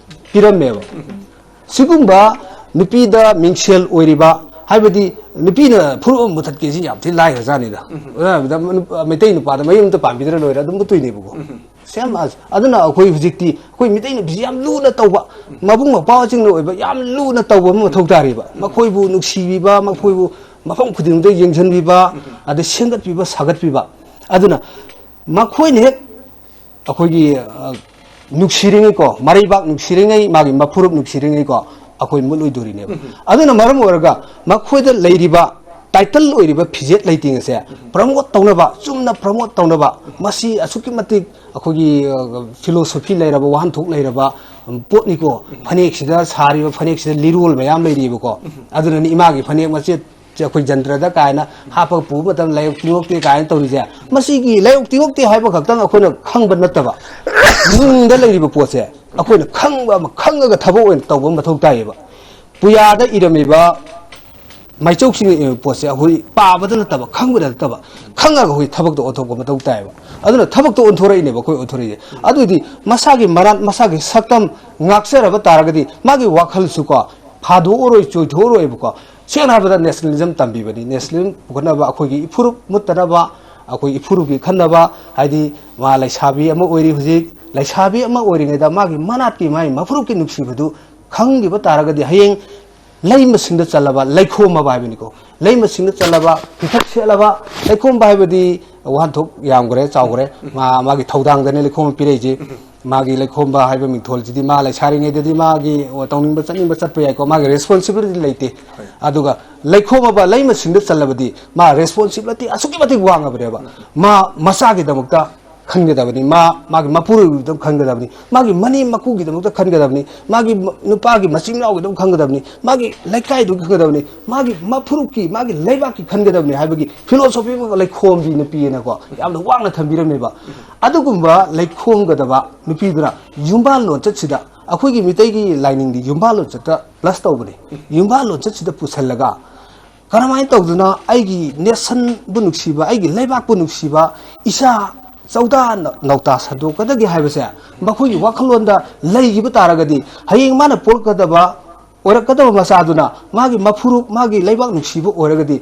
ꯄꯤꯔꯝꯃꯦꯕ꯫ ꯁꯤꯒꯨꯝꯕ ꯅꯨꯄꯤꯗ ꯃꯤꯡꯁꯦꯜ ꯑꯣꯏꯔꯤꯕ, ꯍꯥꯏꯕꯗꯤ ꯅꯨꯄꯤꯅ ꯐꯨꯔꯨꯞ ꯑꯃ ꯃꯨꯊꯠꯀꯦꯁꯤ ꯌꯥꯝ ꯊꯤ ꯂꯥꯏꯈ꯭ꯔꯖꯥꯠꯅꯤꯗ꯫ ꯎꯝ꯫ ꯑꯗꯨꯅ ꯃꯩꯇꯩ ꯅꯨꯄꯥꯗ ꯃꯌꯨꯝꯗ ꯄꯥꯟꯕꯤꯗꯅ ꯂꯣꯏꯔꯦ, ꯑꯗꯨꯝ ꯃꯨꯠꯇꯣꯏꯅꯦꯕꯀꯣ꯫ ꯎꯝ꯫ Same as, ꯑꯗꯨꯅ ꯑꯩꯈꯣꯏ ꯍꯧꯖꯤꯛꯇꯤ ꯑꯩꯈꯣꯏ ꯃꯤꯇꯩ ꯅꯨꯄꯤꯁꯤ ꯌꯥꯝ ꯂꯨꯅ ꯇꯧꯕ, ꯃꯕꯨꯡ ꯃꯧꯄ꯭ꯋꯥꯁꯤꯡꯅ ꯑꯣꯏꯕ ꯌꯥꯝ ꯂꯨꯅ ꯇꯧꯕ ꯑꯃ ꯃꯊꯧ ꯇꯥꯔꯤꯕ, ꯃꯈꯣꯏꯕꯨ ꯅꯨꯡꯁꯤꯕꯤꯕ, ꯃꯈꯣꯏꯕꯨ ꯃꯐꯝ ꯈꯨꯗꯤꯡꯃꯛꯇ ꯌꯦꯡꯁꯤꯟꯕꯤꯕ, ꯑꯗꯩ ꯁꯦꯝꯒꯠꯄꯤꯕ, ꯁꯥꯒꯠꯄꯤꯕ꯫ ꯑꯗꯨꯅ ꯃꯈꯣꯏꯅ ꯍꯦꯛ ꯑꯩꯈꯣꯏꯒꯤ, ꯑ, ꯅꯨꯡꯁꯤꯔꯤꯉꯩꯀꯣ, ꯃꯔꯩꯕꯥꯛ ꯅꯨꯡꯁꯤꯔꯤꯉꯩ, ꯃꯥꯒꯤ ꯃꯐꯨꯔꯨꯞ ꯅꯨꯡꯁꯤꯔꯤꯉꯩꯀꯣ, ꯑꯩꯈꯣꯏ ꯃꯨꯠꯂꯣꯏꯗꯣꯔꯤꯅꯦꯕ꯫ ꯎꯝ꯫ ꯑꯗꯨꯅ ꯃꯔꯝ ꯑꯣꯏꯔꯒ ꯃꯈꯣꯏꯗ ꯂꯩꯔꯤꯕ ꯇꯥꯏꯇꯜ ꯑꯣꯏꯔꯤꯕ ꯐꯤꯖꯦꯠ ꯂꯩꯇꯦꯡ ꯑꯁꯦ ꯄ꯭ꯔꯃꯣꯠ ꯇꯧꯅꯕ, ꯆꯨꯝꯅ ꯄ꯭ꯔꯃꯣꯠ ꯇꯧꯅꯕ, ꯃꯁꯤ ꯑꯁꯨꯛꯀꯤ ꯃꯇꯤꯛ ꯑꯩꯈꯣꯏꯒꯤ, ꯑ, ꯐꯤꯂꯣꯁꯣꯐꯤ ꯂꯩꯔꯕ, ꯋꯥꯍꯟꯊꯣꯛ ꯂꯩꯔꯕ, ꯎꯝ, ꯄꯣꯠꯅꯤꯀꯣ꯫ ꯎꯝ꯫ ꯐꯅꯦꯛꯁꯤꯗ ꯁꯥꯔꯤꯕ ꯐꯅꯦꯛꯁꯤꯗ ꯂꯤꯔꯣꯜ ꯃꯌꯥꯝ ꯂꯩꯔꯤꯕꯀꯣ꯫ ꯎꯝ꯫ ꯑꯗꯨꯅꯅꯤ ꯏꯃꯥꯒꯤ ꯐꯅꯦꯛ ꯃꯆꯦꯠ ꯁꯦ ꯑꯩꯈꯣꯏ ꯖꯟꯇ꯭ꯔꯗ ꯀꯥꯏꯅ ꯍꯥꯞꯄꯒ ꯄꯨꯕ ꯃꯇꯝꯗ ꯂꯥꯏꯌꯣꯛ ꯇꯤꯡꯉꯣꯛꯇꯦ ꯀꯥꯏꯅ ꯇꯧꯔꯤꯁꯦ꯫ ꯃꯁꯤꯒꯤ ꯂꯥꯏꯌꯣꯛ ꯇꯤꯡꯉꯣꯛꯇꯦ ꯍꯥꯏꯕ ꯈꯛꯇꯪ ꯑꯩꯈꯣꯏꯅ ꯈꯪꯕ ꯅꯠꯇꯕ, ꯅꯨꯡꯗ ꯂꯩꯔꯤꯕ ꯄꯣꯠꯁꯦ ꯑꯩꯈꯣꯏꯅ ꯈꯪꯕ ꯑꯃ, ꯈꯪꯉꯒ ꯊꯕꯛ ꯑꯣꯏꯅ ꯇꯧꯕ ꯑꯃ ꯃꯊꯧ ꯇꯥꯏꯌꯦꯕ꯫ ꯄꯨꯌꯥꯗ ꯏꯔꯝꯃꯤꯕ ꯃꯥꯏꯆꯧꯁꯤꯡ ꯄꯣꯠꯁꯦ ꯑꯩꯈꯣꯏ ꯄꯥꯕꯗ ꯅꯠꯇꯕ, ꯈꯪꯕꯗ ꯅꯠꯇꯕ, ꯈꯪꯉꯒ ꯑꯩꯈꯣꯏ ꯊꯕꯛꯇ ꯑꯣꯟꯊꯣꯛꯄ ꯃꯊꯧ ꯇꯥꯏꯌꯦꯕ꯫ ꯑꯗꯨꯅ ꯊꯕꯛꯇ ꯑꯣꯟꯊꯣꯔꯛꯏꯅꯦꯕ ꯑꯩꯈꯣꯏ ꯑꯣꯟꯊꯣꯔꯛꯏꯁꯦ꯫ ꯑꯗꯨꯗꯤ ꯃꯁꯥꯒꯤ ꯃꯔꯥꯠ, ꯃꯁꯥꯒꯤ ꯁꯛꯇꯝ ꯉꯥꯛꯆꯔꯕ ꯇꯥꯔꯒꯗꯤ ꯃꯥꯒꯤ ꯋꯥꯈꯜꯁꯨꯀꯣ ꯐꯥꯗꯣꯛꯑꯔꯣꯏ, ꯆꯣꯏꯊꯣꯛꯑꯔꯣꯏꯕꯀꯣ꯫ ꯁꯦꯡꯅ ꯍꯥꯏꯔꯕꯗ nationalism ꯇꯝꯕꯤꯕꯅꯤ꯫ Nationalism ꯄꯨꯈꯠꯅꯕ, ꯑꯩꯈꯣꯏꯒꯤ ꯏꯐꯨꯔꯨꯞ ꯃꯨꯠꯇꯅꯕ, ꯑꯩꯈꯣꯏ ꯏꯐꯨꯔꯨꯞꯀꯤ ꯈꯟꯅꯕ, ꯍꯥꯏꯗꯤ ꯃꯥ ꯂꯩꯁꯥꯕꯤ ꯑꯃ ꯑꯣꯏꯔꯤ ꯍꯧꯖꯤꯛ, ꯂꯩꯁꯥꯕꯤ ꯑꯃ ꯑꯣꯏꯔꯤꯉꯩꯗ ꯃꯥꯒꯤ ꯃꯅꯥꯠꯀꯤ, ꯃꯥꯒꯤ ꯃꯐꯨꯔꯨꯞꯀꯤ ꯅꯨꯡꯁꯤꯕꯗꯨ ꯈꯪꯈꯤꯕ ꯇꯥꯔꯒꯗꯤ ꯍꯌꯦꯡ ꯂꯩ ꯃꯁꯤꯡꯗ ꯆꯜꯂꯕ ꯂꯩꯈꯣꯝ ꯑꯃ ꯍꯥꯏꯕꯅꯤꯀꯣ꯫ ꯂꯩ ꯃꯁꯤꯡꯗ ꯆꯜꯂꯕ, ꯐꯤꯊꯛ ꯁꯦꯠꯂꯕ, ꯂꯩꯈꯣꯝꯕ ꯍꯥꯏꯕꯗꯤ ꯋꯥꯍꯟꯊꯣꯛ ꯌꯥꯝꯈ꯭ꯔꯦ, ꯆꯥꯎꯈ꯭ꯔꯦ꯫ ꯃꯥ, ꯃꯥꯒꯤ ꯊꯧꯗꯥꯡꯗꯅꯦ ꯂꯩꯈꯣꯝ ꯑꯃ ꯄꯤꯔꯛꯏꯁꯦ꯫ ꯃꯥꯒꯤ ꯂꯩꯈꯣꯝꯕ ꯍꯥꯏꯕ ꯃꯤꯡꯊꯣꯜꯁꯤꯗꯤ ꯃꯥ ꯂꯩꯁꯥꯔꯤꯉꯩꯗꯗꯤ ꯃꯥꯒꯤ ꯇꯧꯅꯤꯡꯕ ꯆꯠꯅꯤꯡꯕ ꯆꯠꯄ ꯌꯥꯏꯀꯣ, ꯃꯥꯒꯤ responsibility ꯂꯩꯇꯦ꯫ ꯑꯗꯨꯒ ꯂꯩꯈꯣꯝꯃꯕ ꯂꯩ ꯃꯁꯤꯡꯗ ꯆꯜꯂꯕꯗꯤ ꯃꯥ responsibility ꯑꯁꯨꯛꯀꯤ ꯃꯇꯤꯛ ꯋꯥꯡꯉꯕꯅꯦꯕ꯫ ꯃꯥ ꯃꯆꯥꯒꯤꯗꯃꯛꯇ ꯈꯟꯒꯗꯕꯅꯤ, ꯃꯥ ꯃꯥꯒꯤ ꯃꯄꯨꯔꯣꯏꯕꯒꯤꯗꯃꯛ ꯈꯟꯒꯗꯕꯅꯤ, ꯃꯥꯒꯤ ꯃꯅꯦꯝ ꯃꯀꯨꯒꯤꯗꯃꯛꯇ ꯈꯟꯒꯗꯕꯅꯤ, ꯃꯥꯒꯤ ꯅꯨꯄꯥꯒꯤ ꯃꯆꯤꯟ ꯃꯅꯥꯎꯒꯤꯗꯃꯛ ꯈꯟꯒꯗꯕꯅꯤ, ꯃꯥꯒꯤ ꯂꯩꯀꯥꯏꯗꯨꯒꯤ ꯈꯟꯒꯗꯕꯅꯤ, ꯃꯥꯒꯤ ꯃꯐꯨꯔꯨꯞꯀꯤ, ꯃꯥꯒꯤ ꯂꯩꯕꯥꯛꯀꯤ ꯈꯟꯒꯗꯕꯅꯤ ꯍꯥꯏꯕꯒꯤ philosophy ꯑꯃ ꯂꯩꯈꯣꯝꯕꯤ ꯅꯨꯄꯤꯅꯀꯣ ꯌꯥꯝꯅ ꯋꯥꯡꯅ ꯊꯝꯕꯤꯔꯝꯃꯦꯕ꯫ ꯑꯗꯨꯒꯨꯝꯕ ꯂꯩꯈꯣꯝꯒꯗꯕ ꯅꯨꯄꯤꯗꯨꯅ ꯌꯨꯝꯕꯥꯜ ꯂꯣꯟꯆꯠꯁꯤꯗ, ꯑꯩꯈꯣꯏꯒꯤ ꯃꯤꯇꯩꯒꯤ ꯂꯥꯏꯅꯤꯡꯗꯤ ꯌꯨꯝꯕꯥꯜ ꯂꯣꯟꯆꯠꯇ plus ꯇꯧꯕꯅꯤ, ꯌꯨꯝꯕꯥꯜ ꯂꯣꯟꯆꯠꯁꯤꯗ ꯄꯨꯁꯜꯂꯒ ꯀꯔꯝꯍꯥꯏꯅ ꯇꯧꯗꯨꯅ ꯑꯩꯒꯤ nationꯕꯨ ꯅꯨꯡꯁꯤꯕ, ꯑꯩꯒꯤ ꯂꯩꯕꯥꯛꯄꯨ ꯅꯨꯡꯁꯤꯕ, ꯏꯆꯥ ꯆꯧꯗꯥ ꯅ-, ꯅꯧꯇꯥ ꯁꯟꯗꯣꯛꯀꯗꯒꯦ ꯍꯥꯏꯕꯁꯦ ꯃꯈꯣꯏꯒꯤ ꯋꯥꯈꯜꯂꯣꯟꯗ ꯂꯩꯈꯤꯕ ꯇꯥꯔꯒꯗꯤ, ꯍꯌꯦꯡ ꯃꯥꯅ ꯄꯣꯛꯂꯛꯀꯗꯕ, ꯑꯣꯏꯔꯛꯀꯗꯕ ꯃꯆꯥꯗꯨꯅ ꯃꯥꯒꯤ ꯃꯐꯨꯔꯨꯞ, ꯃꯥꯒꯤ ꯂꯩꯕꯥꯛ ꯅꯨꯡꯁꯤꯕ ꯑꯣꯏꯔꯒꯗꯤ,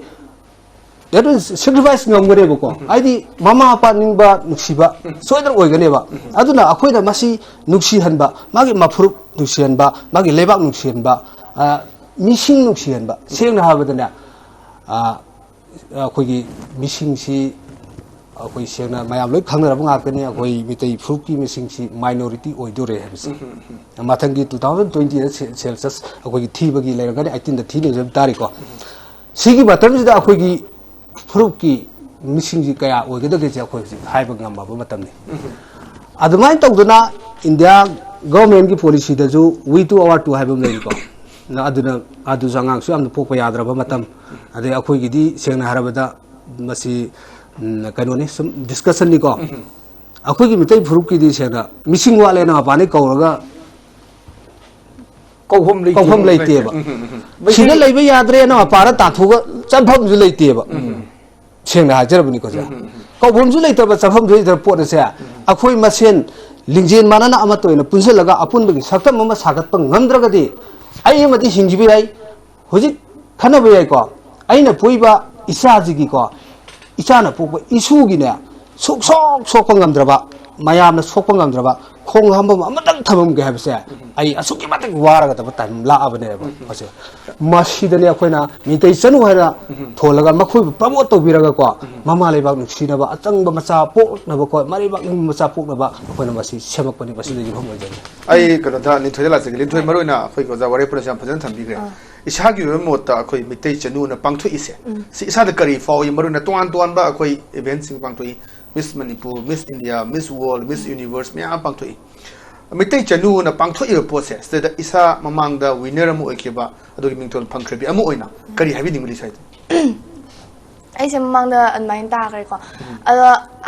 that means sacrifice ꯉꯝꯒꯅꯦꯕꯀꯣ꯫ ꯍꯥꯏꯗꯤ ꯃꯃꯥ ꯃꯄꯥ ꯅꯤꯡꯕ ꯅꯨꯡꯁꯤꯕ ꯁꯣꯏꯗꯅ ꯑꯣꯏꯒꯅꯦꯕ꯫ ꯑꯗꯨꯅ ꯑꯩꯈꯣꯏꯅ ꯃꯁꯤ ꯅꯨꯡꯁꯤꯍꯟꯕ, ꯃꯥꯒꯤ ꯃꯐꯨꯔꯨꯞ ꯅꯨꯡꯁꯤꯍꯟꯕ, ꯃꯥꯒꯤ ꯂꯩꯕꯥꯛ ꯅꯨꯡꯁꯤꯍꯟꯕ, ꯑ, ꯃꯤꯁꯤꯡ ꯅꯨꯡꯁꯤꯍꯟꯕ, ꯁꯦꯡꯅ ꯍꯥꯏꯔꯕꯗꯅꯦ, ꯑ, ꯑꯩꯈꯣꯏꯒꯤ ꯃꯤꯁꯤꯡꯁꯤ, ꯑꯩꯈꯣꯏ ꯁꯦꯡꯅ ꯃꯌꯥꯝ ꯂꯣꯏ ꯈꯪꯅꯔꯕ ꯉꯥꯛꯇꯅꯤ, ꯑꯩꯈꯣꯏ ꯃꯤꯇꯩ ꯐꯨꯔꯨꯞꯀꯤ ꯃꯤꯁꯤꯡꯁꯤ minority ꯑꯣꯏꯗꯣꯔꯦ ꯍꯥꯏꯕꯁꯦ꯫ ꯃꯊꯪꯒꯤ two thousand twenty ꯗ ꯁꯦ-, census ꯑꯩꯈꯣꯏꯒꯤ ꯊꯤꯕꯒꯤ ꯂꯩꯔꯝꯒꯅꯤ, eighteen ꯗ ꯊꯤꯅꯤ ꯍꯥꯏꯕ ꯇꯥꯔꯦꯀꯣ꯫ ꯁꯤꯒꯤ ꯃꯇꯝꯁꯤꯗ ꯑꯩꯈꯣꯏꯒꯤ ꯐꯨꯔꯨꯞꯀꯤ ꯃꯤꯁꯤꯡꯁꯤ ꯀꯌꯥ ꯑꯣꯏꯒꯗꯒꯦꯁꯦ ꯑꯩꯈꯣꯏ ꯍꯧꯖꯤꯛ ꯍꯥꯏꯕ ꯉꯝꯃꯕ ꯃꯇꯝꯅꯤ꯫ ꯑꯗꯨꯃꯥꯏꯅ ꯇꯧꯗꯅ India governmentꯀꯤ policyꯗꯁꯨ we two our two ꯍꯥꯏꯕ ꯑꯃ ꯂꯩꯔꯤꯀꯣ꯫ ꯑꯗꯨꯅ ꯑꯗꯨꯁꯨ ꯑꯉꯥꯡꯁꯨ ꯌꯥꯝꯅ ꯄꯣꯛꯄ ꯌꯥꯗ꯭ꯔꯕ ꯃꯇꯝ, ꯑꯗꯩ ꯑꯩꯈꯣꯏꯒꯤꯗꯤ ꯁꯦꯡꯅ ꯍꯥꯏꯔꯕꯗ ꯃꯁꯤ, ꯎꯝ, ꯀꯩꯅꯣꯅꯤ, ꯁꯨꯝ discussionꯅꯤꯀꯣ꯫ ꯑꯩꯈꯣꯏꯒꯤ ꯃꯤꯇꯩ ꯐꯨꯔꯨꯞꯀꯤꯗꯤ ꯁꯦꯡꯅ ꯃꯤꯁꯤꯡ ꯋꯥꯠꯂꯦꯅ ꯃꯄꯥꯟꯗꯩ ꯀꯧꯔꯒ ꯀꯧꯐꯝ ꯂꯩꯇꯦ꯫ ꯀꯧꯐꯝ ꯂꯩꯇꯦꯕ꯫ ꯎꯝ, ꯎꯝ, ꯎꯝ꯫ ꯁꯤꯗ ꯃꯩꯇꯩ ꯂꯩꯕ ꯌꯥꯗ꯭ꯔꯦꯅ ꯃꯄꯥꯟꯗ ꯇꯥꯟꯊꯣꯛꯑꯒ ꯆꯠꯐꯝꯁꯨ ꯂꯩꯇꯦꯕ꯫ ꯎꯝ꯫ ꯁꯦꯡꯅ ꯍꯥꯏꯖꯔꯕꯅꯤꯀꯣ, ꯁꯦ꯫ ꯎꯝ, ꯎꯝ, ꯎꯝ꯫ ꯀꯧꯐꯝꯁꯨ ꯂꯩꯇꯕ, ꯆꯠꯐꯝꯁꯨ ꯂꯩꯇꯕ ꯄꯣꯠ ꯑꯁꯦ ꯑꯩꯈꯣꯏ ꯃꯁꯦꯟ ꯂꯤꯡꯖꯦꯜ ꯃꯥꯟꯅꯅ ꯑꯃꯠꯇ ꯑꯣꯏꯅ ꯄꯨꯟꯁꯤꯜꯂꯒ ꯑꯄꯨꯟꯕꯒꯤ ꯁꯛꯇꯝ ꯑꯃ ꯁꯥꯒꯠꯄ ꯉꯝꯗ꯭ꯔꯒꯗꯤ ꯑꯩ ꯑꯃꯗꯤ ꯍꯤꯡꯈꯤꯕ ꯌꯥꯏ꯫ ꯍꯧꯖꯤꯛ ꯈꯟꯅꯕ ꯌꯥꯏꯀꯣ꯫ ꯑꯩꯅ ꯄꯣꯛꯏꯕ ꯏꯆꯥꯁꯤꯒꯤꯀꯣ, ꯏꯆꯥꯅ ꯄꯣꯛꯄ ꯏꯁꯨꯒꯤꯅꯦ, ꯁꯨꯛꯁꯣꯛ ꯁꯣꯛꯄ ꯉꯝꯗ꯭ꯔꯕ, ꯃꯌꯥꯝꯅ ꯁꯣꯛꯄ ꯉꯝꯗ꯭ꯔꯕ ꯈꯣꯡ ꯍꯥꯝꯐꯝ ꯑꯃꯇꯪ ꯊꯝꯃꯝꯒꯦ ꯍꯥꯏꯕꯁꯦ ꯑꯩ ꯑꯁꯨꯛꯀꯤ ꯃꯇꯤꯛ ꯋꯥꯔꯒꯗꯕ ꯇꯥꯏꯝ ꯂꯥꯛꯑꯕꯅꯦꯕ ꯍꯧꯖꯤꯛ꯫ ꯃꯁꯤꯗꯅꯦ ꯑꯩꯈꯣꯏꯅ ꯃꯤꯇꯩ ꯆꯅꯨ ꯍꯥꯏꯅ ꯊꯣꯜꯂꯒ ꯃꯈꯣꯏꯕꯨ ꯄ꯭ꯔꯃꯣꯠ ꯇꯧꯕꯤꯔꯒꯀꯣ, ꯃꯃꯥ ꯂꯩꯕꯥꯛ ꯅꯨꯡꯁꯤꯅꯕ, ꯑꯆꯪꯕ ꯃꯆꯥ ꯄꯣꯛꯅꯕꯀꯣ, ꯃꯔꯩꯕꯥꯛ ꯅꯤꯡꯕ ꯃꯆꯥ ꯄꯣꯛꯅꯕ ꯑꯩꯈꯣꯏꯅ ꯃꯁꯤ ꯁꯦꯝꯃꯛꯄꯅꯤ꯫ ꯃꯁꯤꯗ ꯌꯨꯝꯐꯝ ꯑꯣꯏꯖꯒꯦ꯫ ꯑꯩ ꯀꯩꯅꯣꯗ ꯂꯤꯟꯊꯣꯏꯗ ꯂꯥꯛꯆꯒꯦ꯫ ꯂꯤꯟꯊꯣꯏ, ꯃꯔꯨ ꯑꯣꯏꯅ ꯑꯩꯈꯣꯏ ꯑꯣꯖꯥ ꯋꯥꯔꯦꯄꯨꯔꯅꯁꯨ ꯌꯥꯝ ꯐꯖꯅ ꯊꯝꯕꯤꯈ꯭ꯔꯦ꯫ ꯑꯥ꯫ ꯏꯁꯥꯒꯤ ꯑꯣꯏꯕ ꯃꯣꯠꯇ ꯑꯩꯈꯣꯏ ꯃꯩꯇꯩ ꯆꯅꯨꯅ ꯄꯥꯡꯊꯣꯛꯏꯁꯦ, ꯎꯝ꯫ ꯁꯤ ꯏꯁꯥꯗ ꯀꯔꯤ ꯐꯥꯎꯏ? ꯃꯔꯨ ꯑꯣꯏꯅ ꯇꯣꯉꯥꯟ ꯇꯣꯉꯥꯟꯕ ꯑꯩꯈꯣꯏ ꯏꯚꯦꯟꯠꯁꯤꯡ ꯄꯥꯡꯊꯣꯛꯏ꯫ Miss Manipur, Miss India, Miss World, Miss Universe ꯃꯌꯥꯝ ꯑꯃ ꯄꯥꯡꯊꯣꯛꯏ꯫ ꯃꯩꯇꯩ ꯆꯅꯨꯅ ꯄꯥꯡꯊꯣꯛꯏꯕ ꯄꯣꯠꯁꯦ, ꯁꯤꯗ ꯏꯁꯥ ꯃꯃꯥꯡꯗ ꯋꯤꯅꯔ ꯑꯃ ꯑꯣꯏꯈꯤꯕ, ꯑꯗꯨꯒꯤ ꯃꯤꯡꯊꯣꯜ ꯐꯪꯈ꯭ꯔꯕꯤ ꯑꯃ ꯑꯣꯏꯅ ꯀꯔꯤ ꯍꯥꯏꯕꯤꯅꯤꯡꯕ ꯂꯩ ꯁ꯭ꯋꯥꯏꯗ? ꯑꯩꯁꯦ ꯃꯃꯥꯡꯗ ꯑꯗꯨꯃꯥꯏꯅ ꯇꯥꯈ꯭ꯔꯦꯀꯣ꯫ ꯑꯗꯣ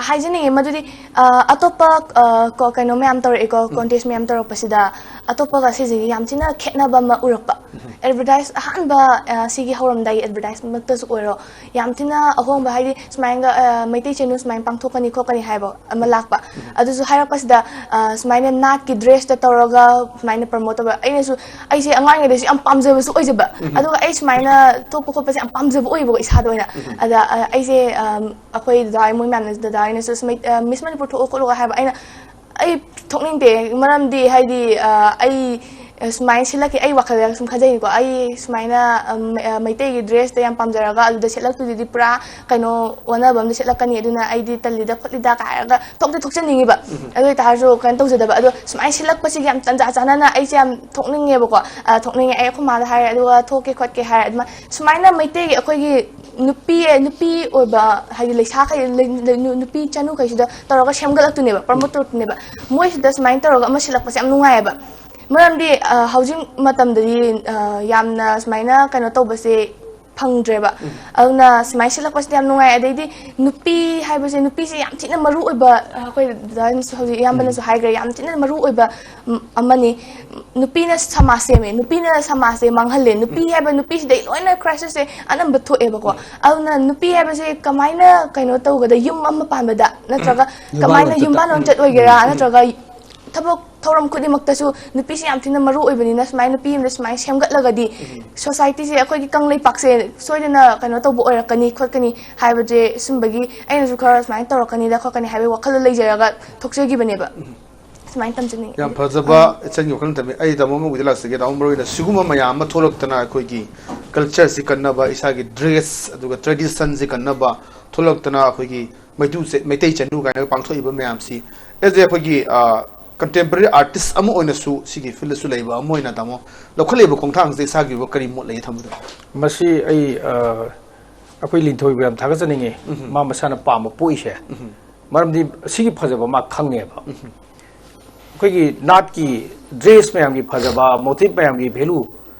ꯍꯥꯏꯖꯅꯤꯡꯉꯤ ꯃꯗꯨꯗꯤ, ꯑ, ꯑꯇꯣꯞꯄ, ꯑ, ꯀꯣ-, ꯀꯩꯅꯣ ꯃꯌꯥꯝ ꯇꯧꯔꯛꯑꯦꯀꯣ, ꯎꯝ꯫ Contest ꯃꯌꯥꯝ ꯇꯧꯔꯛꯄꯁꯤꯗ ꯑꯇꯣꯞꯄꯒ ꯁꯤꯁꯤꯒ ꯌꯥꯝ ꯊꯤꯅ ꯈꯦꯠꯅꯕ ꯑꯃ ꯎꯔꯛꯄ꯫ ꯎꯝ꯫ Advertise ꯑꯍꯥꯟꯕ, ꯑ, ꯁꯤꯒꯤ ꯍꯧꯔꯝꯗꯥꯏꯒꯤ advertiseꯃꯛꯇꯁꯨ ꯑꯣꯏꯔꯣ, ꯌꯥꯝ ꯊꯤꯅ ꯑꯍꯣꯡꯕ, ꯍꯥꯏꯗꯤ ꯁꯨꯃꯥꯏꯅꯒ, ꯑ, ꯃꯩꯇꯩ ꯆꯅꯨ ꯁꯨꯃꯥꯏꯅ ꯄꯥꯡꯊꯣꯛꯀꯅꯤ ꯈꯣꯠꯀꯅꯤ ꯍꯥꯏꯕ ꯑꯃ ꯂꯥꯛꯄ꯫ ꯎꯝ꯫ ꯑꯗꯨꯁꯨ ꯍꯥꯏꯔꯛꯄꯁꯤꯗ, ꯑ, ꯁꯨꯃꯥꯏꯅ ꯅꯥꯠꯀꯤ dressꯇ ꯇꯧꯔꯒ ꯁꯨꯃꯥꯏꯅ promote ꯇꯧꯕ꯫ ꯑꯩꯅꯁꯨ, ꯑꯩꯁꯦ ꯑꯉꯥꯡ ꯑꯣꯏꯔꯤꯉꯩꯗꯁꯨ ꯌꯥꯝ ꯄꯥꯝꯖꯕꯁꯨ ꯑꯣꯏꯖꯕ꯫ ꯎꯝ꯫ ꯑꯗꯨꯒ ꯑꯩ ꯁꯨꯃꯥꯏꯅ ꯊꯣꯛꯄ ꯈꯣꯠꯄꯁꯦ ꯌꯥꯝ ꯄꯥꯝꯖꯕ ꯑꯣꯏꯌꯦꯕꯀꯣ ꯏꯁꯥꯗ ꯑꯣꯏꯅ꯫ ꯎꯝ꯫ ꯑꯗ, ꯑ, ꯑꯩꯁꯦ, ꯑꯝ, ꯑꯩꯈꯣꯏ ꯗꯗꯥ ꯍꯣꯏ, ꯃꯣꯏ ꯃꯌꯥꯝꯅꯁꯨ, ꯗꯗꯥ ꯍꯣꯏꯅꯁꯨ ꯁꯨꯃꯥꯏ-, ꯑ, Miss ꯃꯅꯤꯄꯨꯔ ꯊꯣꯛꯑꯣ ꯈꯣꯠꯂꯣ ꯍꯥꯏꯕ꯫ ꯑꯩꯅ, "ꯑꯩ ꯊꯣꯛꯅꯤꯡꯗꯦ, ꯃꯔꯝꯗꯤ ꯍꯥꯏꯗꯤ, ꯑ, ꯑꯩ ꯁꯨꯃꯥꯏꯅ ꯁꯤꯜꯂꯛꯀꯦ, ꯑꯩ ꯋꯥꯈꯜꯗ ꯁꯨꯝ ꯈꯟꯖꯩꯅꯤꯀꯣ, ꯑꯩ ꯁꯨꯃꯥꯏꯅ, ꯑ, ꯃ-, ꯑ, ꯃꯩꯇꯩꯒꯤ dressꯇ ꯌꯥꯝ ꯄꯥꯝꯖꯔꯒ ꯑꯗꯨꯗ ꯁꯦꯠꯂꯛꯇꯣꯏꯗꯨꯗꯤ ꯄꯨꯔꯥ ꯀꯩꯅꯣ ꯑꯣꯟꯅꯕ ꯑꯃꯗ ꯁꯦꯠꯂꯛꯀꯅꯤ, ꯑꯗꯨꯅ ꯑꯩꯗꯤ ꯇꯜꯂꯤꯗ ꯈꯣꯠꯂꯤꯗ" ꯀꯥꯏꯔꯒ ꯊꯣꯛꯇꯤ ꯊꯣꯛꯆꯅꯤꯡꯉꯤꯕ꯫ ꯎꯝ꯫ ꯑꯗꯨ ꯑꯣꯏꯇꯥꯔꯁꯨ ꯀꯩꯅꯣ ꯇꯧꯖꯗꯕ꯫ ꯑꯗꯣ ꯁꯨꯃꯥꯏꯅ ꯁꯤꯜꯂꯛꯄꯁꯤꯒꯤ ꯌꯥꯝ ꯇꯟꯖꯥ ꯆꯥꯟꯅꯅ ꯑꯩꯁꯦ ꯌꯥꯝ ꯊꯣꯛꯅꯤꯡꯉꯦꯕꯀꯣ꯫ ꯑ, ꯊꯣꯛꯅꯤꯡꯉꯦ, ꯑꯩ ꯑꯩꯈꯣꯏ ꯃꯥꯗ ꯍꯥꯏꯔꯦ, ꯑꯗꯨꯒ ꯊꯣꯛꯀꯦ ꯈꯣꯠꯀꯦ ꯍꯥꯏꯔꯦ꯫ ꯑꯗꯨꯃꯥꯏꯅ ꯁꯨꯃꯥꯏꯅ ꯃꯩꯇꯩꯒꯤ ꯑꯩꯈꯣꯏꯒꯤ ꯅꯨꯄꯤ, ꯅꯨꯄꯤ ꯑꯣꯏꯕ, ꯍꯥꯏꯗꯤ ꯂꯩꯁꯥꯈꯩ, ꯂꯩ-, ꯂꯩ-, ꯅꯨ-, ꯅꯨꯄꯤ ꯆꯅꯨꯈꯩꯁꯤꯗ ꯇꯧꯔꯒ ꯁꯦꯝꯒꯠꯂꯛꯇꯣꯏꯅꯦꯕ, promote ꯇꯧꯔꯛꯇꯣꯏꯅꯦꯕ꯫ ꯃꯣꯏꯁꯤꯗ ꯁꯨꯃꯥꯏꯅ ꯇꯧꯔꯒ ꯑꯃ ꯁꯤꯜꯂꯛꯄꯁꯦ ꯌꯥꯝ ꯅꯨꯡꯉꯥꯏꯌꯦꯕ꯫ ꯃꯔꯝꯗꯤ, ꯑ, ꯍꯧꯖꯤꯛ ꯃꯇꯝꯗꯗꯤ, ꯑ, ꯌꯥꯝꯅ ꯁꯨꯃꯥꯏꯅ ꯀꯩꯅꯣ ꯇꯧꯕꯁꯦ ꯐꯪꯗ꯭ꯔꯦꯕ꯫ ꯑꯗꯨꯅ ꯁꯨꯃꯥꯏꯅ ꯁꯤꯜꯂꯛꯄꯁꯤꯗ ꯌꯥꯝ ꯅꯨꯡꯉꯥꯏ꯫ ꯑꯗꯩꯗꯤ ꯅꯨꯄꯤ ꯍꯥꯏꯕꯁꯦ, ꯅꯨꯄꯤꯁꯦ ꯌꯥꯝ ꯊꯤꯅ ꯃꯔꯨ ꯑꯣꯏꯕ, ꯑꯩꯈꯣꯏ ꯗꯥ ꯍꯧꯖꯤꯛ ꯏꯌꯥꯝꯕꯅꯁꯨ ꯍꯥꯏꯈ꯭ꯔꯦ, ꯌꯥꯝ ꯊꯤꯅ ꯃꯔꯨ ꯑꯣꯏꯕ, ꯎꯝ, ꯑꯃꯅꯤ꯫ ꯅꯨꯄꯤꯅ ꯁꯃꯥꯖ ꯁꯦꯝꯃꯦ, ꯅꯨꯄꯤꯅ ꯁꯃꯥꯖꯁꯦ ꯃꯥꯡꯍꯜꯂꯦ, ꯅꯨꯄꯤ ꯍꯥꯏꯕ, ꯅꯨꯄꯤꯁꯤꯗꯩ ꯂꯣꯏꯅ crisis ꯁꯦ ꯑꯅꯝꯕ ꯊꯣꯛꯑꯦꯕꯀꯣ꯫ ꯑꯗꯨꯅ ꯅꯨꯄꯤ ꯍꯥꯏꯕꯁꯦ ꯀꯃꯥꯏꯅ ꯀꯩꯅꯣ ꯇꯧꯒꯗ, ꯌꯨꯝ ꯑꯃ ꯄꯥꯟꯕꯗ ꯅꯠꯇ꯭ꯔꯒ ꯌꯨꯝꯕꯥꯟ ꯀꯃꯥꯏꯅ ꯂꯣꯟꯆꯠꯇ꯫ ꯌꯨꯝꯕꯥꯟ ꯂꯣꯟꯆꯠ ꯑꯣꯏꯒꯦꯔꯥ, ꯅꯠꯇ꯭ꯔꯒ ꯊꯕꯛ ꯊꯧꯔꯝ ꯈꯨꯗꯤꯡꯃꯛꯇꯁꯨ ꯅꯨꯄꯤꯁꯦ ꯌꯥꯝ ꯊꯤꯅ ꯃꯔꯨ ꯑꯣꯏꯕꯅꯤꯅ, ꯁꯨꯃꯥꯏꯅ ꯅꯨꯄꯤ ꯑꯃꯗ ꯁꯨꯃꯥꯏꯅ ꯁꯦꯝꯒꯠꯂꯒꯗꯤ society ꯁꯦ, ꯑꯩꯈꯣꯏꯒꯤ ꯀꯪꯂꯩꯄꯥꯛꯁꯦ ꯁꯣꯏꯗꯅ ꯀꯩꯅꯣ ꯇꯧꯕ ꯑꯣꯏꯔꯛꯀꯅꯤ ꯈꯣꯠꯀꯅꯤ ꯍꯥꯏꯕꯁꯦ, ꯁꯨꯝꯕꯒꯤ ꯑꯩꯅꯁꯨ ꯈꯔ ꯁꯨꯃꯥꯏꯅ ꯇꯧꯔꯛꯀꯅꯤꯗ ꯈꯣꯠꯀꯅꯤ ꯍꯥꯏꯕꯒꯤ ꯋꯥꯈꯜꯗꯣ ꯂꯩꯖꯔꯒ ꯊꯣꯛꯆꯈꯤꯕꯅꯦꯕ꯫ ꯁꯨꯃꯥꯏꯅ ꯇꯝꯖꯅꯤꯡꯉꯤ꯫ ꯌꯥꯝ ꯐꯖꯕ ꯏꯆꯟꯒꯤ ꯋꯥꯈꯜꯂꯣꯟ ꯇꯝꯃꯤ꯫ ꯑꯩ ꯇꯥꯃꯣ ꯑꯃ ꯎꯗꯤ ꯂꯥꯛꯆꯒꯦ꯫ ꯇꯥꯃꯣ ꯃꯔꯨ ꯑꯣꯏꯅ ꯁꯤꯒꯨꯝꯕ ꯃꯌꯥꯝ ꯑꯃ ꯊꯣꯛꯂꯛꯇꯅ, ꯑꯩꯈꯣꯏꯒꯤ culture ꯁꯤ ꯀꯟꯅꯕ, ꯏꯁꯥꯒꯤ dress ꯑꯗꯨꯒ tradition ꯁꯤ ꯀꯟꯅꯕ ꯊꯣꯛꯂꯛꯇꯅ, ꯑꯩꯈꯣꯏꯒꯤ ꯃꯩꯇꯨ-, ꯃꯩꯇꯩ ꯆꯅꯨ ꯀꯥꯏꯅ ꯄꯥꯡꯊꯣꯛꯏꯕ ꯃꯌꯥꯝꯁꯤ, as a ꯑꯩꯈꯣꯏꯒꯤ, ꯑ, contemporary artist ꯑꯃ ꯑꯣꯏꯅꯁꯨ, ꯁꯤꯒꯤ field ꯁꯨ ꯂꯩꯕ ꯑꯃ ꯑꯣꯏꯅ, ꯇꯥꯃꯣ, ꯂꯧꯈꯠꯂꯛꯏꯕ ꯈꯣꯡꯊꯥꯡꯁꯦ ꯏꯁꯥꯒꯤ ꯑꯣꯏꯕ ꯀꯔꯤ ꯃꯣꯠ ꯂꯩ ꯊꯝꯕꯗ? ꯃꯁꯤ ꯑꯩ, ꯑ, ꯑꯩꯈꯣꯏ ꯂꯤꯟꯊꯣꯏꯕꯨ ꯌꯥꯝ ꯊꯥꯒꯠꯆꯅꯤꯡꯉꯤ꯫ ꯎꯝ꯫ ꯃꯥ ꯃꯁꯥꯅ ꯄꯥꯝꯕ ꯄꯣꯛꯏꯁꯦ꯫ ꯎꯝ꯫ ꯃꯔꯝꯗꯤ ꯁꯤꯒꯤ ꯐꯖꯕ ꯃꯥ ꯈꯪꯉꯦꯕ꯫ ꯎꯝ꯫ ꯑꯩꯈꯣꯏꯒꯤ ꯅꯥꯠꯀꯤ dress ꯃꯌꯥꯝꯒꯤ ꯐꯖꯕ, motif ꯃꯌꯥꯝꯒꯤ value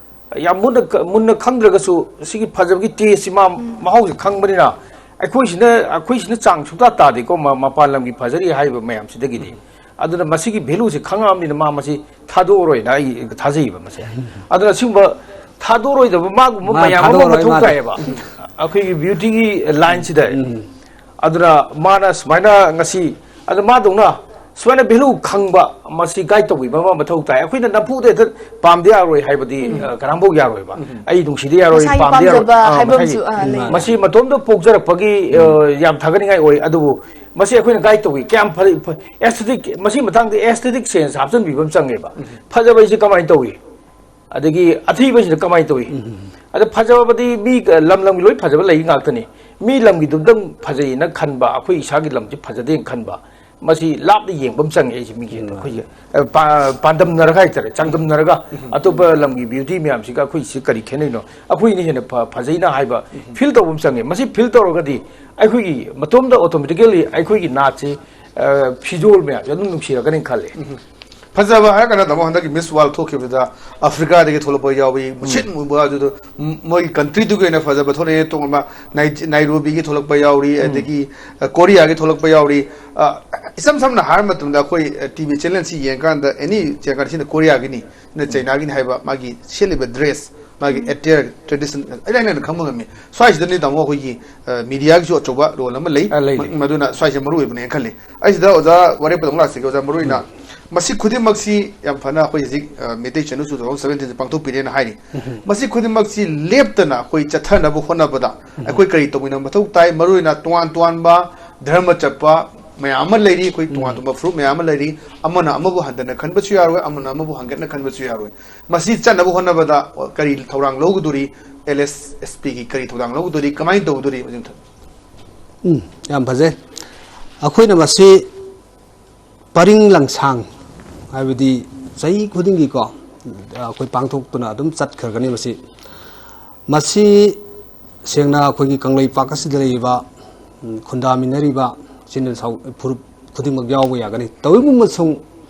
ꯌꯥꯝ ꯃꯨꯟꯅ, ꯃꯨꯟꯅ ꯈꯪꯗ꯭ꯔꯒꯁꯨ, ꯁꯤꯒꯤ ꯐꯖꯕꯒꯤ taste ꯁꯤ ꯃꯥ ꯃꯍꯥꯎꯁꯤ ꯈꯪꯕꯅꯤꯅ, ꯑꯩꯈꯣꯏꯁꯤꯅ, ꯑꯩꯈꯣꯏꯁꯤꯅ ꯆꯥꯡ ꯁꯨꯡꯇꯥ ꯇꯥꯗꯦꯀꯣ, ꯃ-, ꯃꯄꯥꯟ ꯂꯝꯒꯤ ꯐꯖꯔꯤ ꯍꯥꯏꯔꯤꯕ ꯃꯌꯥꯝꯁꯤꯗꯒꯤꯗꯤ꯫ ꯑꯗꯨꯅ ꯃꯁꯤꯒꯤ value ꯁꯤ ꯈꯪꯉꯛꯑꯕꯅꯤꯅ, ꯃꯥ ꯃꯁꯤ ꯊꯥꯗꯣꯛꯑꯔꯣꯏꯅ ꯑꯩ ꯊꯥꯖꯩꯕ ꯃꯁꯦ꯫ ꯑꯗꯨꯅ ꯑꯁꯤꯒꯨꯝꯕ ꯊꯥꯗꯣꯛꯑꯔꯣꯏꯗꯕ ꯃꯥꯒꯨꯝꯕ ꯃꯥ ꯃꯌꯥꯝ ꯑꯃ ꯊꯥꯗꯣꯛꯑꯔꯣꯏ ꯃꯊꯧ ꯃꯥꯗꯣ꯫ ꯇꯥꯏꯌꯦꯕ꯫ ꯑꯩꯈꯣꯏꯒꯤ beauty ꯒꯤ line ꯁꯤꯗ꯫ ꯎꯝ꯫ ꯑꯗꯨꯅ ꯃꯥꯅ ꯁꯨꯃꯥꯏꯅ ꯉꯁꯤ, ꯑꯗꯨ ꯃꯥꯗꯧꯅ ꯁꯨꯃꯥꯏꯅ value ꯈꯪꯕ, ꯃꯁꯤ guide ꯇꯧꯕꯤꯕ ꯑꯃ ꯃꯊꯧ ꯇꯥꯏ꯫ ꯑꯩꯈꯣꯏꯅ ꯅꯝꯐꯨꯗ ꯍꯦꯛꯇ ꯄꯥꯝꯗ ꯌꯥꯔꯣꯏ ꯍꯥꯏꯕꯗꯤ, ꯎꯝ꯫ ꯑ, ꯀꯅꯥꯝꯐꯥꯎ ꯌꯥꯔꯣꯏꯕ꯫ ꯎꯝ꯫ ꯑꯩ ꯅꯨꯡꯁꯤꯗ ꯌꯥꯔꯣꯏ, ꯃꯁꯥꯒꯤ ꯄꯥꯝꯗ ꯌꯥꯔꯣꯏ꯫ ꯄꯥꯝꯖꯕ ꯑ, ꯍꯥꯏꯕ ꯃꯁꯥꯒꯤ ꯑꯃꯁꯨ, ꯑ, ꯂꯩ꯫ ꯃꯁꯤ ꯃꯇꯣꯝꯇ ꯄꯣꯛꯆꯔꯛꯄꯒꯤ, ꯑ, ꯎꯝ꯫ ꯌꯥꯝ ꯊꯥꯒꯠꯅꯤꯡꯉꯥꯏ ꯑꯣꯏ꯫ ꯑꯗꯨꯕꯨ ꯃꯁꯤ ꯑꯩꯈꯣꯏꯅ guide ꯇꯧꯏ꯫ ꯀꯌꯥꯝ ꯐꯔꯦ, ꯐ-, aesthetic, ꯃꯁꯤ ꯃꯇꯥꯡꯗ aesthetic sense ꯍꯥꯞꯆꯤꯟꯕꯤꯕ ꯑꯃ ꯆꯪꯉꯦꯕ꯫ ꯎꯝ꯫ ꯐꯖꯕ ꯍꯥꯏꯁꯦ ꯀꯃꯥꯏꯅ ꯇꯧꯏ? ꯑꯗꯒꯤ ꯑꯊꯤꯕꯁꯤꯅ ꯀꯃꯥꯏꯅ ꯇꯧꯏ? ꯎꯝ꯫ ꯑꯗ ꯐꯖꯕꯗꯤ ꯃꯤ ꯂꯝ ꯂꯝꯒꯤ ꯂꯣꯏ ꯐꯖꯕ ꯂꯩ ꯉꯥꯛꯇꯅꯤ꯫ ꯃꯤ ꯂꯝꯒꯤꯗꯨꯗꯪ ꯐꯖꯩꯅ ꯈꯟꯕ, ꯑꯩꯈꯣꯏ ꯏꯁꯥꯒꯤ ꯂꯝꯁꯤ ꯐꯖꯗꯦꯅ ꯈꯟꯕ, ꯃꯁꯤ ꯂꯥꯞꯅ ꯌꯦꯡꯕ ꯑꯃ ꯆꯪꯉꯦ ꯑꯩꯁꯦ ꯃꯤꯒꯤ꯫ ꯎꯝ꯫ ꯑꯩꯈꯣꯏꯒꯤ, ꯑ, ꯄꯥ-, ꯄꯥꯟꯗꯝꯅꯔꯒ ꯍꯥꯏꯇꯥꯔꯦ, ꯆꯥꯡꯗꯝꯅꯔꯒ ꯎꯝ꯫ ꯑꯇꯣꯞꯄ ꯂꯝꯒꯤ beauty ꯃꯌꯥꯝꯁꯤꯒ ꯑꯩꯈꯣꯏꯁꯤ ꯀꯔꯤ ꯈꯦꯠꯅꯩꯅꯣ? ꯑꯩꯈꯣꯏꯅ ꯍꯦꯟꯅ ꯐ-, ꯐꯖꯩꯅ ꯍꯥꯏꯕ ꯎꯝ꯫ feel ꯇꯧꯕ ꯑꯃ ꯆꯪꯉꯦ꯫ ꯃꯁꯤ feel ꯇꯧꯔꯒꯗꯤ ꯑꯩꯈꯣꯏꯒꯤ ꯃꯇꯣꯝꯗ automatically ꯑꯩꯈꯣꯏꯒꯤ ꯅꯥꯠꯁꯤ, ꯑ, ꯐꯤꯖꯣꯜ ꯃꯌꯥꯝꯁꯦ ꯑꯗꯨꯝ ꯅꯨꯡꯁꯤꯔꯛꯀꯅꯤ ꯈꯜꯂꯦ꯫ ꯎꯝ꯫ ꯐꯖꯕ ꯍꯥꯏꯔꯒꯅ, ꯇꯥꯃꯣ, ꯍꯟꯗꯛꯀꯤ Miss World ꯊꯣꯛꯈꯤꯕꯗ ꯑꯐ꯭ꯔꯤꯀꯥꯗꯒꯤ ꯊꯣꯛꯂꯛꯄ ꯌꯥꯎꯏ, ꯃꯨꯁꯤꯟ ꯃꯨꯕ, ꯑꯗꯨꯗ ꯃ-, ꯃꯣꯏꯒꯤ countryꯗꯨꯒꯤ ꯑꯣꯏꯅ ꯐꯖꯕ ꯊꯣꯛꯂꯛꯑꯦ꯫ ꯇꯣꯉꯥꯟꯕ ꯅꯥꯏ-, ꯅꯥꯏꯔꯣꯕꯤꯒꯤ ꯊꯣꯛꯂꯛꯄ ꯌꯥꯎꯔꯤ, ꯑꯗꯒꯤ, ꯑ, ꯀꯣꯔꯤꯌꯥꯒꯤ ꯊꯣꯛꯂꯛꯄ ꯌꯥꯎꯔꯤ꯫ ꯑ, ꯏꯁꯝ ꯁꯝꯅ ꯍꯥꯏꯔ ꯃꯇꯝꯗ, ꯑꯩꯈꯣꯏ, ꯑ, ꯇꯤ ꯚꯤ channelꯁꯤ ꯌꯦꯡꯀꯥꯟꯗ, ꯑꯦꯅꯤ ꯌꯦꯡꯀꯥꯟꯗ, ꯁꯤꯅ ꯀꯣꯔꯤꯌꯥꯒꯤꯅꯤ, ꯁꯤꯅ ꯆꯩꯅꯥꯒꯤꯅꯤ ꯍꯥꯏꯕ, ꯃꯥꯒꯤ ꯁꯦꯠꯂꯤꯕ dress, ꯃꯥꯒꯤ attire, tradition, ꯏꯔꯥꯏ ꯂꯥꯏꯅ ꯈꯪꯕ ꯉꯝꯃꯤ꯫ ꯁ꯭ꯋꯥꯏꯁꯤꯗꯅꯤ, ꯇꯥꯃꯣ, ꯑꯩꯈꯣꯏꯒꯤ, ꯑ, mediaꯒꯤꯁꯨ ꯑꯆꯧꯕ role ꯑꯃ ꯂꯩ꯫ ꯑ, ꯂꯩ, ꯂꯩ꯫ ꯃ-, ꯃꯗꯨꯅ ꯁ꯭ꯋꯥꯏꯁꯦ ꯃꯔꯨ ꯑꯣꯏꯕꯅꯦꯅ ꯈꯜꯂꯤ꯫ ꯑꯩ ꯁꯤꯗ ꯑꯣꯖꯥ ꯋꯥꯔꯦꯞꯄꯗ ꯑꯃꯨꯛ ꯂꯥꯛꯆꯒꯦ꯫ ꯑꯣꯖꯥ, ꯃꯔꯨ ꯑꯣꯏꯅ ꯎꯝ꯫ ꯃꯁꯤ ꯈꯨꯗꯤꯡꯃꯛꯁꯤ ꯌꯥꯝ ꯐꯅ ꯑꯩꯈꯣꯏ ꯍꯧꯖꯤꯛ, ꯑ, ꯃꯩꯇꯩ ꯆꯅꯨꯁꯨ two thousand seventeen ꯄꯥꯡꯊꯣꯛꯄꯤꯔꯦꯅ ꯍꯥꯏꯔꯤ꯫ ꯎꯝ꯫ ꯃꯁꯤ ꯈꯨꯗꯤꯡꯃꯛꯁꯤ ꯂꯦꯞꯇꯅ ꯑꯩꯈꯣꯏ ꯆꯠꯊꯅꯕ ꯍꯣꯠꯅꯕꯗ ꯎꯝ꯫ ꯑꯩꯈꯣꯏ ꯀꯔꯤ ꯇꯧꯃꯤꯟꯅꯕ ꯃꯊꯧ ꯇꯥꯏ? ꯃꯔꯨ ꯑꯣꯏꯅ ꯇꯣꯉꯥꯟ ꯇꯣꯉꯥꯟꯕ ꯙꯔꯃ ꯆꯠꯄ ꯃꯌꯥꯝ ꯑꯃ ꯂꯩꯔꯤ, ꯑꯩꯈꯣꯏ ꯇꯣꯉꯥꯟ ꯎꯝ꯫ ꯇꯣꯉꯥꯟꯕ ꯐꯨꯔꯨꯞ ꯃꯌꯥꯝ ꯑꯃ ꯂꯩꯔꯤ꯫ ꯑꯃꯅ ꯑꯃꯕꯨ ꯍꯟꯊꯅ ꯈꯟꯕꯁꯨ ꯌꯥꯔꯣꯏ, ꯑꯃꯅ ꯑꯃꯕꯨ ꯍꯟꯒꯠꯅ ꯈꯟꯕꯁꯨ ꯌꯥꯔꯣꯏ꯫ ꯃꯁꯤ ꯆꯠꯅꯕ ꯍꯣꯠꯅꯕꯗ ꯀꯔꯤ ꯊꯧꯔꯥꯡ ꯂꯧꯒꯗꯣꯔꯤ? ꯑꯦꯜ ꯑꯦꯁ ꯑꯦꯁ ꯄꯤꯒꯤ ꯀꯔꯤ ꯊꯧꯗꯥꯡ ꯂꯧꯒꯗꯣꯔꯤ? ꯀꯃꯥꯏꯅ ꯇꯧꯒꯗꯣꯔꯤ? ꯃꯁꯤ ꯃꯊꯪ꯫ ꯎꯝ, ꯌꯥꯝ ꯐꯖꯩ꯫ ꯑꯩꯈꯣꯏꯅ ꯃꯁꯤ ꯄꯔꯤꯡ ꯂꯪꯁꯥꯡ, ꯍꯥꯏꯕꯗꯤ ꯆꯍꯤ ꯈꯨꯗꯤꯡꯒꯤꯀꯣ, ꯑꯩꯈꯣꯏ ꯄꯥꯡꯊꯣꯛꯇꯨꯅ ꯑꯗꯨꯝ ꯆꯠꯈ꯭ꯔꯒꯅꯤ꯫ ꯃꯁꯤ, ꯃꯁꯤ ꯁꯦꯡꯅ ꯑꯩꯈꯣꯏꯒꯤ ꯀꯪꯂꯩꯄꯥꯛ ꯑꯁꯤꯗ ꯂꯩꯔꯤꯕ, ꯎꯝ, ꯈꯨꯟꯗꯥꯃꯤꯟꯅꯔꯤꯕ ꯏꯆꯤꯟ ꯏꯅꯥꯎ ꯐꯨꯔꯨꯞ ꯈꯨꯗꯤꯡꯃꯛ ꯌꯥꯎꯕ ꯌꯥꯒꯅꯤ꯫ ꯇꯧꯏꯒꯨꯝꯕꯁꯨꯡ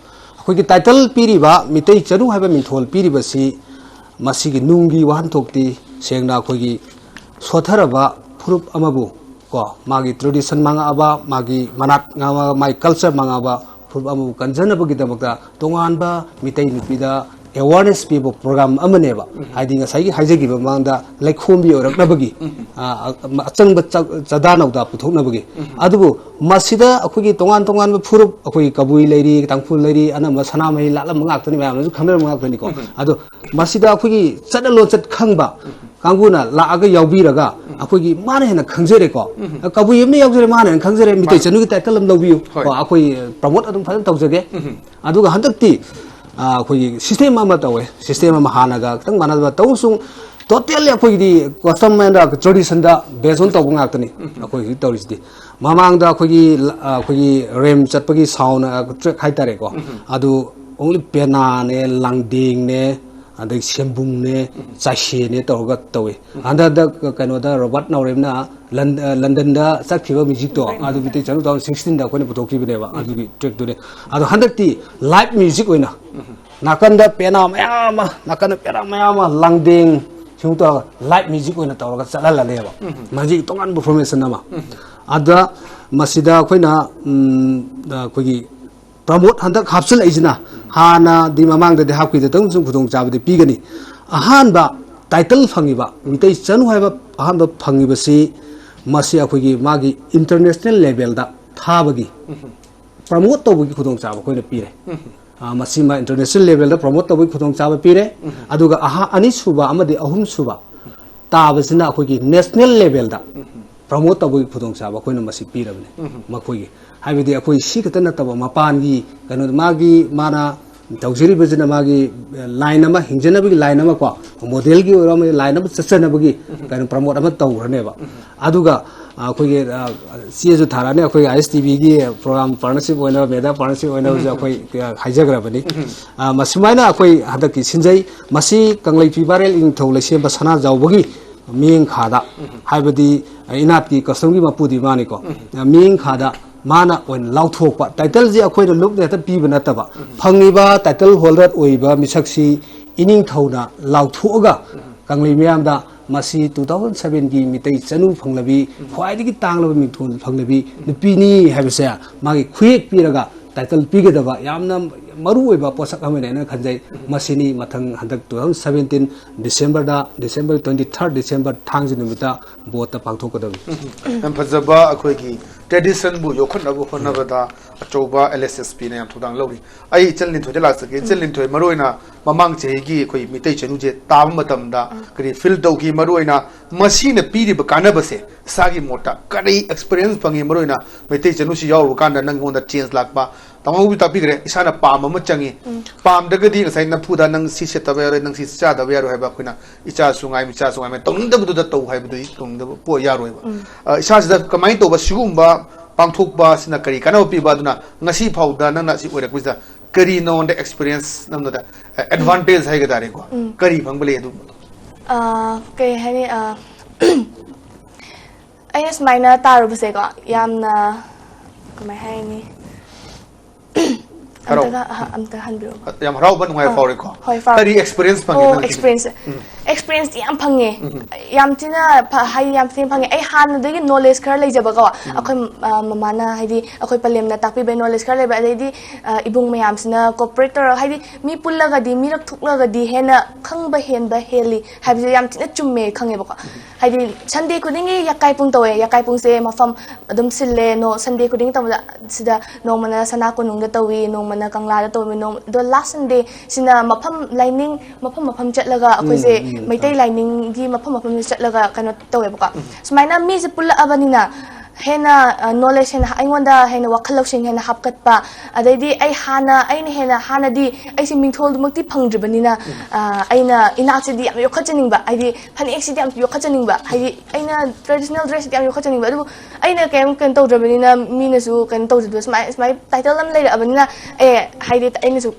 ꯑꯩꯈꯣꯏꯒꯤ title ꯄꯤꯔꯤꯕ ꯃꯤꯇꯩ ꯆꯅꯨ ꯍꯥꯏꯕ ꯃꯤꯡꯊꯣꯜ ꯄꯤꯔꯤꯕꯁꯤ, ꯃꯁꯤꯒꯤ ꯅꯨꯡꯒꯤ ꯋꯥꯍꯟꯊꯣꯛꯇꯤ ꯁꯦꯡꯅ ꯑꯩꯈꯣꯏꯒꯤ ꯁꯣꯠꯊꯔꯕ ꯐꯨꯔꯨꯞ ꯑꯃꯕꯨ ꯀꯣ, ꯃꯥꯒꯤ tradition ꯃꯥꯡꯉꯛꯑꯕ, ꯃꯥꯒꯤ ꯃꯅꯥꯠ ꯉꯥꯡꯉꯛꯑꯕ, ꯃꯥꯒꯤ culture ꯃꯥꯡꯉꯛꯑꯕ ꯐꯨꯔꯨꯞ ꯑꯃꯕꯨ ꯀꯟꯖꯅꯕꯒꯤꯗꯃꯛꯇ ꯇꯣꯉꯥꯟꯕ ꯃꯤꯇꯩ ꯅꯨꯄꯤꯗ awareness ꯄꯤꯕ program ꯑꯃꯅꯦꯕ꯫ ꯎꯝ꯫ ꯍꯥꯏꯗꯤ ꯉꯁꯥꯏꯒꯤ ꯍꯥꯏꯖꯈꯤꯕ ꯃꯃꯥꯡꯗ ꯂꯩꯈꯣꯝꯕꯤ ꯑꯣꯏꯔꯛꯅꯕꯒꯤ, ꯎꯝ꯫ ꯑ, ꯑ, ꯑꯆꯪꯕ ꯆ-, ꯆꯥꯗꯥ ꯅꯧꯗꯥ ꯄꯨꯊꯣꯛꯅꯕꯒꯤ꯫ ꯎꯝ꯫ ꯑꯗꯨꯕꯨ ꯃꯁꯤꯗ ꯑꯩꯈꯣꯏꯒꯤ ꯇꯣꯉꯥꯟ ꯇꯣꯉꯥꯟꯕ ꯐꯨꯔꯨꯞ, ꯑꯩꯈꯣꯏꯒꯤ ꯀꯕꯨꯏ ꯂꯩꯔꯤ, ꯇꯥꯡꯈꯨꯜ ꯂꯩꯔꯤ, ꯑꯅꯝꯕ ꯁꯅꯥꯃꯍꯤ ꯂꯥꯠꯂꯝꯕ ꯉꯥꯛꯇꯅꯤ, ꯃꯌꯥꯝꯅꯁꯨ ꯈꯪꯅꯔꯝꯕ ꯉꯥꯛꯇꯅꯤꯀꯣ꯫ ꯎꯝ꯫ ꯑꯗꯣ ꯃꯁꯤꯗ ꯑꯩꯈꯣꯏꯒꯤ ꯆꯠꯅ ꯂꯣꯟꯆꯠ ꯈꯪꯕ ꯀꯥꯡꯕꯨꯅ ꯂꯥꯛꯑꯒ ꯌꯥꯎꯕꯤꯔꯒ, ꯎꯝ꯫ ꯑꯩꯈꯣꯏꯒꯤ ꯃꯥꯅ ꯍꯦꯟꯅ ꯈꯪꯖꯔꯦꯀꯣ꯫ ꯎꯝ꯫ ꯀꯕꯨꯏ ꯑꯃꯅ ꯌꯥꯎꯖꯔꯦ, ꯃꯥꯅ ꯍꯦꯟꯅ ꯈꯪꯖꯔꯦ, ꯃꯤꯇꯩ ꯃꯥꯅꯦ꯫ ꯆꯅꯨꯒꯤ title ꯑꯃ ꯂꯧꯕꯤꯌꯨ꯫ ꯍꯣꯏ꯫ ꯀꯣ, ꯑꯩꯈꯣꯏ promote ꯑꯗꯨꯝ ꯐꯖꯅ ꯇꯧꯖꯒꯦ꯫ ꯎꯝ꯫ ꯑꯗꯨꯒ ꯍꯟꯗꯛꯇꯤ, ꯑ, ꯑꯩꯈꯣꯏꯒꯤ system ꯑꯃ ꯇꯧꯋꯦ, system ꯑꯃ ꯍꯥꯟꯅꯒ ꯈꯤꯇꯪ ꯃꯥꯟꯅꯗꯕ ꯇꯧꯁꯨꯡ totally ꯑꯩꯈꯣꯏꯒꯤꯗꯤ custom and traditionꯗ based on ꯇꯧꯕ ꯉꯥꯛꯇꯅꯤ꯫ ꯎꯝ꯫ ꯑꯩꯈꯣꯏ ꯍꯧꯖꯤꯛ ꯇꯧꯔꯤꯁꯤꯗꯤ ꯃꯃꯥꯡꯗ ꯑꯩꯈꯣꯏꯒꯤ, ꯑ, ꯑꯩꯈꯣꯏꯒꯤ ꯔꯦꯝ ꯆꯠꯄꯒꯤ sound, ꯑ, track ꯍꯥꯏꯇꯥꯔꯦꯀꯣ꯫ ꯎꯝ꯫ ꯑꯗꯨ only ꯄꯦꯅꯥꯅꯦ, ꯂꯥꯡꯗꯦꯡꯅꯦ, ꯑꯗꯩ ꯁꯦꯝꯕꯨꯡꯅꯦ, ꯆꯥꯏꯁꯦꯅꯦ ꯇꯧꯔꯒ ꯇꯧꯏ꯫ ꯍꯟꯗꯛ ꯍꯟꯗꯛ ꯀꯩꯅꯣꯗ ꯔꯣꯕꯥꯔꯠ ꯅꯥꯎꯔꯦꯝꯅ ꯂꯟ-, ꯑ, ꯂꯟꯗꯟꯗ ꯆꯠꯈꯤꯕ ꯃ꯭ꯌꯨꯖꯤꯛꯇꯣ, ꯑꯗꯨ ꯃꯤꯇꯩ ꯆꯅꯨ two thousand sixteen ꯗ ꯑꯩꯈꯣꯏꯅ ꯄꯨꯊꯣꯛꯈꯤꯕꯅꯦꯕ, ꯑꯗꯨꯒꯤ track ꯇꯨꯅꯦ꯫ ꯑꯗꯣ ꯍꯟꯗꯛꯇꯤ live music ꯑꯣꯏꯅ ꯅꯥꯀꯟꯗ ꯄꯦꯅꯥ ꯃꯌꯥꯝ ꯑꯃ, ꯅꯥꯀꯟꯗ ꯄꯦꯅꯥ ꯃꯌꯥꯝ ꯑꯃ, ꯂꯥꯡꯗꯦꯡ, ꯁꯤꯒꯨꯝꯕ ꯇꯧꯔꯒ live music ꯑꯣꯏꯅ ꯇꯧꯔꯒ ꯆꯠꯍꯜꯂꯅꯦꯕ꯫ ꯃꯁꯤꯒꯤ ꯇꯣꯉꯥꯟꯕ formation ꯑꯃ꯫ ꯑꯗ ꯃꯁꯤꯗ ꯑꯩꯈꯣꯏꯅ, ꯎꯝ, ꯑꯩꯈꯣꯏꯒꯤ promote ꯍꯟꯗꯛ ꯍꯥꯞꯆꯤꯜꯂꯛꯏꯁꯤꯅ, ꯍꯥꯟꯅꯗꯤ ꯃꯃꯥꯡꯗꯗꯤ ꯍꯥꯞꯈꯤꯗꯦ, ꯑꯗꯨꯝ ꯁꯨꯝ ꯈꯨꯗꯣꯡꯆꯥꯕꯗꯤ ꯄꯤꯒꯅꯤ꯫ ꯑꯍꯥꯟꯕ title ꯐꯪꯉꯤꯕ, ꯃꯤꯇꯩ ꯆꯅꯨ ꯍꯥꯏꯕ ꯑꯍꯥꯟꯕ ꯐꯪꯉꯤꯕꯁꯤ, ꯃꯁꯤ ꯑꯩꯈꯣꯏꯒꯤ ꯃꯥꯒꯤ international level ꯗ ꯊꯥꯕꯒꯤ, promote ꯇꯧꯕꯒꯤ ꯈꯨꯗꯣꯡꯆꯥꯕ ꯑꯩꯈꯣꯏꯅ ꯄꯤꯔꯦ꯫ ꯑ, ꯃꯁꯤꯃ international level ꯗ promote ꯇꯧꯕꯒꯤ ꯈꯨꯗꯣꯡꯆꯥꯕ ꯄꯤꯔꯦ꯫ ꯑꯗꯨꯒ ꯑꯍꯥ-, ꯑꯅꯤꯁꯨꯕ ꯑꯃꯗꯤ ꯑꯍꯨꯝꯁꯨꯕ ꯇꯥꯕꯁꯤꯅ ꯑꯩꯈꯣꯏꯒꯤ national level ꯗ promote ꯇꯧꯕꯒꯤ ꯈꯨꯗꯣꯡꯆꯥꯕ ꯑꯩꯈꯣꯏꯅ ꯃꯁꯤ ꯄꯤꯔꯕꯅꯤ ꯃꯈꯣꯏꯒꯤ꯫ ꯍꯥꯏꯕꯗꯤ ꯑꯩꯈꯣꯏ ꯁꯤ ꯈꯛꯇ ꯅꯠꯇꯕ ꯃꯄꯥꯟꯒꯤ ꯀꯩꯅꯣ, ꯃꯥꯒꯤ, ꯃꯥꯅ ꯇꯧꯖꯔꯤꯕꯁꯤꯅ ꯃꯥꯒꯤ, ꯑ, line ꯑꯃ, ꯍꯤꯡꯖꯅꯕꯒꯤ line ꯑꯃ ꯀꯣ, model ꯒꯤ ꯑꯣꯏꯔꯣ ꯑꯃꯗꯤ line ꯑꯃ ꯆꯠꯆꯅꯕꯒꯤ ꯀꯩꯅꯣ promote ꯑꯃ ꯇꯧꯈ꯭ꯔꯅꯦꯕ꯫ ꯑꯗꯨꯒ, ꯑ, ꯑꯩꯈꯣꯏꯒꯤ, ꯑ, ꯆꯦꯁꯨ ꯊꯥꯔꯛꯑꯅꯤ, ꯑꯩꯈꯣꯏꯒꯤ ISTV ꯒꯤ program partnership ꯑꯣꯏꯅ, media partnership ꯑꯣꯏꯅꯁꯨ ꯑꯩꯈꯣꯏ, ꯑ, ꯍꯥꯏꯖꯈ꯭ꯔꯕꯅꯤ꯫ ꯑ, ꯃꯁꯨꯃꯥꯏꯅ ꯑꯩꯈꯣꯏ ꯍꯟꯗꯛꯀꯤ ꯁꯤꯟꯖꯩ꯫ ꯃꯁꯤ ꯀꯪꯂꯩ ꯐꯤꯕꯥꯔꯦꯜ ꯏꯅꯤꯡꯊꯧ ꯂꯩꯁꯦꯝꯕ ꯁꯅꯥꯖꯥꯎꯕꯒꯤ ꯃꯤꯠꯌꯦꯡꯈꯥꯗ, ꯍꯥꯏꯕꯗꯤ ꯏꯅꯥꯠꯀꯤ custom ꯒꯤ ꯃꯄꯨꯗꯤ ꯃꯥꯅꯤꯀꯣ, ꯃꯤꯠꯌꯦꯡꯈꯥꯗ ꯃꯥꯅ ꯑꯣꯏꯅ ꯂꯥꯎꯊꯣꯛꯄ, title ꯁꯤ ꯑꯩꯈꯣꯏꯅ ꯂꯨꯞꯅ ꯍꯦꯛꯇ ꯄꯤꯕ ꯅꯠꯇꯕ, ꯐꯪꯉꯤꯕ title holder ꯑꯣꯏꯕ ꯃꯤꯁꯛꯁꯤ ꯏꯅꯤꯡꯊꯧꯅ ꯂꯥꯎꯊꯣꯛꯑꯒ ꯀꯪꯂꯩ ꯃꯤꯌꯥꯝꯗ ꯃꯁꯤ two thousand seven ꯒꯤ ꯃꯤꯇꯩ ꯆꯅꯨ ꯐꯪꯂꯕꯤ, ꯈ꯭ꯋꯥꯏꯗꯒꯤ ꯇꯥꯡꯂꯕ ꯃꯤꯡꯊꯣꯜ ꯐꯪꯂꯕꯤ ꯅꯨꯄꯤꯅꯤ ꯍꯥꯏꯕꯁꯦ ꯃꯥꯒꯤ ꯈꯨꯌꯦꯛ ꯄꯤꯔꯒ title ꯄꯤꯒꯗꯕ ꯌꯥꯝꯅ ꯃꯔꯨꯑꯣꯏꯕ ꯄꯣꯠꯁꯛ ꯑꯃꯅꯤ ꯍꯥꯏꯅ ꯈꯟꯖꯩ꯫ ꯃꯁꯤꯅꯤ ꯃꯊꯪ ꯍꯟꯗꯛ two thousand seventeen December ꯗ, December twenty-third, December ꯊꯥꯡꯖ ꯅꯨꯃꯤꯠꯇ vote ꯇ ꯄꯥꯡꯊꯣꯛꯀꯗꯕꯅꯤ꯫ ꯌꯥꯝ ꯐꯖꯕ ꯑꯩꯈꯣꯏꯒꯤ tradition ꯕꯨ ꯌꯣꯛꯈꯠꯅꯕ ꯍꯣꯠꯅꯕꯗ ꯑꯆꯧꯕ LSSP ꯅ ꯌꯥꯝ ꯊꯧꯗꯥꯡ ꯂꯧꯔꯤ꯫ ꯑꯩ ꯏꯆꯟ ꯂꯤꯟꯊꯣꯏꯗ ꯂꯥꯛꯆꯒꯦ꯫ ꯏꯆꯟ ꯂꯤꯟꯊꯣꯏ, ꯃꯔꯨꯑꯣꯏꯅ ꯃꯃꯥꯡ ꯆꯍꯤꯒꯤ ꯑꯩꯈꯣꯏ ꯃꯤꯇꯩ ꯆꯅꯨꯁꯦ ꯇꯥꯕ ꯃꯇꯝꯗ ꯀꯔꯤ feel ꯇꯧꯈꯤ? ꯃꯔꯨꯑꯣꯏꯅ ꯃꯁꯤꯅ ꯄꯤꯔꯤꯕ ꯀꯥꯟꯅꯕꯁꯦ ꯏꯁꯥꯒꯤ ꯃꯣꯠꯇ ꯀꯔꯤ experience ꯐꯪꯉꯤ? ꯃꯔꯨꯑꯣꯏꯅ ꯃꯩꯇꯩ ꯆꯅꯨꯁꯤ ꯌꯥꯎꯔꯨꯕ ꯀꯥꯟꯗ ꯅꯪꯉꯣꯟꯗ change ꯂꯥꯛꯄ? ꯇꯥꯃꯣ ꯍꯧꯕꯤ ꯇꯥꯛꯄꯤꯈ꯭ꯔꯦ, ꯏꯁꯥꯅ ꯄꯥꯝꯕ ꯑꯃ ꯆꯪꯉꯤ꯫ ꯄꯥꯝꯗ꯭ꯔꯒꯗꯤ ꯉꯁꯥꯏ ꯅꯝꯐꯨꯗ ꯅꯪ ꯁꯤ ꯁꯦꯠꯇꯕ ꯌꯥꯔꯣꯏ, ꯅꯪ ꯁꯤ ꯆꯥꯗꯕ ꯌꯥꯔꯣꯏ ꯍꯥꯏꯕ ꯑꯩꯈꯣꯏꯅ ꯏꯆꯥꯁꯨ ꯉꯥꯏ, ꯃꯤꯆꯥꯁꯨ ꯉꯥꯏ, ꯇꯧꯅꯤꯡꯗꯕꯗꯨꯗ ꯇꯧ ꯍꯥꯏꯕꯗꯨꯗꯤ ꯇꯧꯅꯤꯡꯗꯕ ꯄꯣꯠ ꯌꯥꯔꯣꯏꯕ꯫ ꯑ, ꯏꯁꯥꯁꯤꯗ ꯀꯃꯥꯏꯅ ꯇꯧꯕ ꯁꯤꯒꯨꯝꯕ ꯄꯥꯡꯊꯣꯛꯄ ꯑꯁꯤꯅ ꯀꯔꯤ ꯀꯥꯟꯅꯕ ꯄꯤꯕ? ꯑꯗꯨꯅ ꯉꯁꯤ ꯐꯥꯎꯗ ꯅꯪꯅ ꯁꯤ ꯑꯣꯏꯔꯛꯄꯁꯤꯗ ꯀꯔꯤ ꯅꯉꯣꯟꯗ ꯑꯦꯛꯁꯄꯤꯔꯤꯌꯦꯟꯁ ꯅꯝꯗꯨꯗ ꯑꯦꯗꯚꯥꯟꯇꯦꯖ ꯍꯥꯏꯒꯗ꯭ꯔꯥꯀꯣ? ꯎꯝ. ꯀꯔꯤ ꯐꯪꯕ ꯂꯩ ꯑꯗꯨꯒꯨꯝꯕꯗꯣ? ꯑꯥ, ꯀꯩ ꯍꯥꯏꯅꯤ, ꯑꯥ, ꯑꯩꯅ ꯁꯨꯃꯥꯏꯅ ꯇꯥꯔꯨꯕꯁꯦꯀꯣ, ꯌꯥꯝꯅ, ꯀꯃꯥꯏ ꯍꯥꯏꯅꯤ? ꯍꯔꯥꯎ- ꯑꯝꯇꯒ, ꯑꯍ, ꯑꯝꯇ ꯍꯟꯕꯤꯔꯛꯎ꯫ ꯌꯥꯝ ꯍꯔꯥꯎꯕ ꯅꯨꯡꯉꯥꯏꯕ ꯑꯥ, ꯐꯥꯎꯔꯦꯀꯣ? ꯍꯣꯏ, ꯐꯥꯎꯔꯦ꯫ ꯀꯔꯤ ꯑꯦꯛꯁꯄꯤꯔꯤꯌꯦꯟꯁ ꯐꯪꯉꯦ ꯑꯣ, ꯅꯪ? ꯑꯦꯛꯁꯄꯤꯔꯤꯌꯦꯟꯁ꯫ ꯎꯝ. ꯑꯦꯛꯁꯄꯤꯔꯤꯌꯦꯟꯁꯇꯤ ꯌꯥꯝ ꯐꯪꯉꯦ꯫ ꯌꯥꯝ ꯊꯤꯅ ꯐ-, ꯍꯥꯏꯗꯤ ꯌꯥꯝ ꯊꯤꯅ ꯐꯪꯉꯦ꯫ ꯑꯩ ꯍꯥꯟꯅꯗꯒꯤ ꯅꯣꯂꯦꯖ ꯈꯔ ꯂꯩꯖꯕꯀꯣ꯫ ꯑꯩꯈꯣꯏ, ꯑ, ꯃꯃꯥꯅ ꯍꯥꯏꯗꯤ ꯑꯩꯈꯣꯏ ꯄꯂꯦꯝꯅ ꯇꯥꯛꯄꯤꯕ ꯅꯣꯂꯦꯖ ꯈꯔ ꯂꯩꯕ, ꯑꯗꯩꯗꯤ, ꯑ, ꯏꯕꯨꯡ ꯃꯌꯥꯝꯁꯤꯅ ꯀꯣꯑꯣꯄꯔꯦꯠ ꯇꯧꯔꯒ, ꯍꯥꯏꯗꯤ ꯃꯤ ꯄꯨꯜꯂꯒꯗꯤ, ꯃꯤꯔꯛ ꯊꯣꯛꯂꯒꯗꯤ ꯍꯦꯟꯅ ꯈꯪꯕ ꯍꯦꯟꯕ ꯍꯦꯜꯂꯤ ꯍꯥꯏꯕꯁꯦ ꯌꯥꯝ ꯊꯤꯅ ꯆꯨꯝꯃꯦ ꯈꯪꯉꯦꯕꯀꯣ꯫ ꯍꯥꯏꯗꯤ ꯁꯟꯗꯦ ꯈꯨꯗꯤꯡꯒꯤ ꯌꯥꯀꯥꯏ ꯄꯨꯡ ꯇꯧꯋꯦ꯫ ꯌꯥꯀꯥꯏ ꯄꯨꯡꯁꯦ ꯃꯐꯝ ꯑꯗꯨꯝ ꯁꯤꯜꯂꯦ꯫ ꯅꯣ-, ꯁꯟꯗꯦ ꯈꯨꯗꯤꯡꯒꯤ ꯇꯧꯕꯗ ꯁꯤꯗ ꯅꯣꯡꯃꯅ ꯁꯅꯥ ꯀꯣꯅꯨꯡꯗ ꯇꯧꯏ, ꯅꯣꯡꯃꯅ ꯀꯪꯂꯥꯗ ꯇꯧꯏ, ꯅꯣꯡ-, ꯑꯗꯣ ꯂꯥꯁ ꯁꯟꯗꯦ ꯁꯤꯅ ꯃꯐꯝ ꯂꯥꯏꯅꯤꯡ ꯃꯐꯝ ꯃꯐꯝ ꯆꯠꯂꯒ ꯑꯩꯈꯣꯏꯁꯦ ꯎꯝ, ꯎꯝ, ꯃꯩꯇꯩ ꯎꯝ. ꯂꯥꯏꯅꯤꯡꯒꯤ ꯃꯐꯝ ꯃꯐꯝꯗ ꯆꯠꯂꯒ ꯀꯩꯅꯣ ꯇꯧꯋꯦꯕꯀꯣ꯫ ꯁꯨꯃꯥꯏꯅ ꯃꯤꯁꯦ ꯄꯨꯜꯂꯛꯑꯕꯅꯤꯅ ꯍꯦꯟꯅ ꯅꯣꯂꯦꯖ ꯍꯦꯟꯅ ꯑꯩꯉꯣꯟꯗ ꯍꯦꯟꯅ ꯋꯥꯈꯜ ꯂꯧꯁꯤꯡ ꯍꯦꯟꯅ ꯍꯥꯞꯀꯠꯄ, ꯑꯗꯩꯗꯤ ꯑꯩ ꯍꯥꯟꯅ ꯑꯩꯅ ꯍꯦꯟꯅ ꯍꯥꯟꯅꯗꯤ ꯑꯩꯁꯦ ꯃꯤꯡꯊꯣꯜꯗꯨꯃꯛꯇꯤ ꯐꯪꯗ꯭ꯔꯤꯕꯅꯤꯅ, ꯑ, ꯑꯩꯅ ꯏꯅꯥꯠꯁꯤꯗꯤ ꯌꯥꯝ ꯌꯣꯛꯈꯠꯆꯅꯤꯡꯕ, ꯍꯥꯏꯗꯤ ꯐꯅꯦꯛꯁꯤꯗꯤ ꯌꯥꯝ ꯌꯣꯛꯈꯠꯆꯅꯤꯡꯕ, ꯍꯥꯏꯗꯤ ꯑꯩꯅ ꯇ꯭ꯔꯦꯗꯤꯁꯅꯦꯜ ꯗ꯭ꯔꯦꯁꯁꯤꯗꯤ ꯌꯥꯝ ꯌꯣꯛꯈꯠꯆꯅꯤꯡꯕ꯫ ꯑꯗꯨꯕꯨ ꯑꯩꯅ ꯀꯩꯝ ꯀꯩꯅꯣ ꯇꯧꯗ꯭ꯔꯕꯅꯤꯅ ꯃꯤꯅꯁꯨ ꯀꯩꯅꯣ ꯇꯧꯖꯗꯕ, ꯁꯨꯃꯥꯏ ꯁꯨꯃꯥꯏ ꯇꯥꯏꯇꯜ ꯑꯃ ꯂꯩꯔꯛꯑꯕꯅꯤꯅ, ꯑꯦ, ꯍꯥꯏꯗꯤ ꯑꯩꯅꯁꯨ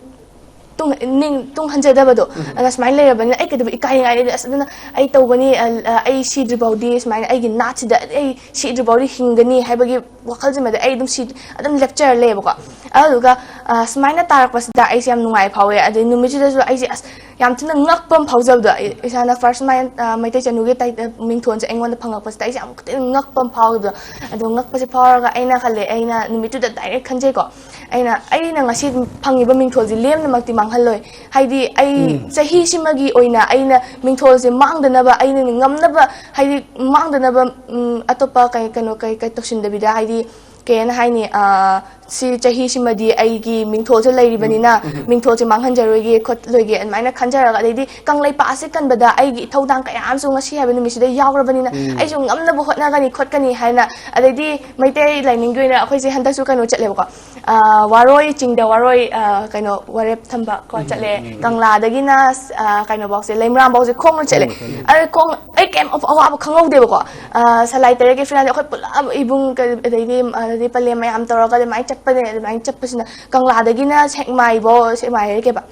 ꯇꯨꯡ ꯅꯤꯡ ꯇꯨꯡ ꯍꯟꯖꯗꯕꯗꯣ꯫ ꯑꯗ ꯁꯨꯃꯥꯏꯅ ꯂꯩꯔꯕꯅꯤꯅ ꯑꯩ ꯀꯩꯗꯧꯕ ꯏꯀꯥꯏꯅꯤꯡꯉꯥꯏ ꯂꯩꯒꯦ? ꯑꯁ, ꯑꯗꯨꯅ ꯑꯩ ꯇꯧꯒꯅꯤ, ꯑ, ꯑ, ꯑꯩ ꯁꯤꯗ꯭ꯔꯤꯐꯥꯎꯗꯤ ꯁꯨꯃꯥꯏꯅ ꯑꯩꯒꯤ ꯅꯥꯠꯁꯤꯗ ꯑꯩ ꯁꯤꯗ꯭ꯔꯤꯐꯥꯎꯗꯤ ꯍꯤꯡꯒꯅꯤ ꯍꯥꯏꯕꯒꯤ ꯋꯥꯈꯜꯁꯤꯃꯗꯤ ꯑꯩ ꯑꯗꯨꯝ ꯁꯤ ꯑꯗꯨꯝ ꯂꯦꯞꯆꯔ ꯂꯩꯌꯦꯕꯀꯣ꯫ ꯑꯗꯨꯗꯨꯒ, ꯑ, ꯁꯨꯃꯥꯏꯅ ꯇꯥꯔꯛꯄꯁꯤꯗ ꯑꯩꯁꯦ ꯌꯥꯝ ꯅꯨꯡꯉꯥꯏ ꯐꯥꯎꯋꯦ꯫ ꯑꯗꯩ ꯅꯨꯃꯤꯠꯁꯤꯗꯁꯨ ꯑꯩꯁꯦ ꯑꯁ ꯌꯥꯝ ꯊꯤꯅ ꯉꯛꯄ ꯑꯃ ꯐꯥꯎꯖꯕꯗꯣ, ꯑꯩ ꯏꯁꯥꯅ ꯐꯥꯔꯁ ꯁꯨꯃꯥꯏꯅ, ꯑ, ꯃꯩꯇꯩ ꯆꯅꯨꯒꯤ ꯇꯥꯏ-, ꯑ, ꯃꯤꯡꯊꯣꯟꯁꯦ ꯑꯩꯉꯣꯟꯗ ꯐꯪꯉꯛꯄꯁꯤꯗ ꯑꯩꯁꯦ ꯌꯥꯝ ꯊꯤꯅ ꯉꯛꯄ ꯑꯃ ꯐꯥꯎꯈꯤꯕꯗꯣ꯫ ꯑꯗꯣ ꯉꯛꯄꯁꯦ ꯐꯥꯎꯔꯒ ꯑꯩꯅ ꯈꯜꯂꯦ, ꯑꯩꯅ ꯅꯨꯃꯤꯠꯇꯨꯗ ꯗꯥꯏꯔꯦꯛ ꯈꯟꯖꯩꯀꯣ, ꯑꯩꯅ, ꯑꯩꯅ ꯉꯁꯤ ꯐꯪꯉꯤꯕ ꯃꯤꯡꯊꯣꯜꯁꯦ ꯂꯦꯝꯅꯃꯛꯇꯤ ꯃꯥꯡꯍꯜꯂꯣꯏ꯫ ꯍꯥꯏꯗꯤ ꯑꯩ ꯆꯍꯤꯁꯤꯃꯒꯤ ꯑꯣꯏꯅ ꯑꯩꯅ ꯃꯤꯡꯊꯣꯜꯁꯦ ꯃꯥꯡꯗꯅꯕ, ꯑꯩꯅ ꯉꯝꯅꯕ, ꯍꯥꯏꯗꯤ ꯃꯥꯡꯗꯅꯕ, ꯎꯝ, ꯑꯇꯣꯞꯄ ꯀꯩ, ꯀꯩꯅꯣ, ꯀꯩ, ꯀꯩ ꯇꯧꯁꯤꯟꯗꯕꯤꯗ, ꯍꯥꯏꯗꯤ ꯀꯩ ꯍꯥꯏꯅ ꯍꯥꯏꯅꯤ, ꯑ, ꯁꯤ ꯆꯍꯤꯁꯤꯃꯗꯤ ꯑꯩꯒꯤ ꯃꯤꯡꯊꯣꯜꯁꯦ ꯂꯩꯔꯤꯕꯅꯤꯅ ꯃꯤꯡꯊꯣꯜꯁꯦ ꯃꯥꯡꯍꯟꯖꯔꯣꯏꯒꯦ ꯈꯣꯠꯂꯣꯏꯒꯦ ꯑꯗꯨꯃꯥꯏꯅ ꯈꯟꯖꯔꯒ, ꯑꯗꯩꯗꯤ ꯀꯪꯂꯩꯄꯥꯛ ꯑꯁꯤ ꯀꯟꯕꯗ ꯑꯩꯒꯤ ꯏꯊꯧꯗꯥꯡ ꯀꯌꯥ ꯑꯃꯁꯨ ꯉꯁꯤ ꯍꯥꯏꯕ ꯅꯨꯃꯤꯠꯁꯤꯗ ꯌꯥꯎꯔꯕꯅꯤꯅ ꯑꯩꯁꯨ ꯉꯝꯅꯕ ꯍꯣꯠꯅꯒꯅꯤ ꯈꯣꯠꯀꯅꯤ ꯍꯥꯏꯅ, ꯑꯗꯩꯗꯤ ꯃꯩꯇꯩ ꯂꯥꯏꯅꯤꯡꯒꯤ ꯑꯣꯏꯅ ꯑꯩꯈꯣꯏꯁꯦ ꯍꯟꯗꯛꯁꯨ ꯀꯩꯅꯣ ꯆꯠꯂꯦꯕꯀꯣ, ꯑ, ꯋꯥꯔꯣꯏ ꯆꯤꯡꯗ ꯋꯥꯔꯣꯏ, ꯑ, ꯀꯩꯅꯣ ꯋꯥꯔꯦꯞ ꯊꯝꯕ ꯀꯣ ꯆꯠꯂꯦ꯫ ꯀꯪꯂꯥꯗꯒꯤꯅ, ꯑ, ꯀꯩꯅꯣꯐꯥꯎꯁꯦ, ꯂꯩꯃꯔꯥꯝꯐꯥꯎꯁꯦ ꯈꯣꯡꯅ ꯆꯠꯂꯦ꯫ ꯑꯗ ꯈꯣꯡ ꯑꯩ ꯀꯩꯝ ꯑꯋꯥꯕ ꯈꯪꯍꯧꯗꯦꯕꯀꯣ꯫ ꯑ, ꯁꯂꯥꯏ ꯇꯔꯦꯠꯀꯤ ꯐꯤꯔꯥꯟꯁꯦ ꯑꯩꯈꯣꯏ ꯄꯨꯂꯞ ꯏꯕꯨꯡ ꯀ-, ꯑꯗꯩꯗꯤ, ꯑꯗꯩꯗꯤ ꯄꯂꯦꯝ ꯃꯌꯥꯝ ꯇꯧꯔꯒ ꯑꯗꯨꯃꯥꯏꯅ ꯆꯠꯄꯅꯦ꯫ ꯑꯗꯨꯃꯥꯏꯅ ꯆꯠꯄꯁꯤꯅ ꯀꯪꯂꯥꯗꯒꯤꯅ ꯁꯦꯛꯃꯥꯏꯐꯧ, ꯁꯦꯛꯃꯥꯏ ꯍꯥꯏꯔꯦ ꯀꯩꯕ,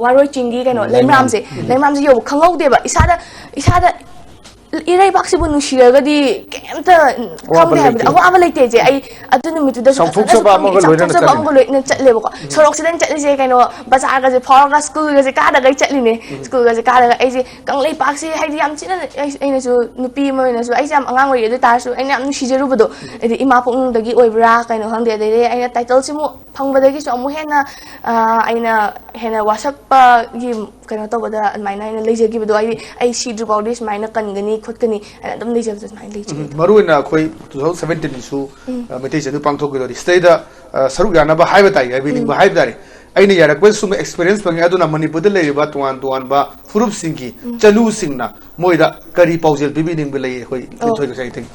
ꯋꯥꯔꯣꯏ ꯆꯤꯡꯒꯤ ꯀꯩꯅꯣ, ꯂꯩꯃꯔꯥꯝꯁꯦ, ꯂꯩꯃꯔꯥꯝꯁꯦ ꯌꯧꯕ ꯈꯪꯍꯧꯗꯦꯕ꯫ ꯏꯁꯥꯗ ꯏꯁꯥꯗ ꯏꯔꯩꯕꯥꯛꯁꯤꯕꯨ ꯅꯨꯡꯁꯤꯔꯒꯗꯤ ꯀꯩꯝꯇ ꯈꯪꯗꯦ ꯍꯥꯏꯕꯗꯤ ꯑꯋꯥꯕ ꯂꯩꯇꯦ ꯏꯆꯦ꯫ ꯑꯩ ꯑꯗꯨ ꯅꯨꯃꯤꯠꯇꯨꯗꯁꯨ ꯐꯖꯅꯁꯨ ꯆꯥꯎꯊꯣꯛꯆꯕ ꯑꯃꯒ ꯂꯣꯏꯅꯅ ꯆꯠꯂꯤꯅꯦ꯫ ꯁꯣꯔꯣꯛꯁꯤꯗ ꯆꯠꯂꯤꯁꯦ ꯀꯩꯅꯣ, ꯕꯖꯥꯔꯒꯁꯦ ꯐꯥꯎꯔꯒ ꯁ꯭ꯀꯨꯜꯒꯁꯦ ꯀꯥꯗꯒꯩ ꯆꯠꯂꯤꯅꯦ꯫ ꯁ꯭ꯀꯨꯜꯒꯁꯦ ꯀꯥꯗꯒ ꯑꯩꯁꯦ ꯀꯪꯂꯩꯄꯥꯛꯁꯦ ꯍꯥꯏꯗꯤ ꯌꯥꯝ ꯊꯤꯅ ꯑꯩ-, ꯑꯩꯅꯁꯨ ꯅꯨꯄꯤ ꯑꯃ ꯑꯣꯏꯅꯁꯨ ꯑꯩꯁꯦ ꯌꯥꯝ ꯑꯉꯥꯡ ꯑꯣꯏꯔꯤ ꯑꯗꯨ ꯇꯥꯔꯁꯨ ꯑꯩꯅ ꯌꯥꯝ ꯅꯨꯡꯁꯤꯖꯔꯨꯕꯗꯣ, ꯍꯥꯏꯗꯤ ꯏꯃꯥ ꯄꯨꯛꯅꯨꯡꯗꯒꯤ ꯑꯣꯏꯕ꯭ꯔꯥ ꯀꯩꯅꯣ ꯈꯪꯗꯦ꯫ ꯑꯗꯩꯗꯤ ꯑꯩꯅ ꯇꯥꯏꯇꯜꯁꯤꯃꯨꯛ ꯐꯪꯕꯗꯒꯤꯁꯨ ꯑꯃꯨꯛ ꯍꯦꯟꯅ, ꯑ, ꯑꯩꯅ ꯍꯦꯟꯅ ꯋꯥꯁꯛꯄꯒꯤ ꯀꯩꯅꯣ ꯇꯧꯕꯗ ꯑꯗꯨꯃꯥꯏꯅ ꯑꯩꯅ ꯂꯩꯖꯈꯤꯕꯗꯣ, ꯍꯥꯏꯗꯤ ꯑꯩ ꯁꯤꯗ꯭ꯔꯤ ꯐꯥꯎꯗꯤ ꯁꯨꯃꯥꯏꯅ ꯀꯟꯒꯅꯤ ꯈꯣꯠꯀꯅꯤ ꯍꯥꯏꯅ ꯑꯗꯨꯝ ꯂꯩꯖꯕꯗꯣ ꯑꯗꯨꯃꯥꯏꯅ ꯂꯩꯖꯩ꯫ ꯎꯝ, ꯃꯔꯨꯑꯣꯏꯅ ꯑꯩꯈꯣꯏ two thousand seventeenꯁꯨ, ꯎꯝ꯫ ꯑ, ꯃꯩꯇꯩ ꯆꯅꯨ ꯄꯥꯡꯊꯣꯛꯀꯗꯧꯔꯤ꯫ ꯁꯤꯗꯩꯗ, ꯑ, ꯁꯔꯨꯛ ꯌꯥꯅꯕ ꯍꯥꯏꯕ ꯇꯥꯏ, ꯍꯥꯏꯕꯤꯅꯤꯡꯕ ꯎꯝ꯫ ꯍꯥꯏꯕ ꯇꯥꯔꯦ꯫ ꯑꯩꯅ ꯌꯥꯔꯛꯄꯗ ꯁꯨꯝ experience ꯐꯪꯉꯦ꯫ ꯑꯗꯨꯅ ꯃꯅꯤꯄꯨꯔꯗ ꯂꯩꯔꯤꯕ ꯇꯣꯉꯥꯟ ꯇꯣꯉꯥꯟꯕ ꯐꯨꯔꯨꯞꯁꯤꯡꯒꯤ ꯎꯝ꯫ ꯆꯅꯨꯁꯤꯡꯅ ꯃꯣꯏꯗ ꯀꯔꯤ ꯄꯥꯎꯖꯦꯜ ꯄꯤꯕꯤꯅꯤꯡꯕ ꯂꯩ? ꯑꯩꯈꯣꯏ ꯑꯣ꯫ ꯂꯤꯟꯊꯣꯏ ꯉꯁꯥꯏ ꯊꯦꯡ-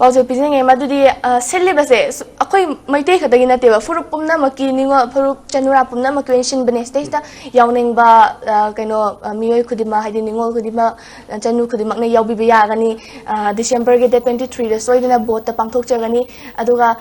ꯄꯥꯎꯖꯦꯜ ꯄꯤꯖꯅꯤꯡꯉꯦ꯫ ꯃꯗꯨꯗꯤ, ꯑ, ꯁꯤꯜꯂꯤꯕꯁꯦ ꯁꯨ-, ꯑꯩꯈꯣꯏ ꯃꯩꯇꯩ ꯈꯛꯇꯒꯤ ꯅꯠꯇꯦꯕ, ꯐꯨꯔꯨꯞ ꯄꯨꯝꯅꯃꯛꯀꯤ, ꯅꯤꯉꯣꯜ ꯐꯨꯔꯨꯞ ꯆꯅꯨꯔꯥ ꯄꯨꯝꯅꯃꯛꯀꯤ ꯑꯣꯏꯅ ꯁꯤꯟꯕꯅꯦ꯫ ꯁꯤꯗꯩꯁꯤꯗ ꯌꯥꯎꯅꯤꯡꯕ, ꯑ, ꯀꯩꯅꯣ, ꯑ, ꯃꯤꯑꯣꯏ ꯈꯨꯗꯤꯡꯃꯛ, ꯍꯥꯏꯗꯤ ꯅꯤꯉꯣꯜ ꯈꯨꯗꯤꯡꯃꯛ, ꯑ, ꯆꯅꯨ ꯈꯨꯗꯤꯡꯃꯛꯅ ꯌꯥꯎꯕꯤꯕ ꯌꯥꯒꯅꯤ꯫ ꯑ, ꯗꯤꯁꯦꯝꯕꯔꯒꯤ date twenty threeꯗ ꯁꯣꯏꯗꯅ ꯕꯣꯠꯇ ꯄꯥꯡꯊꯣꯛꯆꯒꯅꯤ꯫ ꯑꯗꯨꯒ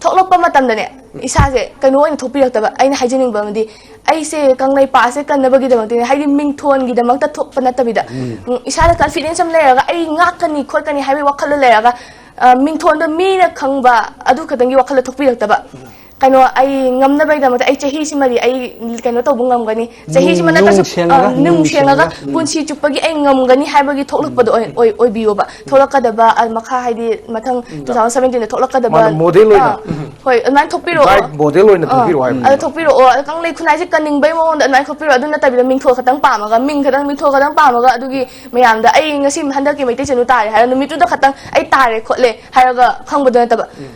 ꯊꯣꯛꯂꯛꯄ ꯃꯇꯝꯗꯅꯦ, ꯏꯁꯥꯁꯦ ꯀꯩꯅꯣ ꯑꯣꯏꯅ ꯊꯣꯛꯄꯤꯔꯛꯇꯕ꯫ ꯑꯩꯅ ꯍꯥꯏꯖꯅꯤꯡꯕ ꯑꯃꯗꯤ, ꯑꯩꯁꯦ ꯀꯪꯂꯩꯄꯥꯛꯁꯦ ꯀꯟꯅꯕꯒꯤꯗꯃꯛꯇꯅꯦ, ꯍꯥꯏꯗꯤ ꯃꯤꯡꯊꯣꯟꯒꯤꯗꯃꯛꯇ ꯊꯣꯛꯄ ꯅꯠꯇꯕꯤꯗ, ꯎꯝ꯫ ꯎꯝ, ꯏꯁꯥꯗ confidence ꯑꯃ ꯂꯩꯔꯒ, ꯑꯩ ꯉꯥꯛꯀꯅꯤ ꯈꯣꯠꯀꯅꯤ ꯍꯥꯏꯕꯒꯤ ꯋꯥꯈꯜꯗ ꯂꯩꯔꯒ, ꯑ, ꯃꯤꯡꯊꯣꯟꯗꯣ ꯃꯤꯅ ꯈꯪꯕ ꯑꯗꯨ ꯈꯛꯇꯪꯒꯤ ꯋꯥꯈꯜꯗ ꯊꯣꯛꯄꯤꯔꯛꯇꯕ꯫ ꯎꯝ꯫ ꯀꯩꯅꯣ, ꯑꯩ ꯉꯝꯅꯕꯒꯤꯗꯃꯛꯇ ꯑꯩ ꯆꯍꯤꯁꯤꯃꯗꯤ ꯑꯩ ꯀꯩꯅꯣ ꯇꯧꯕ ꯉꯝꯒꯅꯤ, ꯆꯍꯤꯁꯤꯃ ꯅꯨꯡ ꯅꯠꯇ꯭ꯔꯁꯨ, ꯁꯦꯡꯉꯒ, ꯑ, ꯅꯨꯡ ꯅꯨꯡ ꯁꯦꯡꯉꯒ ꯁꯦꯡꯉꯒ, ꯎꯝ꯫ ꯄꯨꯟꯁꯤ ꯆꯨꯞꯄꯒꯤ ꯑꯩ ꯉꯝꯒꯅꯤ ꯍꯥꯏꯕꯒꯤ ꯊꯣꯛꯂꯛꯄꯗꯣ ꯎꯝ꯫ ꯑꯣꯏ-, ꯑꯣꯏ-, ꯑꯣꯏꯕꯤꯌꯣꯕ꯫ ꯎꯝ꯫ ꯊꯣꯛꯂꯛꯀꯗꯕ, ꯑ, ꯃꯈꯥ ꯍꯥꯏꯗꯤ ꯃꯊꯪ ꯎꯝ꯫ two thousand seventeenꯗ ꯊꯣꯛꯂꯛꯀꯗꯕ, ꯃꯥꯅ model ꯑꯣꯏꯅ꯫ ꯑ, ꯎꯝ꯫ ꯍꯣꯏ, ꯑꯗꯨꯃꯥꯏꯅ ꯊꯣꯛꯄꯤꯔꯛꯑꯣ꯫ Guide model ꯑꯣꯏꯅ ꯑ, ꯊꯣꯛꯄꯤꯔꯛꯑꯣ ꯍꯥꯏꯕ꯫ ꯑꯗꯣ ꯊꯣꯛꯄꯤꯔꯛꯑꯣ꯫ ꯀꯪꯂꯩ ꯈꯨꯟ ꯍꯥꯏꯁꯦ ꯀꯟꯅꯤꯡꯕꯩ ꯃꯑꯣꯡꯗ ꯑꯗꯨꯃꯥꯏꯅ ꯊꯣꯛꯄꯤꯔꯛꯑꯣ꯫ ꯑꯗꯨ ꯅꯠꯇꯕꯤꯗ ꯃꯤꯡꯊꯣꯜ ꯈꯛꯇꯪ ꯄꯥꯝꯃꯒ, ꯃꯤꯡ ꯈꯛꯇꯪ, ꯃꯤꯡꯊꯣꯜ ꯈꯛꯇꯪ ꯄꯥꯝꯃꯒ ꯑꯗꯨꯒꯤ ꯃꯌꯥꯝꯗ ꯑꯩ ꯉꯁꯤ ꯍꯟꯗꯛꯀꯤ ꯃꯩꯇꯩ ꯆꯅꯨ ꯇꯥꯔꯦ ꯍꯥꯏꯔꯒ ꯅꯨꯃꯤꯠꯇꯨꯗ ꯈꯛꯇꯪ ꯑꯩ ꯇꯥꯔꯦ ꯈꯣꯠꯂꯦ ꯍꯥꯏꯔꯒ ꯈꯪꯕꯗꯣ ꯅꯠꯇꯕ꯫ ꯎꯝ꯫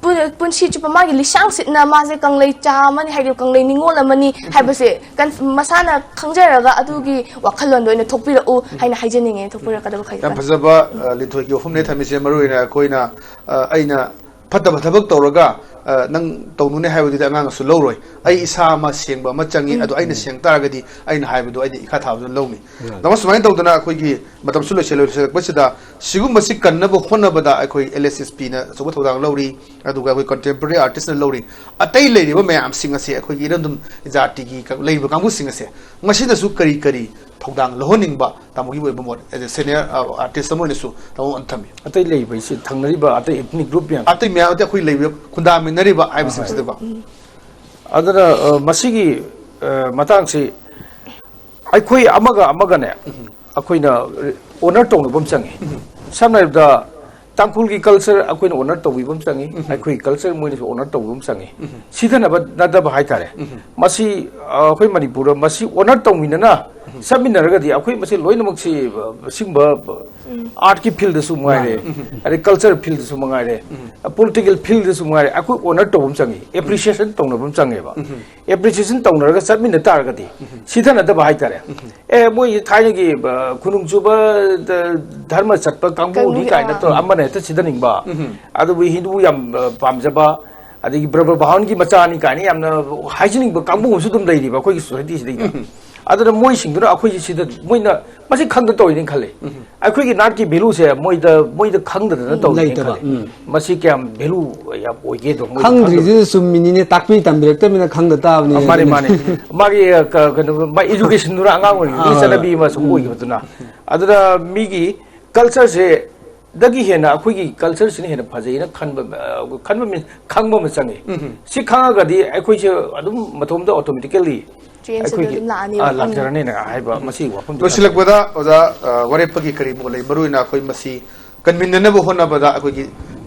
ꯄꯨ-, ꯄꯨꯟꯁꯤ ꯆꯨꯞꯄ ꯃꯥꯒꯤ ꯂꯤꯁꯥꯡ ꯁꯤꯠꯅ ꯃꯥꯁꯦ ꯀꯪꯂꯩꯆꯥ ꯑꯃꯅꯤ, ꯍꯥꯏꯗꯤ ꯀꯪꯂꯩ ꯅꯤꯉꯣꯜ ꯑꯃꯅꯤ ꯍꯥꯏꯕꯁꯦ ꯀꯟ-, ꯃꯁꯥꯅ ꯈꯪꯖꯔꯒ ꯑꯗꯨꯒꯤ ꯋꯥꯈꯜꯂꯣꯟꯗꯣ ꯑꯣꯏꯅ ꯊꯣꯛꯄꯤꯔꯛꯎ ꯍꯥꯏꯅ ꯍꯥꯏꯖꯅꯤꯡꯉꯦ, ꯊꯣꯛꯄꯤꯔꯛꯀꯗꯕ ꯈꯩꯗꯣ꯫ ꯌꯥꯝ ꯐꯖꯕ, ꯑ, ꯂꯤꯟꯊꯣꯏꯒꯤ ꯋꯥꯐꯝꯅꯦ ꯊꯝꯃꯤꯁꯦ꯫ ꯃꯔꯨꯑꯣꯏꯅ ꯑꯩꯈꯣꯏꯅ, ꯑ, ꯑꯩꯅ ꯐꯠꯇꯕ ꯊꯕꯛ ꯇꯧꯔꯒ, ꯑ, ꯅꯪ ꯇꯧꯅꯨꯅꯦ ꯍꯥꯏꯕꯗꯨꯗꯤ ꯑꯉꯥꯡꯅꯁꯨ ꯂꯧꯔꯣꯏ꯫ ꯑꯩ ꯏꯁꯥ ꯑꯃ ꯁꯦꯡꯕ ꯑꯃ ꯆꯪꯉꯤ, ꯑꯗꯣ ꯑꯩꯅ ꯁꯦꯡ ꯇꯥꯔꯒꯗꯤ ꯑꯩꯅ ꯍꯥꯏꯕꯗꯣ ꯑꯩꯅ ꯏꯈꯥ ꯊꯥꯕꯗꯨꯅ ꯂꯧꯅꯤ꯫ ꯎꯝ꯫ ꯅꯃ ꯁꯨꯃꯥꯏꯅ ꯇꯧꯗꯅ ꯑꯩꯈꯣꯏꯒꯤ ꯃꯇꯝꯁꯨ ꯂꯣꯏꯁꯤꯜꯂꯛꯄꯁꯤꯗ ꯁꯤꯒꯨꯝꯕꯁꯤ ꯀꯟꯅꯕ ꯍꯣꯠꯅꯕꯗ ꯑꯩꯈꯣꯏ L S S P ꯅ ꯑꯆꯧꯕ ꯊꯧꯗꯥꯡ ꯂꯧꯔꯤ, ꯑꯗꯨꯒ ꯑꯩꯈꯣꯏ contemporary artist ꯅ ꯂꯧꯔꯤ꯫ ꯑꯇꯩ ꯂꯩꯔꯤꯕ ꯃꯌꯥꯝꯁꯤꯡ ꯑꯁꯤ ꯑꯩꯈꯣꯏꯒꯤ ꯏꯔꯝꯗꯝ ꯖꯥꯇꯤꯒꯤ ꯀ-, ꯂꯩꯔꯤꯕ ꯀꯥꯡꯕꯨꯁꯤꯡ ꯑꯁꯦ ꯃꯁꯤꯗꯁꯨ ꯀꯔꯤ ꯀꯔꯤ ꯊꯧꯗꯥꯡ ꯂꯧꯍꯟꯅꯤꯡꯕ ꯇꯥꯃꯣꯒꯤ ꯑꯣꯏꯕ ꯃꯣꯠ, as a senior, ꯑ, artist ꯑꯃ ꯑꯣꯏꯅꯁꯨ ꯇꯥꯃꯣ ꯑꯃ ꯊꯝꯕꯤꯌꯨ꯫ ꯑꯇꯩ ꯂꯩꯕ ꯍꯥꯏꯁꯤ ꯊꯪꯅꯔꯤꯕ ꯑꯇꯩ ethnic group ꯃꯌꯥꯝ꯫ ꯑꯇꯩ ꯃꯌꯥꯝ ꯑꯇꯩ ꯑꯩꯈꯣꯏ ꯂꯩꯕ ꯈꯨꯟꯗꯥꯃꯤꯟꯅꯔꯤꯕ ꯍꯥꯏꯕꯁꯤꯡꯁꯤꯗꯀꯣ꯫ ꯑꯗꯨꯅ, ꯑ, ꯃꯁꯤꯒꯤ, ꯑ, ꯃꯇꯥꯡꯁꯤ ꯑꯩꯈꯣꯏ ꯑꯃꯒ ꯑꯃꯒꯅꯦ, ꯑꯩꯈꯣꯏꯅ honor ꯇꯧꯅꯕ ꯑꯃ ꯆꯪꯉꯤ꯫ ꯁꯝꯅ ꯍꯥꯏꯔꯕꯗ, ꯇꯥꯡꯈꯨꯜꯒꯤ culture ꯑꯩꯈꯣꯏꯅ honor ꯇꯧꯕꯤꯕ ꯑꯃ ꯆꯪꯉꯤ, ꯑꯩꯈꯣꯏꯒꯤ culture ꯃꯣꯏꯅꯁꯨ honor ꯇꯧꯕꯤꯕ ꯑꯃ ꯆꯪꯉꯤ꯫ ꯁꯤꯊꯅꯕ ꯅꯠꯇꯕ ꯍꯥꯏꯇꯥꯔꯦ꯫ ꯃꯁꯤ, ꯑ, ꯑꯩꯈꯣꯏ ꯃꯅꯤꯄꯨꯔꯗ ꯃꯁꯤ honor ꯇꯧꯃꯤꯟꯅꯅ ꯆꯠꯃꯤꯟꯅꯔꯒꯗꯤ ꯑꯩꯈꯣꯏ ꯃꯁꯦꯜ ꯂꯣꯏꯅꯃꯛꯁꯤ, ꯑ, ꯁꯤꯒꯨꯝꯕ artꯀꯤ fieldꯗꯁꯨ ꯃꯉꯥꯏꯔꯦ, ꯑꯗꯩ culture fieldꯗꯁꯨ ꯃꯉꯥꯏꯔꯦ, political fieldꯗꯁꯨ ꯃꯉꯥꯏꯔꯦ, ꯑꯩꯈꯣꯏ honor ꯇꯧꯕ ꯑꯃ ꯆꯪꯉꯤ, appreciation ꯇꯧꯅꯕ ꯑꯃ ꯆꯪꯉꯦꯕ꯫ Appreciation ꯇꯧꯅꯔꯒ ꯆꯠꯃꯤꯟꯅ ꯇꯥꯔꯒꯗꯤ, ꯁꯤꯊꯅꯗꯕ ꯍꯥꯏꯇꯥꯔꯦ꯫ ꯑꯦ, ꯃꯣꯏ ꯊꯥꯏꯅꯒꯤ, ꯑ, ꯈꯨꯅꯨꯡ ꯆꯨꯕ, ꯙꯔꯃ ꯆꯠꯄ ꯀꯥꯡꯕꯨꯅꯤ ꯀꯥꯡꯕꯨꯒꯤ, ꯀꯥꯏꯅ ꯑꯥ꯫ ꯇꯧꯔ ꯑꯃꯅ ꯍꯦꯛꯇ ꯁꯤꯊꯅꯤꯡꯕ, ꯑꯗꯨꯕꯨ ꯍꯤꯟꯗꯨ ꯌꯥꯝ, ꯑ, ꯄꯥꯝꯖꯕ, ꯑꯗꯒꯤ ꯕ꯭ꯔꯕ ꯚꯥꯋꯟꯒꯤ ꯃꯆꯥꯅꯤ ꯀꯥꯏꯅ ꯌꯥꯝꯅ ꯍꯥꯏꯖꯅꯤꯡꯕ ꯀꯥꯡꯕꯨ ꯑꯃꯁꯨ ꯑꯗꯨꯝ ꯂꯩꯔꯤꯕ ꯑꯩꯈꯣꯏꯒꯤ societyꯁꯤꯗꯩꯗ꯫ ꯑꯗꯨꯅ ꯃꯣꯏꯁꯤꯡꯗꯨꯅ ꯑꯩꯈꯣꯏꯁꯤ ꯁꯤꯗ ꯃꯣꯏꯅ ꯃꯁꯤ ꯈꯪꯗ ꯇꯧꯔꯤꯅꯤ ꯈꯜꯂꯤ꯫ ꯑꯩꯈꯣꯏꯒꯤ ꯅꯥꯠꯀꯤ valueꯁꯦ ꯃꯣꯏꯗ, ꯃꯣꯏꯗ ꯈꯪꯗꯗꯅ ꯇꯧꯔꯤꯅꯤ ꯂꯩꯇꯕ꯫ ꯈꯜꯂꯤ꯫ ꯃꯁꯤ ꯀꯌꯥꯝ value ꯌꯥꯝ ꯑꯣꯏꯒꯦꯗꯣ ꯃꯣꯏꯗ ꯈꯪꯗ꯭ꯔꯤꯁꯤꯁꯨ ꯆꯨꯝꯃꯤꯅꯤꯅꯦ, ꯇꯥꯛꯄꯤ ꯇꯝꯕꯤꯔꯛꯇꯕꯅꯤꯅ ꯈꯪꯗ ꯇꯥꯕꯅꯤ꯫ ꯑꯥ, ꯃꯥꯅꯦ, ꯑꯗꯨꯅꯤ꯫ ꯃꯥꯅꯦ꯫ ꯃꯥꯒꯤ, ꯑ, ꯀ-, ꯀꯩꯅꯣ, ꯃꯥ educationꯗꯨꯅ ꯑꯉꯥꯡ ꯑꯣꯏꯔꯤꯉꯩꯗꯒꯤ ꯑꯥ꯫ ꯆꯠꯅꯕꯤ ꯑꯃ ꯁꯨꯝ ꯑꯣꯏꯈꯤꯕꯗꯨꯅ꯫ ꯑꯗꯨꯅ ꯃꯤꯒꯤ cultureꯁꯦ ꯗꯒꯤ ꯍꯦꯟꯅ ꯑꯩꯈꯣꯏꯒꯤ cultureꯁꯤꯅ ꯍꯦꯟꯅ ꯐꯖꯩꯅ ꯈꯟꯕ, ꯑ, ꯈꯟꯕ means ꯈꯪꯕ ꯑꯃ ꯆꯪꯉꯤ꯫ ꯁꯤ ꯈꯪꯉꯒꯗꯤ ꯑꯩꯈꯣꯏꯁꯦ ꯑꯗꯨꯝ ꯃꯇꯣꯝꯇ automatically change ꯑꯗꯨ ꯑꯩꯈꯣꯏꯒꯤ, ꯑꯗꯨꯝ ꯂꯥꯛꯑꯅꯦꯕ꯫ ꯑ, ꯎꯝ꯫ ꯂꯥꯛꯆꯔꯅꯤꯅ ꯍꯥꯏꯕ ꯃꯁꯤꯒꯤ ꯋꯥꯐꯝꯗꯨ ꯂꯣꯏꯁꯤꯜꯂꯛꯄꯗ ꯑꯣꯖꯥ, ꯑ, ꯋꯥꯔꯦꯞꯄꯒꯤ ꯀꯔꯤ ꯃꯣꯠ ꯂꯩ? ꯃꯔꯨꯑꯣꯏꯅ ꯑꯩꯈꯣꯏ ꯃꯁꯤ ꯀꯟꯃꯤꯟꯅꯅꯕ ꯍꯣꯠꯅꯕꯗ ꯑꯩꯈꯣꯏꯒꯤ,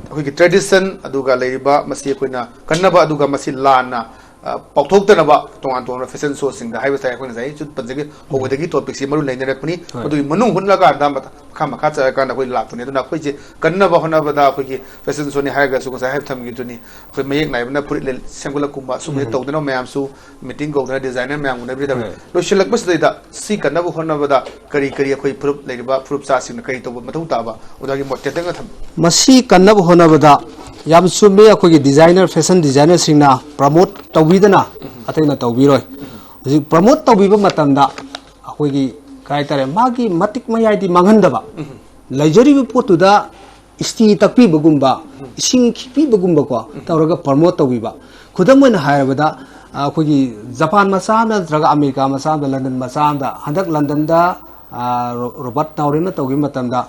ꯑꯩꯈꯣꯏꯒꯤ tradition ꯑꯗꯨꯒ ꯂꯩꯔꯤꯕ ꯃꯁꯤ ꯑꯩꯈꯣꯏꯅ ꯀꯟꯅꯕ, ꯑꯗꯨꯒ ꯃꯁꯤ ꯂꯥꯟꯅ, ꯑ, ꯄꯥꯎꯊꯣꯛꯇꯅꯕ ꯇꯣꯉꯥꯟ ꯇꯣꯉꯥꯟꯕ fashion showꯁꯤꯡꯗ ꯍꯥꯏꯕ ꯇꯥꯏ꯫ ꯑꯩꯈꯣꯏ ꯉꯁꯥꯏ ꯆꯨꯠ ꯄꯟꯖꯒꯦ, ꯍꯧꯕꯗꯒꯤ topicꯁꯤ ꯃꯔꯨ ꯂꯩꯅꯔꯛꯄꯅꯤ꯫ ꯍꯣꯏ꯫ ꯃꯗꯨꯒꯤ ꯃꯅꯨꯡ ꯍꯨꯠꯂꯀꯥꯟꯗ ꯃꯊꯪ ꯃꯈꯥ ꯃꯈꯥ ꯆꯠꯂꯀꯥꯟꯗ ꯑꯩꯈꯣꯏ ꯂꯥꯛꯄꯅꯤ꯫ ꯑꯗꯨꯅ ꯑꯩꯈꯣꯏꯁꯦ ꯀꯟꯅꯕ ꯍꯣꯠꯅꯕꯗ ꯑꯩꯈꯣꯏꯒꯤ ꯐꯦꯁꯟ ꯁꯣꯅꯤ ꯍꯥꯏꯔꯒꯁꯨ ꯉꯁꯥꯏ ꯍꯥꯏꯕ ꯊꯝꯈꯤꯕꯗꯨꯅꯤ, ꯑꯩꯈꯣꯏ ꯃꯌꯦꯛ ꯅꯥꯏꯕꯅ ꯐꯨꯔꯤꯠ ꯂꯤꯠ-, ꯁꯦꯝꯒꯠꯂꯛꯀꯨꯝꯕ ꯁꯨꯝꯕꯁꯦ ꯎꯝ꯫ ꯇꯧꯗꯅ ꯃꯌꯥꯝꯁꯨ ꯃꯤꯇꯤꯡ ꯀꯧꯗꯅ ꯗꯤꯖꯥꯏꯅꯔ ꯃꯌꯥꯝ ꯎꯅꯕꯤꯔꯤꯗꯕꯅꯤ꯫ ꯍꯣꯏ꯫ ꯂꯣꯏꯁꯤꯜꯂꯛꯄꯁꯤꯗꯩꯗ ꯁꯤ ꯀꯟꯅꯕ ꯍꯣꯠꯅꯕꯗ ꯀꯔꯤ ꯀꯔꯤ ꯑꯩꯈꯣꯏ ꯐꯨꯔꯨꯞ ꯂꯩꯔꯤꯕ ꯐꯨꯔꯨꯞ ꯆꯥꯁꯤꯡꯅ ꯀꯔꯤ ꯇꯧꯕ ꯃꯊꯧ ꯇꯥꯕ ꯑꯣꯖꯥꯒꯤ ꯃꯣꯠ ꯇꯦꯟꯇꯛꯅ ꯊꯝꯕꯤꯌꯨ꯫ ꯃꯁꯤ ꯀꯟꯅꯕ ꯍꯣꯠꯅꯕꯗ ꯌꯥꯝ ꯆꯨꯝꯃꯤ, ꯑꯩꯈꯣꯏꯒꯤ ꯗꯤꯖꯥꯏꯅꯔ, ꯐꯦꯁꯟ ꯗꯤꯖꯥꯏꯅꯔꯁꯤꯡꯅ ꯄ꯭ꯔꯃꯣꯠ ꯇꯧꯕꯤꯗꯅ ꯑꯇꯩꯅ ꯇꯧꯕꯤꯔꯣꯏ꯫ ꯍꯧꯖꯤꯛ ꯄ꯭ꯔꯃꯣꯠ ꯇꯧꯕꯤꯕ ꯃꯇꯝꯗ ꯑꯩꯈꯣꯏꯒꯤ ꯀꯩ ꯍꯥꯏꯇꯥꯔꯦ, ꯃꯥꯒꯤ ꯃꯇꯤꯛ ꯃꯌꯥꯏꯗꯤ ꯃꯥꯡꯍꯟꯗꯕ, ꯎꯝ꯫ ꯂꯩꯖꯔꯤꯕ ꯄꯣꯠꯇꯨꯗ ꯏꯁꯇꯤ ꯇꯛꯄꯤꯕꯒꯨꯝꯕ, ꯎꯝ꯫ ꯏꯁꯤꯡ ꯈꯤꯛꯄꯤꯕꯒꯨꯝꯕꯀꯣ, ꯎꯝ꯫ ꯇꯧꯔꯒ ꯄ꯭ꯔꯃꯣꯠ ꯇꯧꯕꯤꯕ꯫ ꯈꯨꯗꯝ ꯑꯣꯏꯅ ꯍꯥꯏꯔꯕꯗ, ꯑꯩꯈꯣꯏꯒꯤ ꯖꯄꯥꯟ ꯃꯆꯥ ꯑꯃꯗ ꯅꯠꯇ꯭ꯔꯒ ꯑꯃꯦꯔꯤꯀꯥ ꯃꯆꯥ ꯑꯃꯗ, ꯂꯟꯗꯟ ꯃꯆꯥ ꯑꯃꯗ, ꯍꯟꯗꯛ ꯂꯟꯗꯟꯗ, ꯑ, ꯔꯣ-, ꯔꯣꯕꯥꯔꯠ ꯅꯥꯎꯔꯦꯝꯅ ꯇꯧꯈꯤꯕ ꯃꯇꯝꯗ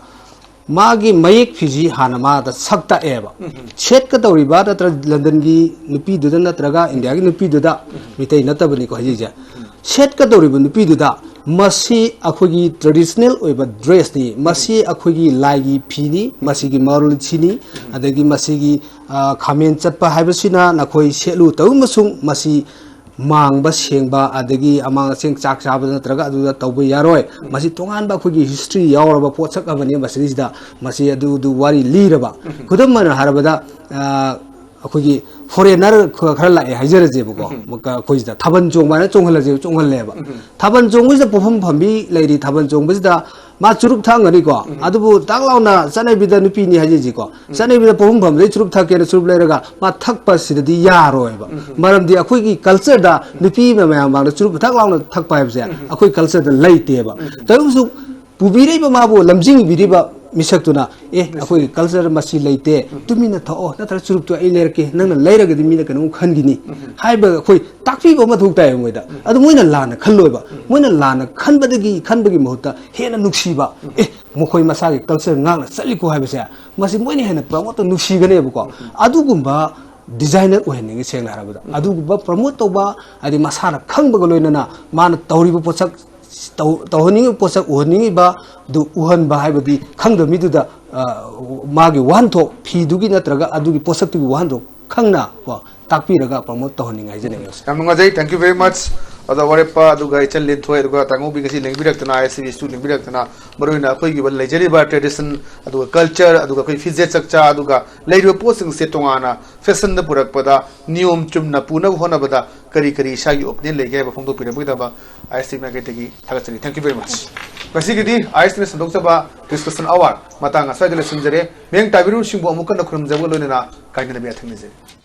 ꯃꯥꯒꯤ ꯃꯌꯦꯛ ꯐꯤꯁꯤ ꯍꯥꯟꯅ ꯃꯥꯗ ꯁꯛ ꯇꯥꯛꯑꯦꯕ꯫ ꯎꯝ꯫ ꯁꯦꯠꯀꯗꯧꯔꯤꯕ ꯅꯠꯇ꯭ꯔꯒ ꯂꯟꯗꯟꯒꯤ ꯅꯨꯄꯤꯗꯨꯗ ꯅꯠꯇ꯭ꯔꯒ ꯏꯟꯗꯤꯌꯥꯒꯤ ꯅꯨꯄꯤꯗꯨꯗ, ꯎꯝ꯫ ꯃꯤꯇꯩ ꯅꯠꯇꯕꯅꯤꯀꯣ ꯍꯧꯖꯤꯛꯁꯦ, ꯎꯝ꯫ ꯁꯦꯠꯀꯗꯧꯔꯤꯕ ꯅꯨꯄꯤꯗꯨꯗ ꯃꯁꯤ ꯑꯩꯈꯣꯏꯒꯤ ꯇ꯭ꯔꯦꯗꯤꯁꯅꯦꯜ ꯑꯣꯏꯕ ꯗ꯭ꯔꯦꯁꯅꯤ, ꯃꯁꯤ ꯑꯩꯈꯣꯏꯒꯤ ꯂꯥꯏꯒꯤ ꯐꯤꯅꯤ, ꯃꯁꯤꯒꯤ ꯃꯔꯣꯜꯁꯤꯅꯤ, ꯎꯝ꯫ ꯑꯗꯒꯤ ꯃꯁꯤꯒꯤ, ꯑ, ꯈꯥꯃꯦꯟ ꯆꯠꯄ ꯍꯥꯏꯕꯁꯤꯅ ꯅꯈꯣꯏ ꯁꯦꯠꯂꯨ ꯇꯧ ꯑꯃꯁꯨꯡ ꯃꯁꯤ ꯃꯥꯡꯕ ꯁꯦꯡꯕ ꯑꯗꯒꯤ ꯑꯃꯥꯡ ꯑꯁꯦꯡ ꯆꯥꯛ ꯆꯥꯕꯗ ꯅꯠꯇ꯭ꯔꯒ ꯑꯗꯨꯗ ꯇꯧꯕ ꯌꯥꯔꯣꯏ꯫ ꯎꯝ꯫ ꯃꯁꯤ ꯇꯣꯉꯥꯟꯕ ꯑꯩꯈꯣꯏꯒꯤ ꯍꯤꯁꯇ꯭ꯔꯤ ꯌꯥꯎꯔꯕ ꯄꯣꯠꯁꯛ ꯑꯃꯅꯤ꯫ ꯃꯁꯤꯗꯩꯁꯤꯗ ꯃꯁꯤ ꯑꯗꯨ ꯑꯗꯨ ꯋꯥꯔꯤ ꯂꯤꯔꯕ꯫ ꯎꯝ꯫ ꯈꯨꯗꯝ ꯑꯣꯏꯅ ꯍꯥꯏꯔꯕꯗ, ꯑ, ꯑꯩꯈꯣꯏꯒꯤ ꯐꯣꯔꯦꯟꯅꯔ ꯈ-, ꯈꯔ ꯂꯥꯛꯑꯦ ꯍꯥꯏꯖꯔꯁꯦꯕꯀꯣ꯫ ꯎꯝ꯫ ꯃ-, ꯀ-, ꯑꯩꯈꯣꯏꯁꯤꯗ ꯊꯥꯕꯜ ꯆꯣꯡꯕ ꯍꯥꯏꯅ ꯆꯣꯡꯍꯜꯂꯁꯦꯕ, ꯆꯣꯡꯍꯜꯂꯦꯕ꯫ ꯎꯝ꯫ ꯊꯥꯕꯜ ꯆꯣꯡꯕꯁꯤꯗ ꯄꯣꯠꯐꯝ ꯐꯝꯕꯤ ꯂꯩꯔꯤ, ꯊꯥꯕꯜ ꯆꯣꯡꯕꯁꯤꯗ ꯃꯥ ꯆꯨꯔꯨꯞ ꯊꯛꯑꯝꯒꯅꯤꯀꯣ꯫ ꯎꯝ꯫ ꯑꯗꯨꯕꯨ ꯇꯥꯛ ꯂꯥꯎꯅ ꯆꯠꯅꯕꯤꯗ ꯅꯨꯄꯤꯅꯤ ꯍꯥꯏꯖꯩꯁꯤꯀꯣ꯫ ꯎꯝ꯫ ꯆꯠꯅꯕꯤꯗ ꯄꯣꯠꯐꯝ ꯐꯝꯕꯗꯩ ꯆꯨꯔꯨꯞ ꯊꯛꯀꯦꯅ ꯆꯨꯔꯨꯞ ꯂꯩꯔꯒ ꯃꯥ ꯊꯛꯄꯁꯤꯗꯗꯤ ꯌꯥꯔꯣꯏꯕ꯫ ꯎꯝ꯫ ꯃꯔꯝꯗꯤ ꯑꯩꯈꯣꯏꯒꯤ ꯀꯜꯆꯔꯗ ꯅꯨꯄꯤ ꯑꯃ ꯃꯌꯥꯝ ꯃꯥꯡꯗ ꯆꯨꯔꯨꯞ ꯊꯛ ꯂꯥꯎꯅ ꯊꯛꯄ ꯍꯥꯏꯕꯁꯦ ꯎꯝ꯫ ꯑꯩꯈꯣꯏ ꯀꯜꯆꯔꯗ ꯂꯩꯇꯦꯕ꯫ ꯎꯝ꯫ ꯇꯧꯕꯁꯨ ꯄꯨꯕꯤꯔꯛꯏꯕ ꯃꯥꯕꯨ ꯂꯝꯖꯤꯡꯕꯤꯔꯤꯕ ꯃꯤꯁꯛꯇꯨꯅ, "ꯑꯦ, ꯑꯩꯈꯣꯏꯒꯤ ꯀꯜꯆꯔ ꯃꯁꯤ ꯂꯩꯇꯦ, ꯎꯝ꯫ ꯇꯨꯃꯤꯟꯅ ꯊꯛꯑꯣ, ꯅꯠꯇ꯭ꯔꯒ ꯆꯨꯔꯨꯞꯇꯣ ꯑꯩ ꯂꯩꯔꯛꯀꯦ, ꯅꯪꯅ ꯂꯩꯔꯒꯗꯤ ꯃꯤꯅ ꯀꯩꯅꯣꯝ ꯈꯟꯈꯤꯅꯤ" ꯎꯝ꯫ ꯍꯥꯏꯕ ꯑꯩꯈꯣꯏ ꯇꯥꯛꯄꯤꯕ ꯑꯃ ꯃꯊꯧ ꯇꯥꯏꯌꯦꯕ ꯃꯣꯏꯗ꯫ ꯎꯝ꯫ ꯑꯗꯨ ꯃꯣꯏꯅ ꯂꯥꯟꯅ ꯈꯜꯂꯣꯏꯕ꯫ ꯎꯝ꯫ ꯃꯣꯏꯅ ꯂꯥꯟꯅ ꯈꯟꯕꯗꯒꯤ, ꯈꯟꯕꯒꯤ ꯃꯍꯨꯠꯇ ꯍꯦꯟꯅ ꯅꯨꯡꯁꯤꯕ, ꯎꯝ꯫ "ꯑꯦ, ꯃꯈꯣꯏ ꯃꯁꯥꯒꯤ ꯀꯜꯆꯔ ꯉꯥꯛꯅ ꯆꯠꯂꯤꯀꯣ" ꯍꯥꯏꯕꯁꯦ, ꯃꯁꯤ ꯃꯣꯏꯅ ꯍꯦꯟꯅ ꯄ꯭ꯔꯃꯣꯠꯇ ꯅꯨꯡꯁꯤꯒꯅꯦꯕꯀꯣ꯫ ꯎꯝ꯫ ꯑꯗꯨꯒꯨꯝꯕ ꯗꯤꯖꯥꯏꯅꯔ ꯑꯣꯏꯍꯟꯅꯤꯡꯉꯤ, ꯁꯦꯡꯅ ꯍꯥꯏꯔꯕꯗ꯫ ꯎꯝ꯫ ꯑꯗꯨꯒꯨꯝꯕ ꯄ꯭ꯔꯃꯣꯠ ꯇꯧꯕ, ꯍꯥꯏꯗꯤ ꯃꯁꯥꯅ ꯈꯪꯕꯒ ꯂꯣꯏꯅꯅ ꯃꯥꯅ ꯇꯧꯔꯤꯕ ꯄꯣꯠꯁꯛ, ꯇꯧ-, ꯇꯧꯍꯟꯅꯤꯡꯉꯤꯕ ꯄꯣꯠꯁꯛ, ꯎꯍꯟꯅꯤꯡꯉꯤꯕ ꯑꯗꯨ ꯎꯍꯟꯕ ꯍꯥꯏꯕꯗꯤ ꯈꯪꯗꯕ ꯃꯤꯗꯨꯗ, ꯑ, ꯃꯥꯒꯤ ꯋꯥꯍꯟꯊꯣꯛ, ꯐꯤꯗꯨꯒꯤ ꯅꯠꯇ꯭ꯔꯒ ꯑꯗꯨꯒꯤ ꯄꯣꯠꯁꯛꯇꯨꯒꯤ ꯋꯥꯍꯟꯊꯣꯛ ꯈꯪꯅ ꯀꯣ, ꯇꯥꯛꯄꯤꯔꯒ ꯄ꯭ꯔꯃꯣꯠ ꯇꯧꯍꯟꯅꯤꯡꯉꯤ ꯍꯥꯏꯖꯅꯤꯡꯉꯤ꯫ ꯌꯥꯝ ꯅꯨꯡꯉꯥꯏꯖꯩ, thank you very much꯫ ꯑꯣꯖꯥ ꯋꯥꯔꯦꯞꯄ, ꯑꯗꯨꯒ ꯏꯆꯟ ꯂꯤꯟꯊꯣꯏ, ꯑꯗꯨꯒ ꯇꯥꯉꯧꯕꯤ ꯉꯁꯤ ꯂꯦꯡꯕꯤꯔꯛꯇꯅ, ꯑꯥꯏ ꯑꯦꯁ ꯇꯤ ꯚꯤꯁꯨ ꯂꯦꯡꯕꯤꯔꯛꯇꯅ, ꯃꯔꯨꯑꯣꯏꯅ ꯑꯩꯈꯣꯏꯒꯤ ꯂꯩꯖꯔꯤꯕ tradition, ꯑꯗꯨꯒ culture, ꯑꯗꯨꯒ ꯑꯩꯈꯣꯏ ꯐꯤꯖꯦꯠ ꯆꯛꯆꯥ, ꯑꯗꯨꯒ ꯂꯩꯔꯤꯕ ꯄꯣꯠꯁꯤꯡꯁꯦ ꯇꯣꯉꯥꯟꯅ fashionꯗ ꯄꯨꯔꯛꯄꯗ, ꯅꯤꯌꯣꯝ ꯆꯨꯝꯅ ꯄꯨꯅꯕ ꯍꯣꯠꯅꯕꯗ ꯀꯔꯤ ꯀꯔꯤ ꯏꯁꯥꯒꯤ opinion ꯂꯩꯒꯦ ꯍꯥꯏꯕ ꯐꯣꯡꯗꯣꯛꯄꯤꯔꯛꯄꯒꯤꯗꯃꯛ ꯑꯥꯏ ꯑꯦꯁ ꯇꯤ ꯚꯤ ꯃꯥꯏꯀꯩꯗꯒꯤ ꯊꯥꯒꯠꯆꯔꯤ꯫ Thank you very much. ꯉꯁꯤꯒꯤꯗꯤ ꯑꯥꯏ ꯑꯦꯁ ꯇꯤꯅ ꯁꯟꯗꯣꯛꯆꯕ discussion hour ꯃꯇꯥꯡ ꯑꯁ꯭ꯋꯥꯏꯗ ꯂꯣꯏꯁꯤꯟꯖꯔꯦ꯫ ꯃꯤꯠꯌꯦꯡ ꯇꯥꯕꯤꯔꯤꯕꯁꯤꯡꯕꯨ ꯑꯃꯨꯛ ꯍꯟꯅ ꯈꯨꯔꯨꯝꯖꯕꯒ ꯂꯣꯏꯅꯅ ꯀꯥꯏꯅꯅꯕ ꯌꯥꯊꯪ ꯅꯤꯖꯔꯤ꯫